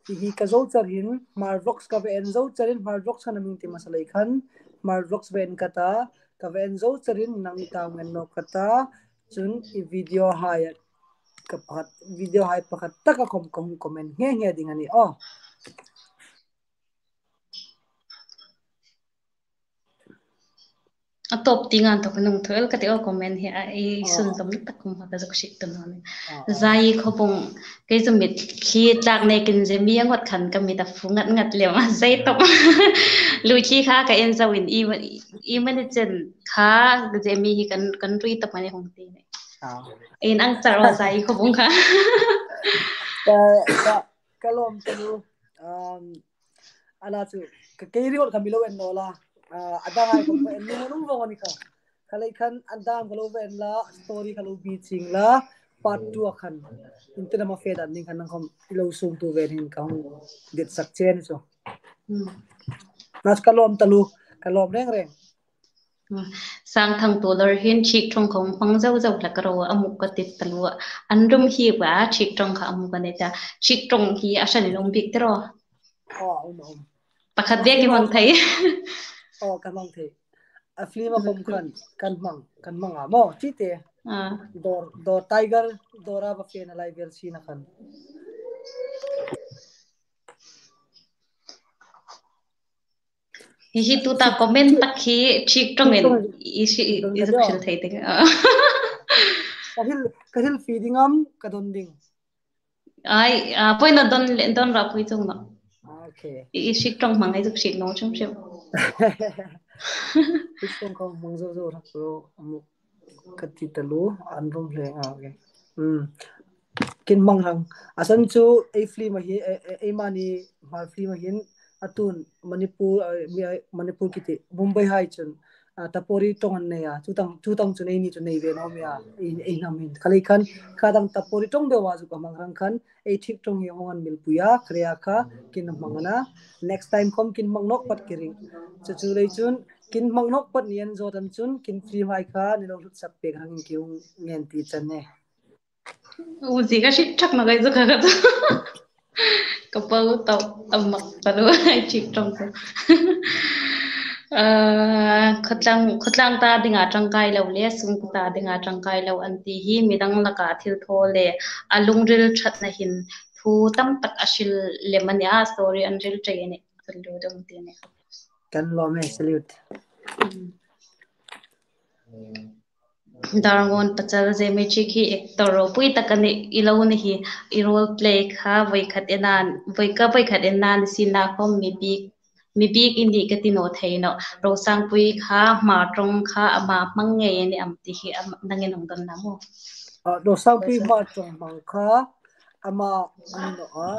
I hi ka zo char hin, Hmar Vlogs ka va en zo char hin, Hmar Vlogs khan a mi hung ti hmasa lei khan, Hmar Vlogs va en ka ta, ka va en zo char hin, nang ta hung en naw ka ta, chun i video hai ka pakhat, video hai pakhat taka khom ka hung comment nghe nghe ding a ni aw. A tawp ti ngan tawk nung thuel ka ti aw comment hi a, i sun tam tak khom ka zuk hriet ta naw ni. Zai khawpung kei chu mit khi tlak nekin Zemi a ngot khan ka mit a fu ngat ngat lem a, zai tawp. Lui khi kha ka en zo in i, i mani chen kha Zemi hi kan, kan rui tawp a ni hung ti ni. In ang char aw Zai khawpung kha. Ka, ka, ka lawm taluo. Um, Ana chu, ka kei ringawt kha mi lo en naw la. Ah, a dang ai khom en naw nung vong a ni kha. Kha lei khan, a dang kha lo va en la, story kha lo bi ching la, part two a khan. Intin ama fe dan ding khan nang khom i lo sung tu ve hin ka hung det sak chen chu. Hmm. Ana chu ka lawm taluo, ka lawm reng reng. Sangthang Tuolor hin Thikṭawng kha hmang zo zo hlak ro, a muk ka ti taluo. An rum hi va Thikṭawng kha a muk a ni ta. Thikṭawng hi a hran in um bik ti ro. Aw, um, um. Pakhat bek i hmang thei. Aw, ka hmang thei. A film a khom khan, kan hmang, kan hmang a maw, ti te. Ah. Dawr, Dawr Tiger, Dawra va fe na lai vel si na khan. Hi hi tuta comment tak hi Thikṭawng in i si, i, i zuk hril thei ding. Ka hril, ka hril fi ding am, ka don ding. Ai, a, poi naw don le, don ra poi chung naw. Okay. I, i Thikṭawng hmang ei zuk hriet naw chim chim. Thikṭawng kha hmang zo zo rak zo, a muk ka ti taluo, an rum hle, ah, okay. Hmm. Kin hmang rang. A san chu ei film a hi, ei, ei, ei mani Hmar film a hin, a tun Manipur, eh, mi, eh, Manipur ki ti, Mumbai hai chun, ah, tapori ṭawng an nei a, chutang, chutang chun eini chu nei ve naw mi a, ei, ei hnam hin. Kha lei khan, kha dang tapori ṭawng deu a zuk a hmang rang khan, ei Thikṭawng hi hawng an mil pui a, kha lei a kha, kin hmang a na. Next time khom kin hmang nawk pat ki ring. Chu chu lei chun, kin hmang nawk pat ni an zawt an chun, kin film hai kha, ni lo hlut sak pek rang in ki hung ngen ti chan ne. U zi ka hriet ṭhak naw ka zuk kha ka chu. Ka pau tawp a mak taluo ei Thikṭawng chu. Ah, khawtlang, khawtlang ta dinga ṭangkai lo le, sungkuo ta dinga ṭangkai lo an ti hi midang laka thil thaw le a lungril ṭhatna hin thu tam tak a hril lem a ni a, story an hril ṭei a ni. Kan lo dawng ti a ni. Kan lawm e, salute. Hmm. Darngawn Pachal, Zemi Thik hi actor ropui tak a ni, i lo ni hi, i role play kha voi khat en a, voi ka voi khat en a ni si na khom mi bik, mi bik i ni ka ti naw thei nawh. Rosangpui kha Hmar ṭawng kha ama hmang ngei a ni am ti hi am, nangin hung don na maw? Ah, Rosangpui Hmar ṭawng hmang kha ama a ni naw a,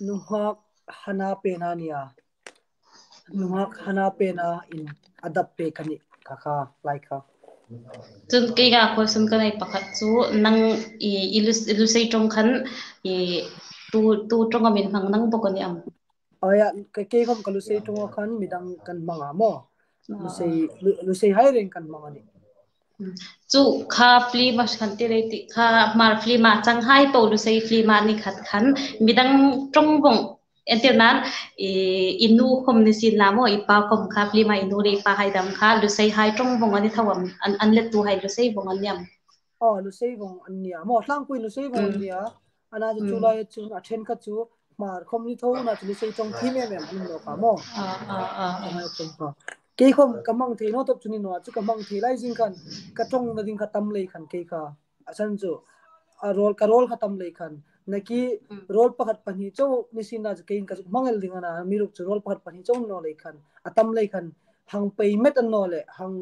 nunghak Hana pena a ni a. Nunghak Hana pena in a dap pek a ni kha kha lai kha. Chun kei ka question ka nei pakhat chu nang i, i Lu-, Lusei ṭawng khan i tu, tu ṭawng am in hmang nang bawk a ni am? Aw ya, kei, kei khom ka Lusei ṭawng khan midang kan hmang a maw. Lusei, Lu-, Lusei hai reng kan hmang a ni. Chu kha film a khan ti lei ti kha Hmar film a chang hai po Lusei film a ni khat khan midang ṭawng vong Entir nan, i, i nu khom ni sin la maw, i pa khom kha, film-a i nu le i pa hai dam kha, Lusei hai ṭawng vong an ni tho am, an, an lettuhai Lusei vong an ni am? Oh, Lusei vong an ni a. Maw, tlangpui Lusei vong an ni a. Ana chu chu lai chu a ṭhen kha chu, Hmar khom ni tho na chu Lusei ṭawng thiem em em an ni naw kha maw. Ah, ah, ah, ah. Kei khom ka hmang thei naw tawp chu ni naw a, chu ka hmang thei lai zing khan, ka ṭawngna ding kha tam lei khan kei kha. A san chu, a role, ka role kha tam lei khan. Naki role pakhat pahni chau ni sin na chu kei in ka zuk hmang el ding a na, mi ruk chu role pakhat pahni chau naw lei khan. A tam lei khan, hang pei met an naw le, hang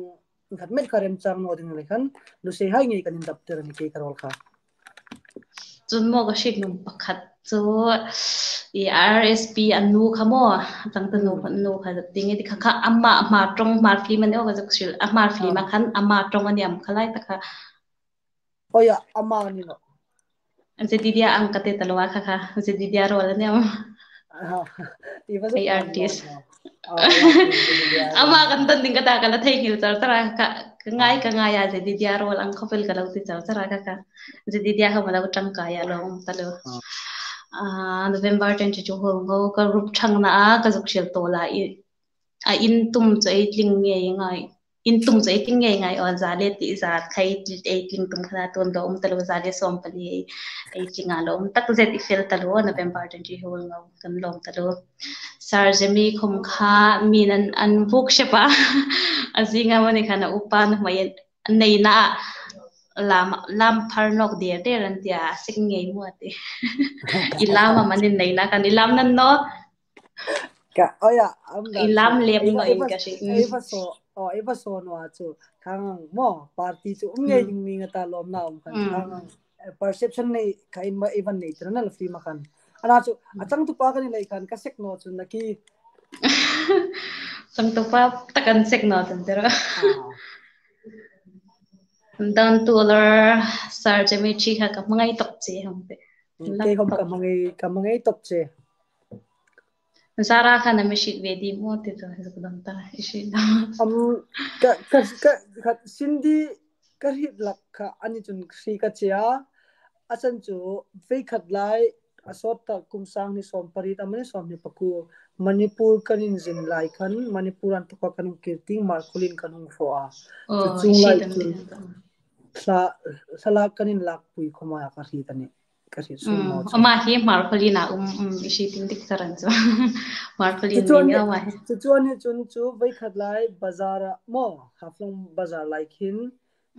khat met kha remchang naw ding lei khan, Lusei hai ngei kan indap tir a ni kei ka role kha. Chun maw ka hriet nuom pakhat chu, i R S P a nu kha maw, chang ta nu, nu kha, ti nge ti kha kha, ama, ama ṭawng, Hmar film a ni aw ka zuk hril, a Hmar film-a khan, ama ṭawng a ni am kha lai ta kha. Oh, ya, ama ni naw. Jedidia ang ka ti ta lo a kha kha. Jedidia role a ni am? Ah, i va zuk artist. Ama kan don ding ka ta ka la theinghil char char a kha. Ka ngai, ka ngai a, Jedidia role ang khawp el ka lo ti char char a kha kha. Jedidia kha ma lo ṭangkai a lo um ta lo. Ah, November twenty-two Huolngo ka rup ṭhangna a ka zuk hril tawl a, i a in tum chu ei tling ngei ngai. In tum chu ei tling ngei ngai aw, za le ti za khai ti ei tling tum kha na tun lo um ta lo, za le sawm pali ei, ei tling a lo um tak zet i fel ta lo, November twenty Huolngo kan lawm ta lo. Sir Jemmy khom kha mi'n an, an buk she pa. A zinga mani khan a upa nuhmei an nei na a lam, lam phar nawk der der an ti a, sik ngei maw ti. I lam am an innei na khan i lam nan naw. Ka, oh ya, am I dan lam sa. Lem Ei, no ei in va, ka si. Ei va so, oh, ei va so no a chu. Khang maw, party chu um ngei ding mi nga ta lawm na um khan. Khang, eh, perception nei, ka in ma, ei van nei tira na la film-a khan. Ana chu, a chang tu pa ka ni lei khan, ka sek no chu naki. Chang tu pa ta kan sek no chun tira. Ah. Don Tuolar, Sir Jemmy Chi kha ka hmangai tawp che hang te. Kei khom ka hmangai, ka hmangai tawp che. Zara kha na mi hriet ve di maw ti chu, zuk dam ta, i hriet dam. Um, ka, ka, ka, ka, Cindy ka hriet hlak kha, ani chun hriet ka che a. A san chu, vei khat lai, a sawt ta kum sang hni sawm pariet, amani sawm hni pakuo. Manipur kan inzin lai khan, Manipur an tawka kan hung kir ding, Hmarkhawlien kan hung hraw a. Oh, chu chung lai chu. Thla, thlalak kan inlakpui khoma ka hriet a nih. Ka hriet sung naw chu. Ama hi Hmarkhawlien a um, um, i hriet indik tah a ni chu. Hmarkhawlien ni ama hi. Chu chu ani chun chu vei khat lai bazar a maw, Haflong bazar lai khin.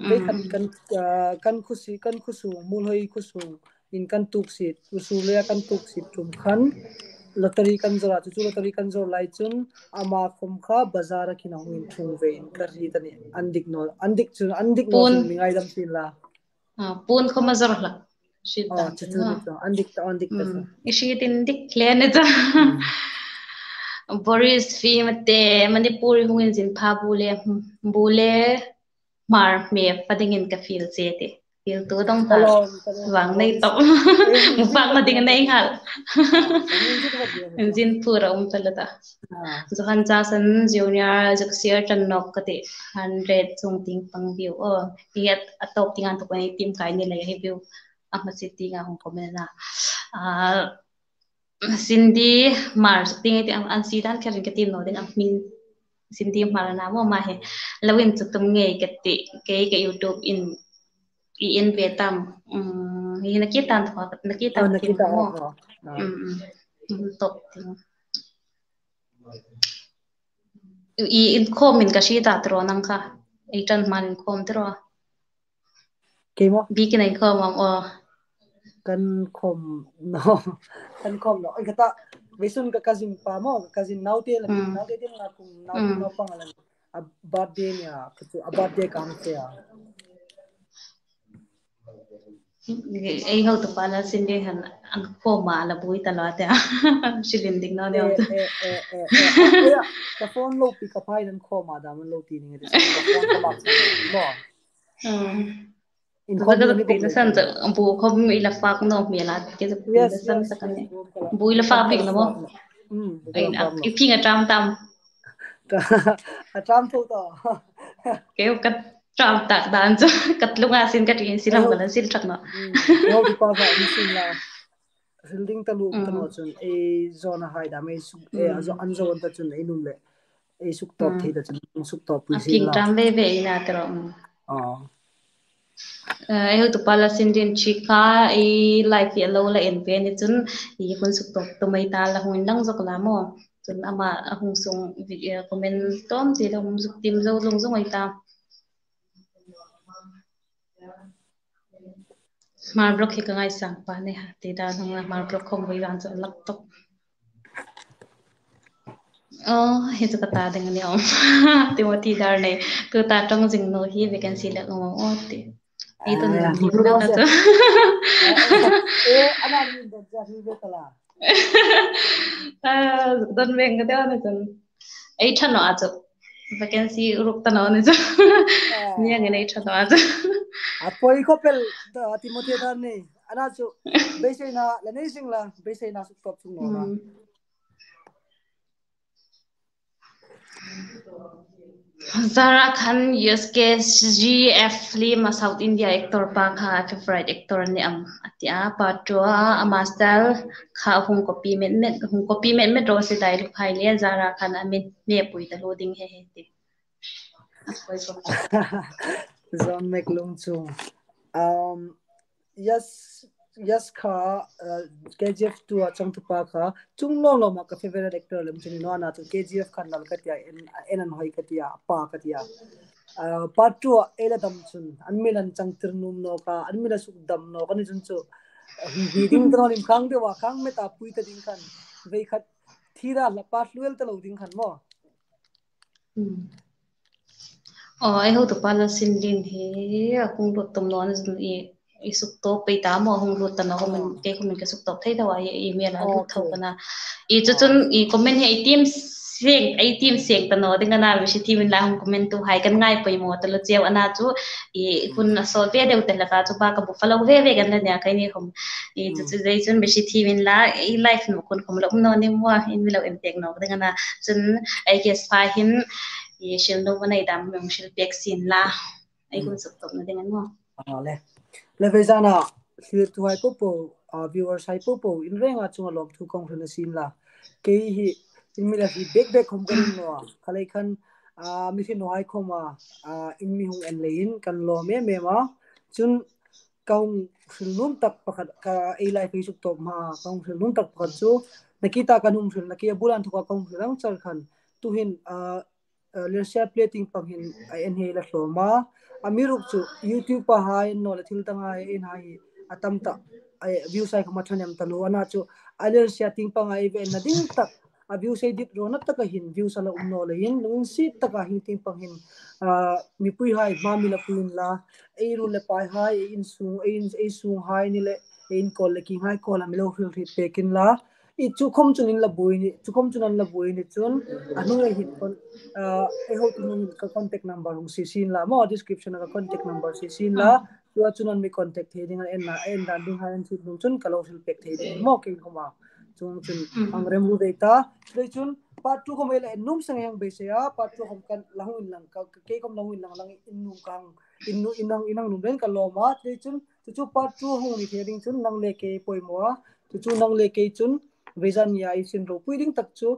Vei khat kan, ah, kan khusi, kan khusung, Muolhoi khusung in kan tuksiet, Usu le kan tuksiet tum khan lottery kan zawr a, chu chu lottery kan zawr lai chun ama khom kha bazar a khin a hung inthung ve in ka hriet a nih. An dik naw, an dik chu, an dik naw chu mi ngaidam sien la. Ah, puon khom a zawr hlak. Hriet dan chu chu ni chu. An dik ta, an dik ta chu. I hriet indik hle ni chu. Boris Fimate, Manipur hung inzin pha bu le, bu le Hmar hme pa dingin ka fiel che ti. Fiel tu dong ta. Vang nei tawp. Mu fak na ding nei nghal. Inzin phur a um ta lo ta. Johan Jackson Junior, zuk siar tan nawk ka ti. Hundred chung ting pang view. Oh, hi a, a top ting an tuk nei tim kai ni lei hi view. A hmasi ting a hung comment a. Ah, Cindy Hmar, zuk ting ti an, an si dan kher ka ti naw ding a hming Cindy Hmar na maw ma he. Lo in chu tum ngei ka ti. Kei ka YouTube in i en ve tam. Um, hi na ki tan tho, na ki tan. Ah, na ki tan tho. Um, um. Top ting. I inkhawm in ka hriet a tiraw nang kha. Ei ṭan hmain inkhawm tiraw. Kei maw? Biekin a inkhawm am aw? Kan khawm naw. Kan khawm naw. Ei ka ta, veisun ka cousin pa maw, ka cousin naute la, naute ding la kum, naute naupang la. A birthday ni a, ka chu a birthday ka hang che a. Ei hotupa la sin ding han an khawm a la bui ta lo te a. Silin ding naw ni. Eh, eh, eh, eh, eh. Ka phone lo pi ka phai nan khawm a dam lo ti ni nge. Ka phone ka bak sa lo. In khawm ni ni buk san sa bu khawm i la fak naw mi la ke. Yes, san sa kan ni. Bu i la fak bik naw maw? Mm, bu i la fak naw. I ping a tam tam. A tam tho ta. Kei ka ṭam tak dan chu ka tlunga sin ka ṭin sin ang ka la sin ṭhak naw. Lo ti pa va ni sin la. hril ding taluo ta naw chun ei zawna hai dam ei suk, ei a zo, an zo ta chun ei nuom le ei suktawp thei ta chun, suktawp pui si la. Tam ve ve ei na tiro. Ei hotupa Lalsinlien Chhika, ei live hi a lo la en ve ni chun, ei hun suktawp tum ei ta, la hung inlang zok la maw. Chun ama a hung sung comment tawm ti la hung zuk tiem zo lung zung ei ta. Hmar block hi ka ngaisang pa ni ha, ti ta nung la Hmar block khom voi vang chu lak tok. Aw, hi chu ka ta ding ni om. Timothy Dar nei, tu ta tong zing no hi vacancy le um o ti. Ei tun ni na ka chu. Eh, ana ni da ja hi ve ta la. Don veng ka deu ni chun. Ei tha naw a chu. Vacancy ruk ta naw ni chu. Ni ang ei tha naw a chu. A poi ko pel Timothy Dar nei. Ana chu beiseina la nei sing la, beiseina suktawp chung naw la. Zara Khan, U S K G F film a South India actor pa kha a favorite actor ni am a ti a, part two a ama style kha hung copy met met, hung copy met met ro si dai lu phai le Zara Khan a min me pui ta lo ding he he ti. Zon mek lung chung. Um, Yash, Yash kha, uh, K G F two a changtupa kha, chung lawm lawm a ka favorite actor lem chun naw a na chu K G F khan lal ka tia, en, en an hoi ka tia, pa ka tia. Uh, part two a ei la dam chun, an min an chang tir nuom nawk a, an min a suk dam nawk a ni chun chu, uh, hi ding ta naw nim khang deu a, khang met a pui ta ding khan, vei khat thi da la pa hluel ta lo ding khan maw. Aw, ei hotupa Lalsinlien hi a hung lut tum naw ni chun ei, ei suktawp pei ta maw, a hung lut ta naw khom, kei khom ka suktawp thei tho a, ei, ei mi a la lut tho ka na. Ei chu chun ei comment hi ei tiem seng, ei tiem seng ta naw ding a na, mi hriet thiem inla hung comment tu hai kan ngai poimaw ta lo cheu a na chu, ei hun a sawl ve deu te laka chu ba ka bu fo lo ve ve kan la nia kei ni khom. Ei chu chu zai chun mi hriet thiem inla, ei live nu kun khom lo um naw ni maw, in mi lo en pek naw ding a na. Chun ei guest pa hin, ei hril nuom a nei dam mi hung hril pek sien la. Ei hun suktawpna ding a ni maw. A le. Le vei zana, hriltu hai po po, a, viewers hai po po, in renga chunga lawmthu kan hril a sien la. Kei hi, in mi la hriet bek bek khom ka ni naw a. Kha lei khan, a, mi hriet naw hai khom a, a, in mi hung en leiin kan lawm em em a. Chun ka hung hril nuom tak pakhat, ka ei live Facebook tawp hma, ka hung hril nuom tak pakhat chu, nakie ta kan hung hril, nakie a bul a inthoka ka hung hril ang char khan. Tuhin, a, a, Lersia Play tieng pang hin a en hi la hlawm a. Amiruokchu YouTube-a hai naw le thil dang hai en hai a tam ta, a, views hai khom a ṭha nem ta lo. A na chu a Lersia tieng panga ei ve na ding tak, a views ei dit rawna taka hin views a la um naw leiin, lunginsiet taka hieng tieng pang hin, a, mipui hai hma mi la pui inla, ei ruol le pai hai, ei insung, ei in, ei sung hai ni le, ei inkawl le kieng hai kawla mi lo hril hriet pek inla. I chu khom chun in la buoi ni, chu khom chun an la buoi ni chun, a hnunga hin kon, a, ei hotu hnung hin ka contact number hung sie sien la, maw description-a ka contact number sie sien la, chua chun an mi contact thei ding a, en na, en dan ding hai an hriet hnung chun ka lo hril pek thei ding, maw kei khom a. Chuong chun ang rem ru dei ta. Chuleiin chun part two khom ei la en nuom seng ei hang beisei a, part two khom kan la hung inlang, ka, ka, kei khom la hung inlang lang in nuom ka hang, in nu-, in hang, in hang nuom leiin ka lawm a. Chuleiin chun chu chu part two hung ni thei ding chun nang le kei poimaw a. Chu chu nang le kei chun vei zan nia ei sin ropui ding tak chu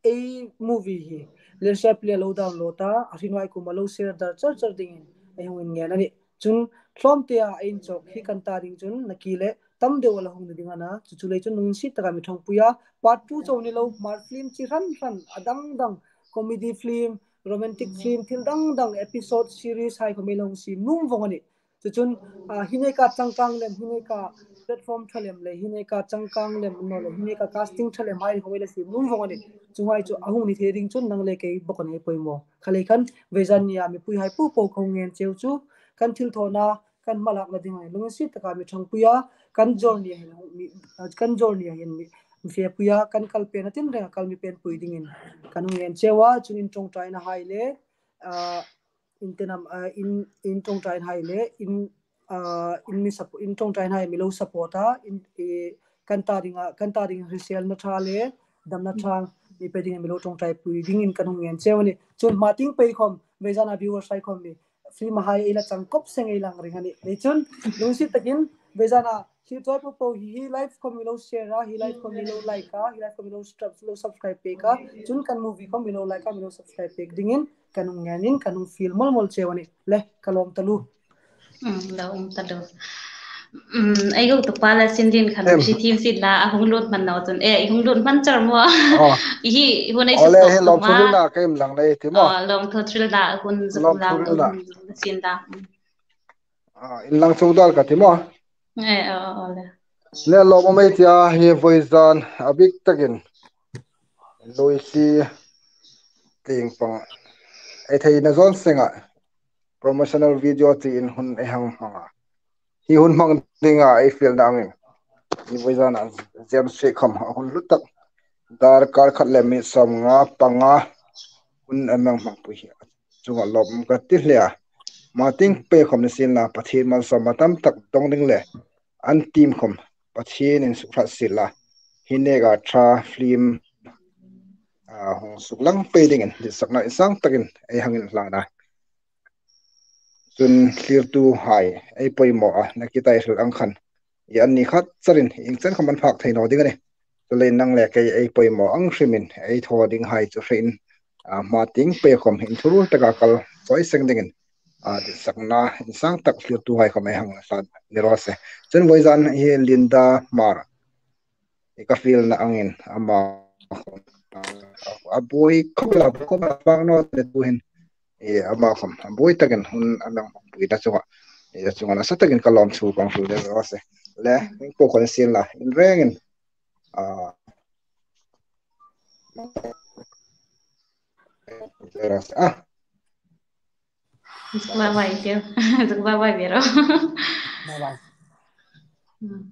ei movie hi Lersia Play-a lo download a, a hringnun kuoma lo share dar char char dingin ei hung inngen a nih. Chun hlawm tea ei inchawk hi kan ta ding chun nakie le tam deu a la hung ni ding a na. Chu chu lei chun lunginsiet taka mi ṭhangpui a. Part two chau ni lo, Hmar film chi hran hran, a dang dang, comedy film, romantic film, thil dang dang, episode series hai khom ei la hung siem nuom vong a nih. Chu chun, a, hi nei ka changkang lem, hi nei ka platform ṭha lem le, hi nei ka changkang lem naw le, hi nei ka casting ṭha lem hai khom ei la siem nuom vong a nih. Chu hai chu a hung ni thei ding chun nang le kei bawk a ni poimaw. Kha lei khan vei zan nia mipui hai po po ka hung ngen cheu chu, kan thilthawna, kan hmalakna ding hai lunginsiet taka mi ṭhangpui a, kan journey hin mi, kan journey hin mi, mi fepui a, kan kal pen a tin renga kal mi pen pui dingin kan hung ngen cheu a. Chun in ṭawngṭaina hai le, a, in tenam, a, in, in ṭawngṭaina hai le, in, a, in mi support, in ṭawngṭaina hai mi lo support a, in, e, kan ta dinga, kan ta ding hriselna ṭha le damna ṭha mi pe dingin mi lo ṭawngṭaipui dingin kan hung ngen cheu a nih. Chun hma tieng pei khom vei zana viewers hai khom mi film hai ei la chang kop seng ei lang ring a nih. Vei chun lunginsiet takin vei zana Hi chawp po po hi, hi live khawm mi lo share a, hi live khawm mi lo like a, hi live khawm mi lo subscribe, lo subscribe pek a. Chun kan movie khawm mi lo like a, mi lo subscribe pek dingin kan hung ngenin kan hung feel mol mol cheu a nih. Le, ka lawm taluo. Mm, lo um taluo. Mm, ei hotupa la Sinlien khan hung hriet thiem sien la, a hung lut hman naw chun. Eh, i hung lut hman char maw. Hi hun ei suk tok tuk ma. Lawm thu hril la, ka inlang le ti maw. Lawm thu hril la, hun zuk la, hun zuk sien la. Inlang chungdal ka ti maw. Eh, aw, aw, le. Le lawm um ei tia, hi vawizan a bik takin Luisi tieng pang ei theina zawng senga promotional video tiin hun ei hang hmang a. Hi hun hmang dinga ei fielna angin hi vawizana James Street khawm a hun hlu tak, darkar khat le minute sawmnga panga hun a hang hmangpui hi chunga lawm ka ti hle a. Hma tieng pei khawm ni sienla, Pathien malsawmna tam tak dong ding le an team khawm Pathienin sukhrat sien la, hi neka ṭha film, a, hung suklang pei dingin ditsakna insang takin ei hang inhlan a. Chun thlirtuhai ei poimaw a, nakie taithel ang khan i an ni khat charin ieng chen khawm an phak thei naw ding a nih. Chuleiin nang le kei ei poimaw ang hrimin ei thaw dinghai chu hrein, a, hma tieng pei khawm inthuruol taka kal chawi seng dingin, a, ditsakna insang tak thlirtuhai khawm ei hang hlan ni raw se. Chun vawizan hi Linda Hmar, i ka fielna angin ama khawm a buoi khawp el a, buoi khawp el a, fak naw te tu hin, i, ama khawm a buoi takin hun a hang hmangpuina chunga, i, a chunga nasa takin ka lawmthu ka hang hril raw se. Le, in po khawm ni sienla, in rengin, a, a, Zuk bye bye tiu. Zuk bye bye biro. Bye bye. Hmm.